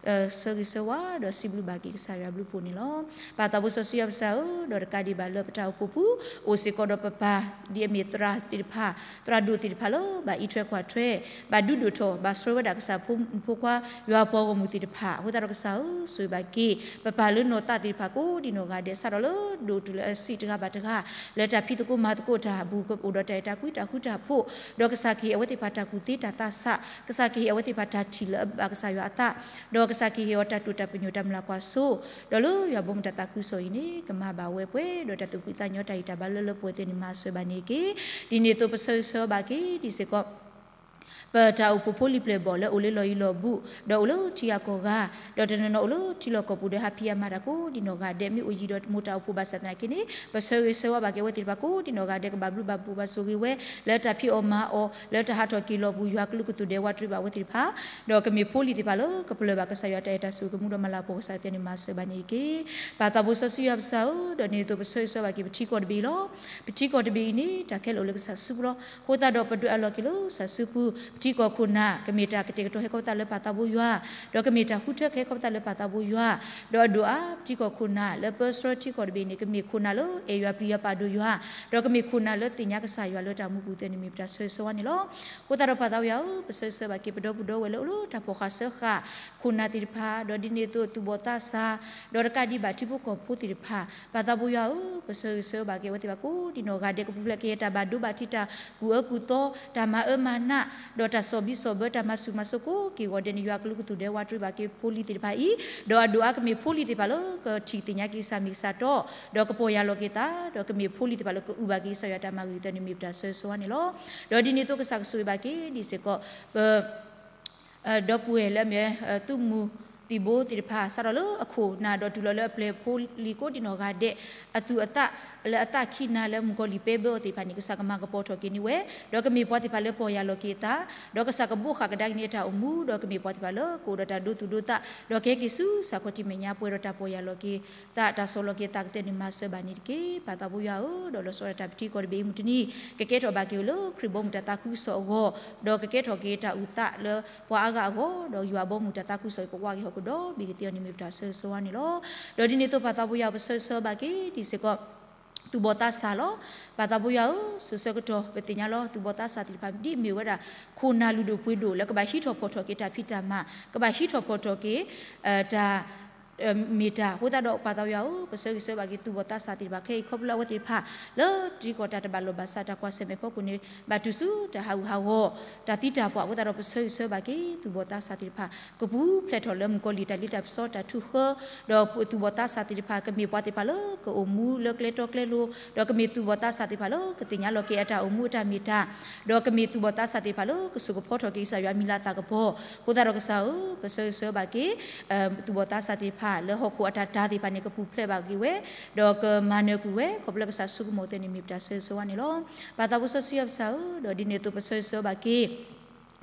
ဆၢဂ့ၤဆၢဝါ ဒီးစံးဘျုးဘၣ်က့ၤကစၢ်ယွၤဘျုးဖှိၣ်န့ၣ်လီၤ. ပၢ်သးဘိစီဆှံယွၤပစၢ်ဧၢ, ဒီးတကးဒံးဘၣ်လၢပတၢ်အိၣ်ဖှိၣ်ပူၤ အိၣ်စ့ၢ်ကီးဒီးပပၢ် ဒ်အမ့ၢ်သရၣ်သ့ၣ်တဖၣ်, သရၣ်ဒိၣ်သ့ၣ်တဖၣ်လၢ ဘၣ်အံးထွဲကွၢ်ထွဲ, ဘၣ်ဒုးဒိၣ်ထီၣ် ဘၣ်ဆှၢဝဲဒၣ်ကစၢ်ဖိမုၣ်ဖိခွါ ယွၤပှၤဂီၢ်မုၢ်သ့ၣ်တဖၣ်, အဃိသတးဒီးကစၢ်ဧၢ, ဆိၣ်ဂ့ၤဘၣ်က့ၤ ပပၢ်လၢနီၢ်သးသ့ၣ်တဖၣ်ကိးဒံနီၢ်ဂၤဒဲး စးထီၣ်လၢဒိၣ်တုၤလၢအဆံးတဂၤဘၣ်တဂၤ လၢတၢ်ဖံးသကိးမၤသကိးတၢ်အပူၤ ကအိၣ်ဒီးတၢ်အဲၣ်တၢ်ကွံတၢ်ဃူတၢ်ဖိး, ဒီးကစၢ်ကဟ့ၣ်အဝဲသ့ၣ်တဖၣ်တၢ်ကူၣ်သ့တၢ်သးဆး, ကစၢ်ကဟ့ၣ်အဝဲသ့ၣ်တဖၣ်တၢ်ထံၣ်လၢအဘၣ်ကစၢ်ယွၤအသး, ဒီးကစၢ်ကဟ့ၣ်အီၤတၢ်တိာ်တၢ်ပညိၣ်တၢ်မုၢ်လၢ်ကွၢ်စိ, ဒီးလၢယွၤဘီမုၢ်တၢ်သးခုကစီၣ်အံၤန့ၣ် ကမၤဘၣ်ဝဲပှဲၤဒီးတၢ်သူၣ်ဖှံသးညီတၢ်ဂံၢ်တၢ်ဘါလၢလၢပှဲၤပှဲၤသ့ၣ်န့ၣ် မၤစၢၤဘၣ်န့ၣ်တက့ၢ်. ဒ်န့ၣ်အသိးပဆၢဂ့ၤဆၢဝါဘၣ်က့ၤဒံးစ့ၢ်ကီး ပတၢ်အိၣ်ဖှိၣ်ဖိလံၤပျဲၢ်ဘီၣ်လၢအိၣ်လၢလီၢ်ယံၤလီၢ်ဘူး, ဒီးအိၣ်လၢထံဂၤကီၢ်ဂၤ, ဒီးတနီၤနီၤအိၣ်လၢထံလီၢ်ကီၢ်ပူၤဒီးဟးဖံးအမၤတၢ်ကိးဒံနီၢ်ဂၤဒဲး မ့ၢ်အိၣ်ယံၤဒီးမိၢ်တၢ်အိၣ်ဖှိၣ်ဘၣ်ဆၣ်သနာ်က့န့ၣ် ပဆၢဂ့ၤဆၢဝါဘၣ်က့ၤအဝဲသ့ၣ်တဖၣ်ကိးဒံနီၢ်ဂၤဒဲး ကဘၣ်ဘျုးဘၣ်ဖှိၣ်ဘၣ်ဆိၣ်ဂ့ၤဝဲ လၢတၢ်ဖံးအီၣ်မၤအီၣ် လၢတၢ်ဟးထီၣ်က့ၤလီၢ်ပူၤ ယွၤကလုာ်ကသူၣ်ဒဲးဝးတရံးဘၣ်အဝဲသ့ၣ်တဖၣ်, ဒီးကမ့ၢ်ဖိလံၤသ့ၣ်တဖၣ်လၢကပလၢၢ်ဘၣ်ကစၢ်ယွၤတၢ်အဲၣ်တၢ်ဆိၣ်ဂ့ၤကမူဒီးမၤလၤကပီၤကစၢ်သ့ၣ်န့ၣ် မၤစၢၤဘၣ်န့ၣ်တက့ၢ်. ပၢ်သးဘိစီဆှံယွၤပစၢ်ဧၢ, ဒီးဒ်န့ၣ်အသိးပဆၢဂ့ၤဆၢဝါဘၣ်က့ၤပထံကီၢ်တဘ့ၣ်အံၤလီၤ. ပထံကီၢ်တဘ့ၣ်အံၤန့ၣ် တၢ်ခဲလၢာ်အိၣ်လၢကစၢ်စုပူၤလီၤ. အဃိသတးဒီးပဒွဲၣ်အလီၢ်က့ၤလၢကစၢ်စုပူၤ, ပထံကီၢ်ခိၣ်နၢ် ကမ့ၢ်တၢ်ကတဲာ်ကတီၤဟဲခီဖျိလၢပၢ်သးဘိယွၤ, ဒီးကမ့ၢ်တၢ်ဃုထၢကဟဲခီဖျိလၢပၢ်သးဘိယွၤ, ဒီးအဒိၣ်အါပထံကီၢ်ခိၣ်နၢ်လၢပၢဆှၢထံကီၢ်တဘ့ၣ်န့ၣ် ကမ့ၢ်ခိၣ်နၢ်လၢအဲၣ်ယွၤပျံၤယွၤပာ်ဒိၣ်ယွၤ, ဒီးကမ့ၢ်ခိၣ်နၢ်လၢသ့ၣ်ညါကစၢ်ယွၤလၢတၢ်မူပူၤသ့ၣ်န့ၣ် မ့ၢ်ပတၢ်ဆၢဂ့ၤဆၢဝါန့ၣ်လီၤ. အဃိသတးဒီးပၢ်သးဘိယွၤဧၢ, ပဆၢဂ့ၤဆၢဝါဘၣ်က့ၤပဒီပုၢ်ဒီဝဲၢ်လၢအိၣ်လၢတၢ်ဖီၣ်ဃာ်စၢဃာ် ခိၣ်နၢ်သ့ၣ်တဖၣ်, ဒီးဒ်န့ၣ်အသိးသူၣ်ဘီၣ်သးစၢ်, ဒီးတကးဒံးဘၣ်ထံဖိကီၢ်ဖိသ့ၣ်တဖၣ်, ပၢ်သးဘိယွၤဧၢ, ပဆၢဂ့ၤဆၢဝါဘၣ်က့ၤအဝဲသ့ၣ်တဖၣ်ကိးဒံနီၢ်ဂၤဒဲး ကပူၤဖျဲးက့ၤတၢ်ဘၣ်ဒိဘၣ်ထံး တၢ်ကူၣ်အၢကူၣ်သီ တၢ်မၤအၢမၤနး, ဒီးတၢ်စီၣ်ဘံစီၣ်ဘၢ တၢ်မၤဆူၣ်မၤစိးကိးက့ၤဂီၤဒဲးန့ၣ် ယွၤကလုာ်ကသူၣ်ဒဲးဝးတရံးဘၣ်က့ၤဖိလံၤသ့ၣ်တဖၣ်အံၤ, ဒီးအဒိၣ်အါကမ့ၢ်ဖိလံၤသ့ၣ်တဖၣ်လၢကထံၣ်သ့ၣ်ညါက့ၤကစၢ်မ့ၢ်ကစၢ်တီ, ဒီးကပီၢ်ယၢ်လီၤက့ၤသး, ဒီးကမ့ၢ်ဖိလံၤသ့ၣ်တဖၣ်လၢကအုၣ်ဘၣ်က့ၤကစၢ်ယွၤတၢ်မၤဂ့ၤသ့ၣ်န့ၣ် မ့ၢ်ပတၢ်ဆၢဂ့ၤဆၢဝါန့ၣ်လီၤ. ဒီးဒ်န့ၣ်အသိးကစၢ်ကဆိၣ်ဂ့ၤဘၣ်က့ၤဒ်စ့ၢ်ကီး ပ ဒီပုၢ်ဝဲၢ်လၢအမ့ၢ် သုးမုၢ်သံၣ်ဘိသ့ၣ်တဖၣ် စးထီၣ်လၢအခိၣ်နၢ်ဒီးတုၤလီၤလၢအပျဲၢ်ဖိလံၤကိးဒံနီၢ်ဂၤဒဲး အသူၣ်အသး လၢအသးခံနၤလၢမုၣ်ကီၤလံၢ်ပဲဘၢအီၤသ့ၣ်တဖၣ်န့ၣ် ကစၢ်ကမၤကပီၤထီၣ်က့ၤန့ၢ်ဝဲ, ဒီးကမ့ၢ်ပှၤသ့ၣ်တဖၣ်လၢပီၢ်ယၢ်လီၤက့ၤအသး, ဒီးကစၢ်ကဘိးဃာ်ကဒါက့ၤန့ၢ်အတၢ်အိၣ်မူ, ဒီးကမ့ၢ်ပှၤသ့ၣ်တဖၣ်လၢကအိၣ်ဒီးတၢ်ဒိသူၣ်ဒိသး, ဒီးကဟဲက့ၤဆူကစၢ်ခီၣ်ထံးမဲာ်ညါပှဲၤဒီးတၢ်ပီၢ်ယၢ်လီၤက့ၤသး တၢ်ဆီၣ်လီၤက့ၤသးကသ့ၣ်န့ၣ် မၤစၢၤဘၣ်န့ၣ်တက့ၢ်. ပၢ်သးဘိယွၤဧၢ, ဒီးလီၤဆီဒၣ်တၢ်ပထံကီၢ်တဘ့ၣ်အံၤမုၢ်တနံၤ ကကဲထီၣ်ဘၣ်က့ၤလၢခရံာ်ဘီမုၢ်တၢ်သးခုကစီၣ်အဂီၢ်, ဒီးကကဲထီၣ်က့ၤတၢ်အုၣ်သးလၢပှၤအါဂၤအဂီၢ်, ဒီးယွၤဘီမုၢ်တၢ်သးခုကစီၣ်အံၤ ကဝးက့ၤဟီၣ်ခိၣ်ဒီဘ့ၣ်ကသ့အီၤန့ၣ် မ့ၢ်ပတၢ်ဆၢဂ့ၤဆၢဝါန့ၣ်လီၤ. ဒီးဒ်န့ၣ်အသိးပၢ်သးဘိယွၤ ပဆၢဂ့ၤဆၢဝါဘၣ်က့ၤဒ်စ့ၢ်ကီး သူၣ်ဘီၣ်သးစၢ်လီၤ. ပၢ်သးပှၢ်ယွၤဧၢ, စိၤဆၢကတီၢ် ပသ့ၣ်ညါလီၤ သူၣ်ဘီၣ်သးစၢ်သ့ၣ်တဖၣ် ဒ်အမ့ၢ်ဝဲဒၣ် ခိၣ်နၢ်လုၢ်ဒိၣ်ပှ့ၤဒိၣ်လၢကဘၣ်ဟံးထီၣ်ဖီၣ်ထီၣ်က့ၤတၢ်ဖံးတၢ်မၤ, ကဘၣ်ဟံးထီၣ်ဖီၣ်ထီၣ်က့ၤ တၢ် မ့ၢ်တၢ်အဃိသတးဒီး ပၢ်သးပှၢ်ယွၤဧၢ, ပဆၢဂ့ၤဆၢဝါဘၣ်က့ၤ သူၣ်ဘီၣ်သးစၢ်သ့ၣ်တဖၣ်ခဲအံၤ ခီဖျိလၢအဝဲသ့ၣ်တဖၣ် လၢတံၤကီၢ်တၢ်တဘၣ်လိာ်ဘၣ်စး တၢ်ကွၢ်ဆၢၣ်မဲာ်ဖီခိၣ်န့ၣ် ဘၣ်တုၤဆူတၢ်ဟးဂူာ်ဟးဂီၤ တၢ်သံတၢ်ပှၢ်အဃိသတးဒီး ပဆၢဂ့ၤဆၢဝါဘၣ်က့ၤ သူၣ်ဘီၣ်သးစၢ်သ့ၣ်တဖၣ် ကပူၤဖျဲးထီၣ်လၢမုၣ်ကီၤလံၢ်တၢ်လ့တၢ်ပစီတၢ်ထုးဃၢ ဒီးသူၣ်ဘီၣ်သးစၢ်သ့ၣ်တဖၣ် ကမ့ၢ်ပှၤသ့ၣ်တဖၣ်လၢကအိၣ်မူလၢကျဲတီကျဲလိၤ, ဒီးကမ့ၢ်သူၣ်ဘီၣ်သးစၢ်သ့ၣ်တဖၣ်လၢကသ့ၣ်ညါလီၤက့ၤအတၢ်အိၣ်မူအတၢ်မ့ၢ်တၢ်, ဒီးကမ့ၢ်သူၣ်ဘီၣ်သးစၢ်သ့ၣ်တဖၣ်လၢကစိာ်ကဖီထီၣ်က့ၤကစၢ်ယွၤမံၤလၤသးကပီၤ, အဃိသတးဒီးကစၢ်ဧၢ, ပဆၢဂ့ၤဆၢဝါဘၣ်က့ၤ သူၣ်ဘီၣ်သးစၢ်သ့ၣ်တဖၣ် လၢဟီၣ်ခိၣ်အတၢ်တာ်သ့ၣ်တဖၣ်န့ၣ် ကပူၤဖျဲးဘၣ်က့ၤဝဲ, ဒီးကမၤနၢၤကွံာ်ဝဲ ခီဖျိလၢကစၢ်ဆိကမိၣ်သ့န့ၣ် မ့ၢ်ပတၢ်ဆၢဂ့ၤဆၢဝါန့ၣ်လီၤ. ပၢ်သးဖိစီဆှံယွၤပစၢ်ဧၢ, ဒီးဒ်န့ၣ်အသိးပဆၢဂ့ၤဆၢဝါဘၣ်က့ၤ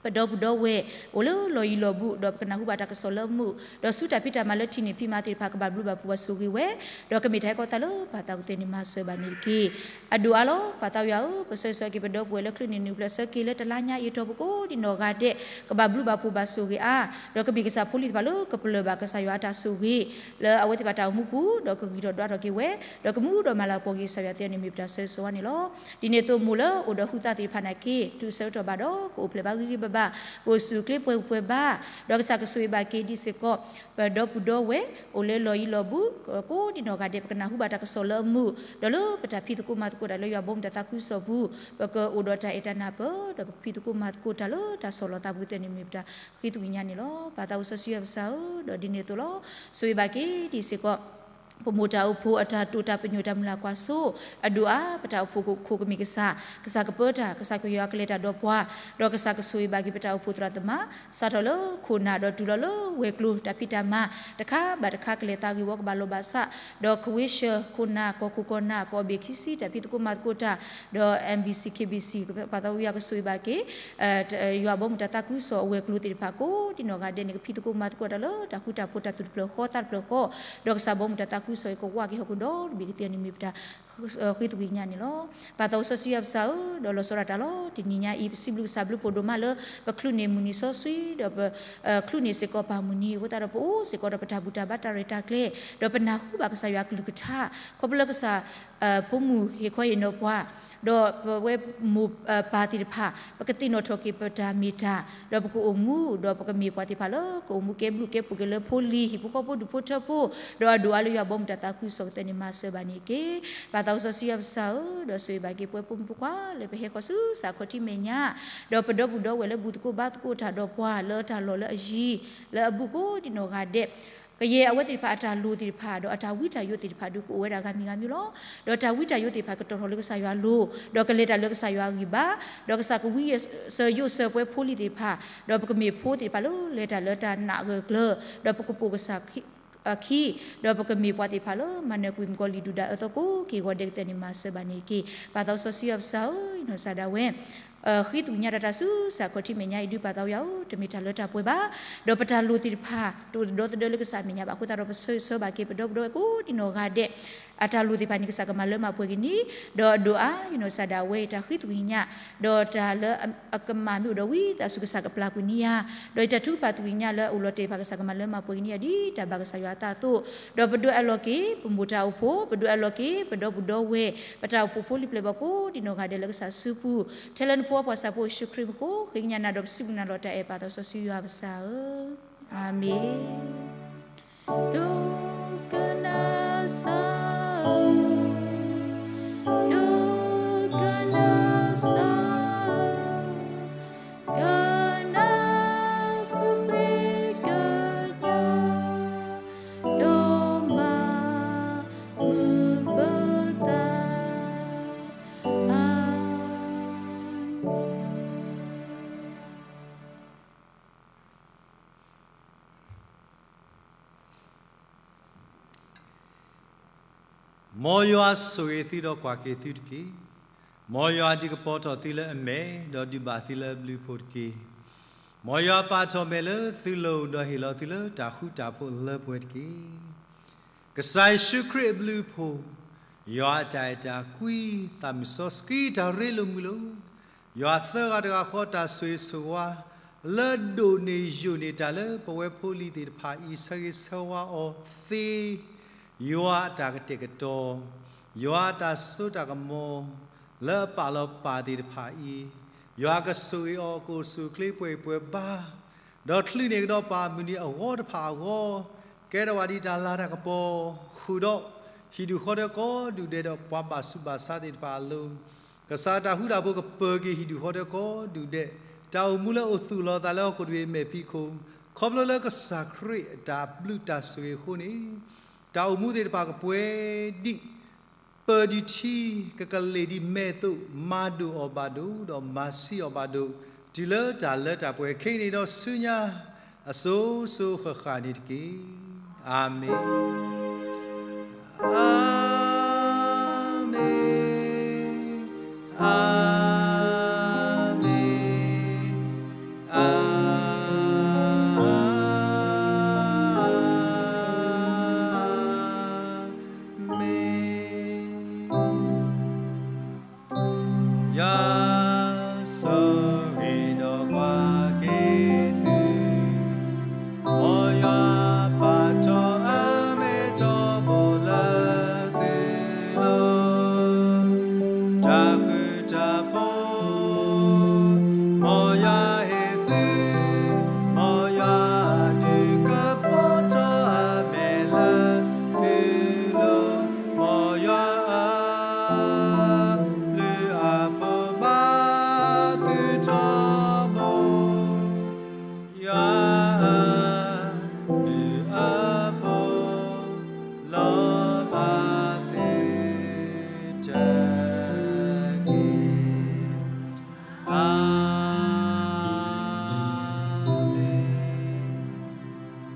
ပဒီပုၢ်ဒီဝဲၢ် အိၣ်လၢလီၢ်ယံၤလီၢ်ဘူး ဒီးပကနၢ်ဟူဘၣ်တၢ်ကစီၣ်လၢအမုာ်, ဒီးဆူတၢ်ဖံးတၢ်မၤလၢထံးန့ၢ်ဖံးမၤသ့ၣ်တဖၣ် ကဘၣ်ဘျုးဘၣ်ဖှိၣ်ဘၣ်ဆိၣ်ဂ့ၤဝဲ, ဒီးကမ့ၢ်တၢ်ဟဲခီသးလၢပၢ်သးကသ့န့ၣ် မၤစၢၤဘၣ်န့ၣ်တက့ၢ်. အဒိၣ်အါလီၤ. ပၢ်သးပှၢ်ယွၤဧၢ, ပဆၢဂ့ၤဆၢဝါက့ၤပဒီပုၢ်ဝဲၢ်လၢချုးန့ၢ်နုာ်ပျဲၢ်ဆၢက့ၤလၢတလါညါအံၤအတီၢ်ပူၤကိးဒံးနီၢ်ဂၤဒဲး ကဘၣ်ဘျုးဘၣ်ဖှိၣ်ဘၣ်ဆိၣ်ဂ့ၤအါ, ဒီးကမ့ၢ်ကစၢ်ဖိလံၤသ့ၣ်တဖၣ်လၢကပလၢၢ်ဘၣ်ကစၢ်ယွၤအတၢ်ဆိၣ်ဂ့ၤ လၢအဝဲသ့ၣ်တဖၣ်တၢ်အိၣ်မူပူၤ, ဒီးကဂံၢ်ထီၣ်ဒွးထီၣ်က့ၤဝဲ, ဒီးကမူဒီးမၤလၤကပီၤက့ၤကစၢ်ယွၤသ့န့ၣ် မ့ၢ်ပတၢ်ဆၢဂ့ၤဆၢဝါန့ၣ်လီၤ. ဒ်န့ၣ်အသိးမိၢ်လၢအိၣ်ဒီးဟုသးသ့ၣ်တဖၣ်နာ်က့ တုၤအဆၢကတီၢ်ဘၣ်ဒီး ကအိၣ်ဖျဲၣ်ဘၣ်ဂ့ၤဂ့ၤဘၣ်ဘၣ်, ကအိၣ်ဆူၣ်အိၣ်ချ့ပှဲၤပှဲၤဘၣ်, ဒီးကစၢ်ကဆိၣ်ဂ့ၤဘၣ်က့ၤဒံးစ့ၢ်ကီး ပဒီပုၢ်ဒီဝဲၢ် အိၣ်လၢလီၢ်ယံၤလီၢ်ဘူး ကိးဒံးနီၢ်ဂၤဒဲး ပကနၢ်ဟူဘၣ်တၢ်ကစီၣ်လၢအမုာ်, ဒီးလၢပတၢ်ဖံးသကိးမၤသကိးတၢ်လၢယွၤဘီမုၢ်တၢ်သးခုကစီၣ်ပူၤ ပကအိၣ်ဒီးတၢ်အဲၣ်တၢ်နၢ်ပၢၢ် ဒီးပကဖံးသကိးမၤသကိးတၢ်လၢတၢ်ဆီၣ်လီၤသးပူၤသ့န့ၣ် မ့ၢ်ပတၢ်ဃ့သကွံာ်ညါန့ၣ်လီၤ. ပၢ်သးစီဆှံယွၤပစၢ်ဧၢ, ဒီးဒ်န့ၣ်အသိးလီၤ. ဆိၣ်ဂ့ၤဘၣ်က့ၤဒံးစ့ၢ်ကီး ပမိၢ်တၢ်အိၣ်ဖှိၣ်အတၢ်တိာ်တၢ်ပညိၣ်တၢ်မုၢ်လၢ်ကွၢ်စိ, အဒိၣ်အါ ပတၢ်အိၣ်ဖှိၣ်ခိၣ်ကမ့ၢ်ကစၢ်, ကစၢ်ကပၢတၢ်, ကစၢ်ကယွၤကလဲၤတၢ်ဒီးပှၤ, ဒီးကစၢ်ကဆိၣ်ဂ့ၤဘၣ်က့ၤပတၢ်အိၣ်ဖှိၣ်သရၣ်သမါ, စးထီၣ်လၢခိၣ်နၢ်ဒီးတုၤလီၤလၢဝဲၤကျိၤတၢ်ဖံးတၢ်မၤ, တခါဘၣ်တခါကလဲၤသးဂ့ၢ်ဝီကဘၣ်လိာ်ဘၣ်စး, ဒီးကဝ့ၤဆှၢခိၣ်နၢ်ကီၢ်ခိၣ်ကီၢ်နၢ် ကီၢ်ဘ့ၣ်ခံဆံ တၢ်ဖံးသကိးမၤသကိးတၢ်, ဒီး MBC KBC ပၢ်သးဝံၣ်ယွၤကဆိၣ်ဂ့ၤဘၣ်က့ၤ ယွၤဘီမုၢ်တၢ်သးခုကစီၣ်အဝဲၤကျိၤသ့ၣ်တဖၣ်ကိးဒံးနီၢ်ဂၤဒဲးန့ၣ် ကဖံးသကိးမၤသကိးတၢ်လၢတၢ်ဃူတၢ်ဖိးတၢ်သူၣ်တဖျၢၣ်ဃီသးတဖျၢၣ်ဃီ, ဒီးကစၢ်ဘီမုၢ်တၢ်သးခုကစီၣ်အံၤကဝးက့ၤဟီၣ်ခိၣ်ဒီတဘ့ၣ်ကသ့န့ၣ်မ့ၢ်ပတၢ်ဃ့သကွံာ်ညါန့ၣ်လီၤ. ပၢ်သးစီဆှံယွၤပစၢ်ဧၢ, ဒီးလီၤဆီဒၣ်တၢ်လီၤ. တနံၤညါအံၤ ပစံးဘျုးကစၢ်ဘျုးဖှိၣ်ဒိၣ်မးလၢ ပချုးန့ၢ်မုၢ်နံၤစီဆှံ ဒီးပ ချုးန့ၢ်စ့ၢ်ကီးပၢ်မုၢ်နံၤအဃိသတးဒီး ပအိၣ်စ့ၢ်ကီးဒီးပတၢ်ဘူၣ်တၢ်ဘါတၢ်ရဲၣ်တၢ်ကျဲၤ, ဒီးပနၢ်ဟူဘၣ်ကစၢ်ယွၤအကလုၢ်ကထါ, ခီဖျိလၢကစၢ် ဖိမုၣ်ဟ့ၣ်ခီဟ့ၣ်နီၤပှၤ, ဒီးပဝဲမိၢ်ပၢ်သ့ၣ်တဖၣ် ပကသ့ၣ်နီၣ်ထီၣ်က့ၤပတၢ်မ့ၢ်တၢ်, ဒီးပကအိၣ်မူ, ဒီးပကမ့ၢ်ပှၤသ့ၣ်တဖၣ်လၢ ကအိၣ်မူကဲဘျုးကဲဖှိၣ်က့ၤလၢဖိလံၤဟံၣ်ဖိဃီဖိဒူၣ်ဖိထၢဖိ, ဒီးအဒိၣ်အါလၢယွၤဘီမုၢ်တၢ်သးခုကစီၣ်ကသ့န့ၣ်မၤစၢၤဘၣ်န့ၣ်တက့ၢ်. ပၢ်သးစီဆှံယွၤပစၢ်ဧၢ, ဒီးဆိၣ်ဂ့ၤဘၣ်က့ၤပဝဲဖိမုၣ်ဖိခွါလၢပဟဲဃီၤဆူစးခီၣ်ထံမဲာ်ညါ, ဒီးပဒီပုၢ်ဒီဝဲၢ်လၢဘူၣ်သကိးဘါသကိးတၢ်ဒီးပှၤလၢတၢ်လီၢ်လၢအယံၤ လၢအဘူးကိးဒံးနီၢ်ဂၤဒဲး ကယဲၢ်အဝဲသ့ၣ်တဖၣ်အတၢ်လိၣ်သ့ၣ်တဖၣ် ဒီးအတၢ်ဝံတၢ်ယိးသ့ၣ်တဖၣ်ဒုးကအိၣ်ဝဲဒၣ်ဂၤမံၤဂၤမံၤလီၤ. ဒီးတၢ်ဝံတၢ်ယိးသ့ၣ်တဖၣ်ကတီၢ်ထီၣ်လၢကစၢ်ယွၤအလိၤ, ဒီးကလဲၤတၢ်လၢကစၢ်ယွၤအဂံၢ်ဘါ, ဒီးကစၢ်ကဝံစၢၤယိးစၢၤပဝဲဖိလံၤသ့ၣ်တဖၣ်, ဒီးပကမ့ၢ်ဖိသ့ၣ်တဖၣ်လၢလဲၤတၢ်လၢတၢ်နာ်အဂၢၢ်အကျၢၤ, ဒီးပကပိာ်ကစၢ် ခံ, ဒီးပကမ့ၢ်ပှၤသ့ၣ်တဖၣ်လၢမၤနၢၤကွံာ်မုၣ်ကီၤလံၢ်ဒုၣ်ဒါအၢသီကိးက့ၢ်ဂီၤဒဲးကသ့န့ၣ်မၤစၢၤဘၣ်န့ၣ်တက့ၢ်. ပၢ်သးစီဆှံယွၤပစၢ်ဧၢ, ယနီၢ်ကစၢ်ဒၣ်ဝဲ ဃ့သကွံာ်ညါတၢ်တၢ်ဆူစးခီၣ်ထံမဲာ်ညါအံၤဒုး ပၢ်သးဝံၣ်ယွၤဧၢ, တမ့ၢ်တၢ်လၢတၢ်ပှဲၤဘၣ်, ဒီးပတၢ်လိၣ်သ့ၣ်တဖၣ် တအိၣ်သဒီသဒၢလၢကစၢ်အမဲာ်ညါဘၣ်အဃိသတးဒီး ပဆၢဂ့ၤဆၢဝါဘၣ်က့ၤပဒီပုၢ်ဒီဝဲၢ်ကိးဒံးနီၢ်ဂၤဒဲး, အတၢ်လိၣ်သ့ၣ်တဖၣ်န့ၣ် ကစၢ်ကမၤလၢမၤပှဲၤက့ၤန့ၢ်, ဒီးအဒိၣ်အါ ယနီၢ်ကစၢ်ဒၣ်ဝဲအံၤ တၢ်ဃ့သကွံာ်ညါ, ဒီးတၢ်လၢအကမၣ်မ့ၢ်အိၣ်ဒီးဝံသးစူၤ ကစၢ်ကပျၢ်ကွံာ်န့ၢ်ယၤ, ဒီးယတၢ်ထုကဖၣ်သကွံာ်ညါလၢအအိၣ်လီၤတဲာ်တဖၣ် ကစၢ်ကမၤလၢမၤပှဲၤက့ၤန့ၢ်ယၤဒ်တၢ်ဘၣ်ကစၢ်ယွၤအသးအသိး, ဒီးပဒွဲအလီၢ်က့ၤ ပမိၢ်တၢ်အိၣ်ဖှိၣ်, ပဒွဲအလီၢ်က့ၤ ပဒီပုၢ်ဒီဝဲၢ်, ပတၢ်အိၣ်ဖှိၣ်ဖိလံၤပျဲၢ်ဘီၣ်ကိးဒံးနီၢ်ဂၤဒဲးလၢကစၢ်စုပူၤ, ထဲလၢနဖိအပှၤဆၣ်ဖိယ့ၣ်ၡူးခရံာ်မံၤအဃိ ဃ့ကညးနၤဒီးပစံးဘျုးနၤလီၤတၢ်အဲၣ် ပၢ်သးစီဆှံယွၤပစၢ်ဧၢ, အၤမ့ၣ်. ဒိကနၣ်စၢၤ, ဒိကနၣ်စၢၤ, ကနၣ်ဃ့ကညး, ဒိးမၤမုာ်ပသး, အၤမ့ၣ်. မ်ယွၤဆိၣ်ဂ့ၤသုဒီးကွၢ်က့ၤသုတက့ၢ်. မ်ယွၤဒုးကပီၤထီၣ်သုလၢအမဲာ်, ဒီးဒုးဘၣ်သုလၢအဘျုးအဖှိၣ်တက့ၢ်. မ်ယွၤပာ်ထီၣ်မဲာ်လၢသုလိၤ, ဒီးဟ့ၣ်လီၤသုလၢတၢ်ဃူတၢ်ဖိးလၢပှဲၤတက့ၢ်. ကစၢ်ယ့ၣ်ၡူးခရံာ်အဘျုးအဖှိၣ်, ယွၤအတၢ်အဲၣ်တၢ်ကွံ, သးမုၢ်စီဆှံတၢ်ရ့လိာ်မုာ်လိာ်, ယွၤသၢဂၤတဂၤဃီတၢ်ဆိၣ်ဂ့ၤဆိၣ်ဝါ, လၢဒိၣ်န့ၢ်ယိာ်န့ၢ်တၢ်လၢပဝဲဖိလံၤသ့ၣ်တဖၣ်အံၤ ဆၢဂ့ၤဆၢဝါအီၤသ့, ယွၤအတၢ်ကတဲာ်ကတီၤ, ယွၤအတၢ်စိတၢ်ကမီၤ လၢအပာ်လီၤပၢ်သ့ၣ်တဖၣ်အံၤ, ယွၤကဆိၣ်ဂ့ၤအီၤ ကအိၣ်ဆူၣ်အိၣ်ချ့ ပှဲၤအံၤပှဲၤဘါ, ဒီးချုးန့ၢ်ကဒီးပၢ်အမုၢ်နံၤအဂီၢ်တဖၣ်အဂီၢ်, ကဲထီၣ်ဘၣ်ဒ်တၢ်လၤတၢ်ကပီၤ, ဃုာ်ဒီးဟံၣ်ဒူၣ်ဃီထၢကိးဒူၣ်ဒဲးဒီးပှၤဘၣ်ဆူးဘၣ်ဆါသ့ၣ်တဖၣ်အလိၤ, ကစၢ်တၢ်ဃူတၢ်ဖိးကပၢၤက့ၤဟံၣ်ဒူၣ်ဃီထၢကိးဒူၣ်ဒဲး, တၢ်အိၣ်မူလၢအိၣ်သူၣ်လီၤသးလၢဟီၣ်ခိၣ်တဘ့ၣ်အမဲာ်ဖံးခိၣ်, ခီဖျိလၢကစၢ်ခရံာ်အတၢ်ဘျုးတၢ်ဆိၣ်ဂ့ၤအဃိန့ၣ်, တၢ်အိၣ်မူသ့ၣ်တဖၣ်ကပှဲၤဒံး, ပၢၢ်ဒံးထံ, ကကလ့ၢ်ဒံးမဲာ်အသိး, မၤဒိၣ်အီၤဘၣ်ဒိၣ်, ဒီးမၤဆံးအီၤဘၣ်ဒိၣ်, တုၤလၢတၢ်လၢတၢ်ပှဲၤခဲအံၤန့ၣ်ဒီးဆူညါ, အစိၤစိၤဃၣ်ဃၣ်န့ၣ်တက့ၢ်. အၤမ့ၣ်, အၤမ့ၣ်, အၤမ့ၣ်, အၤ မ့ၢ် ယွၤဆိၣ်ဂ့ၤဒီးကွၢ်က့ၤသု, မ်ယွၤပာ်ထီၣ်အမဲာ်ထီဘိလၢသုလီၤ. တၢ်ဃူတၢ်ဖိး, မ်ယွၤဟ့ၣ်သု, မ်ယွၤဒုးကပီၤထီၣ်အမဲာ်လၢသုလိၤ, မ်ယွၤအဘျုးအဖှိၣ်ဘၣ်သုထီဘိ, ယွၤအဘျုးအဖှိၣ်လီၤဘၣ်သုတက့ၢ်. အၤမ့ၣ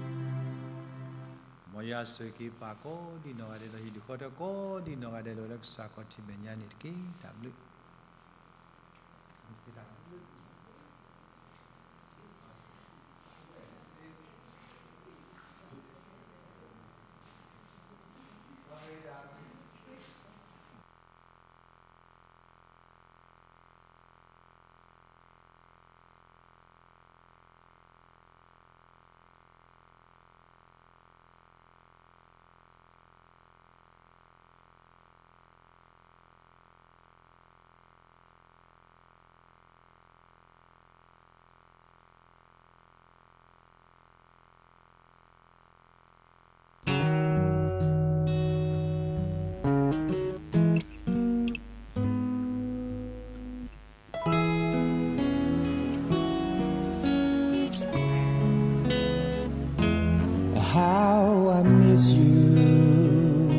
်. မ်ယွၤဆိၣ်ဂ့ၤက့ၤပၢ်ကိးဒံးနီၢ်ဂၤဒဲးဒီး ဟံၣ်ဒူၣ်ဃီထၢကိးဒံးနီၢ်ဂၤဒဲးလၢ လၢကစၢ်ခီၣ်ထံးမဲာ်ညါန့ၣ်တက့ၢ်. တၢ်ဘျုးHow I miss you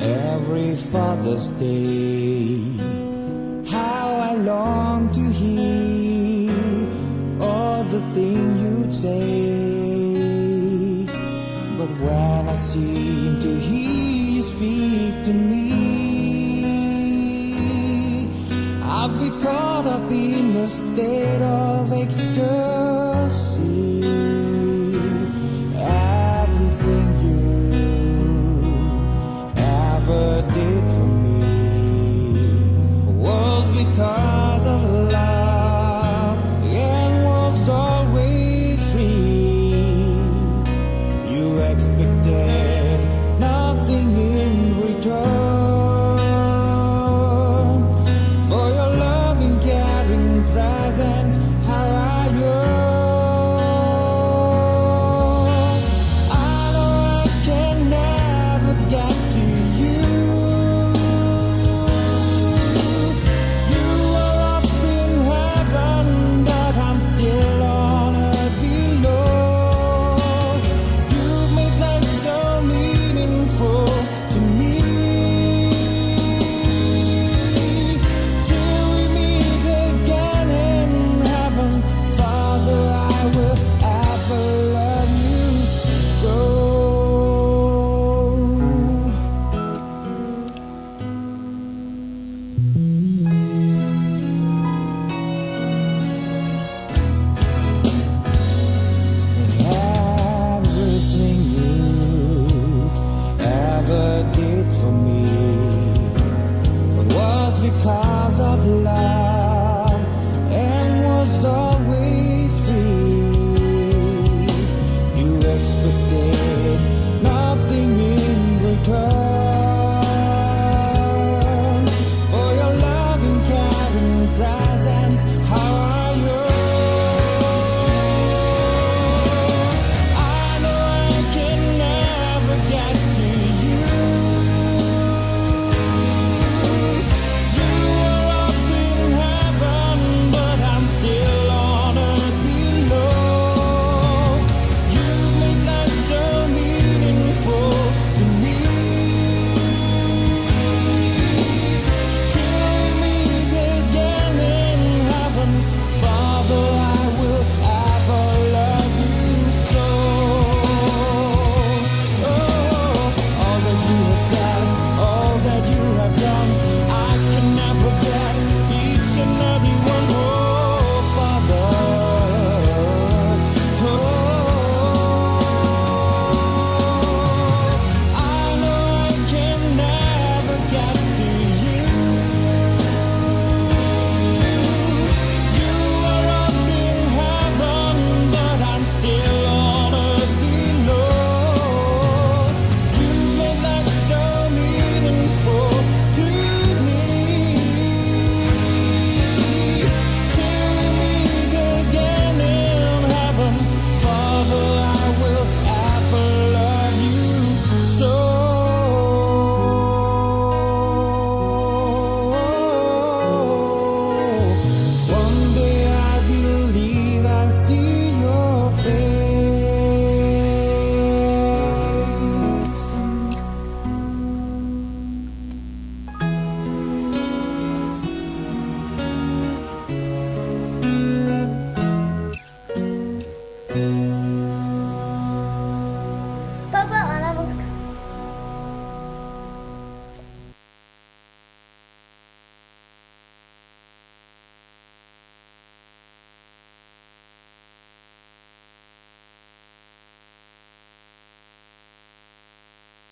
every Father's Day. How I long to hear all the things you'd say. But when I seem to hear you speak to me, I feel caught up in a state of ecstasy. Everything you ever did for me was because of love and was always free. You expected nothing in return for your loving, caring presence. How I yearn. I know I can never get to you. You are up in heaven, but I'm still on earth below. You make life so meaningful to me. Till we meet again in heaven, Father, I will ever love you so. Everything you ever did for me was because of love.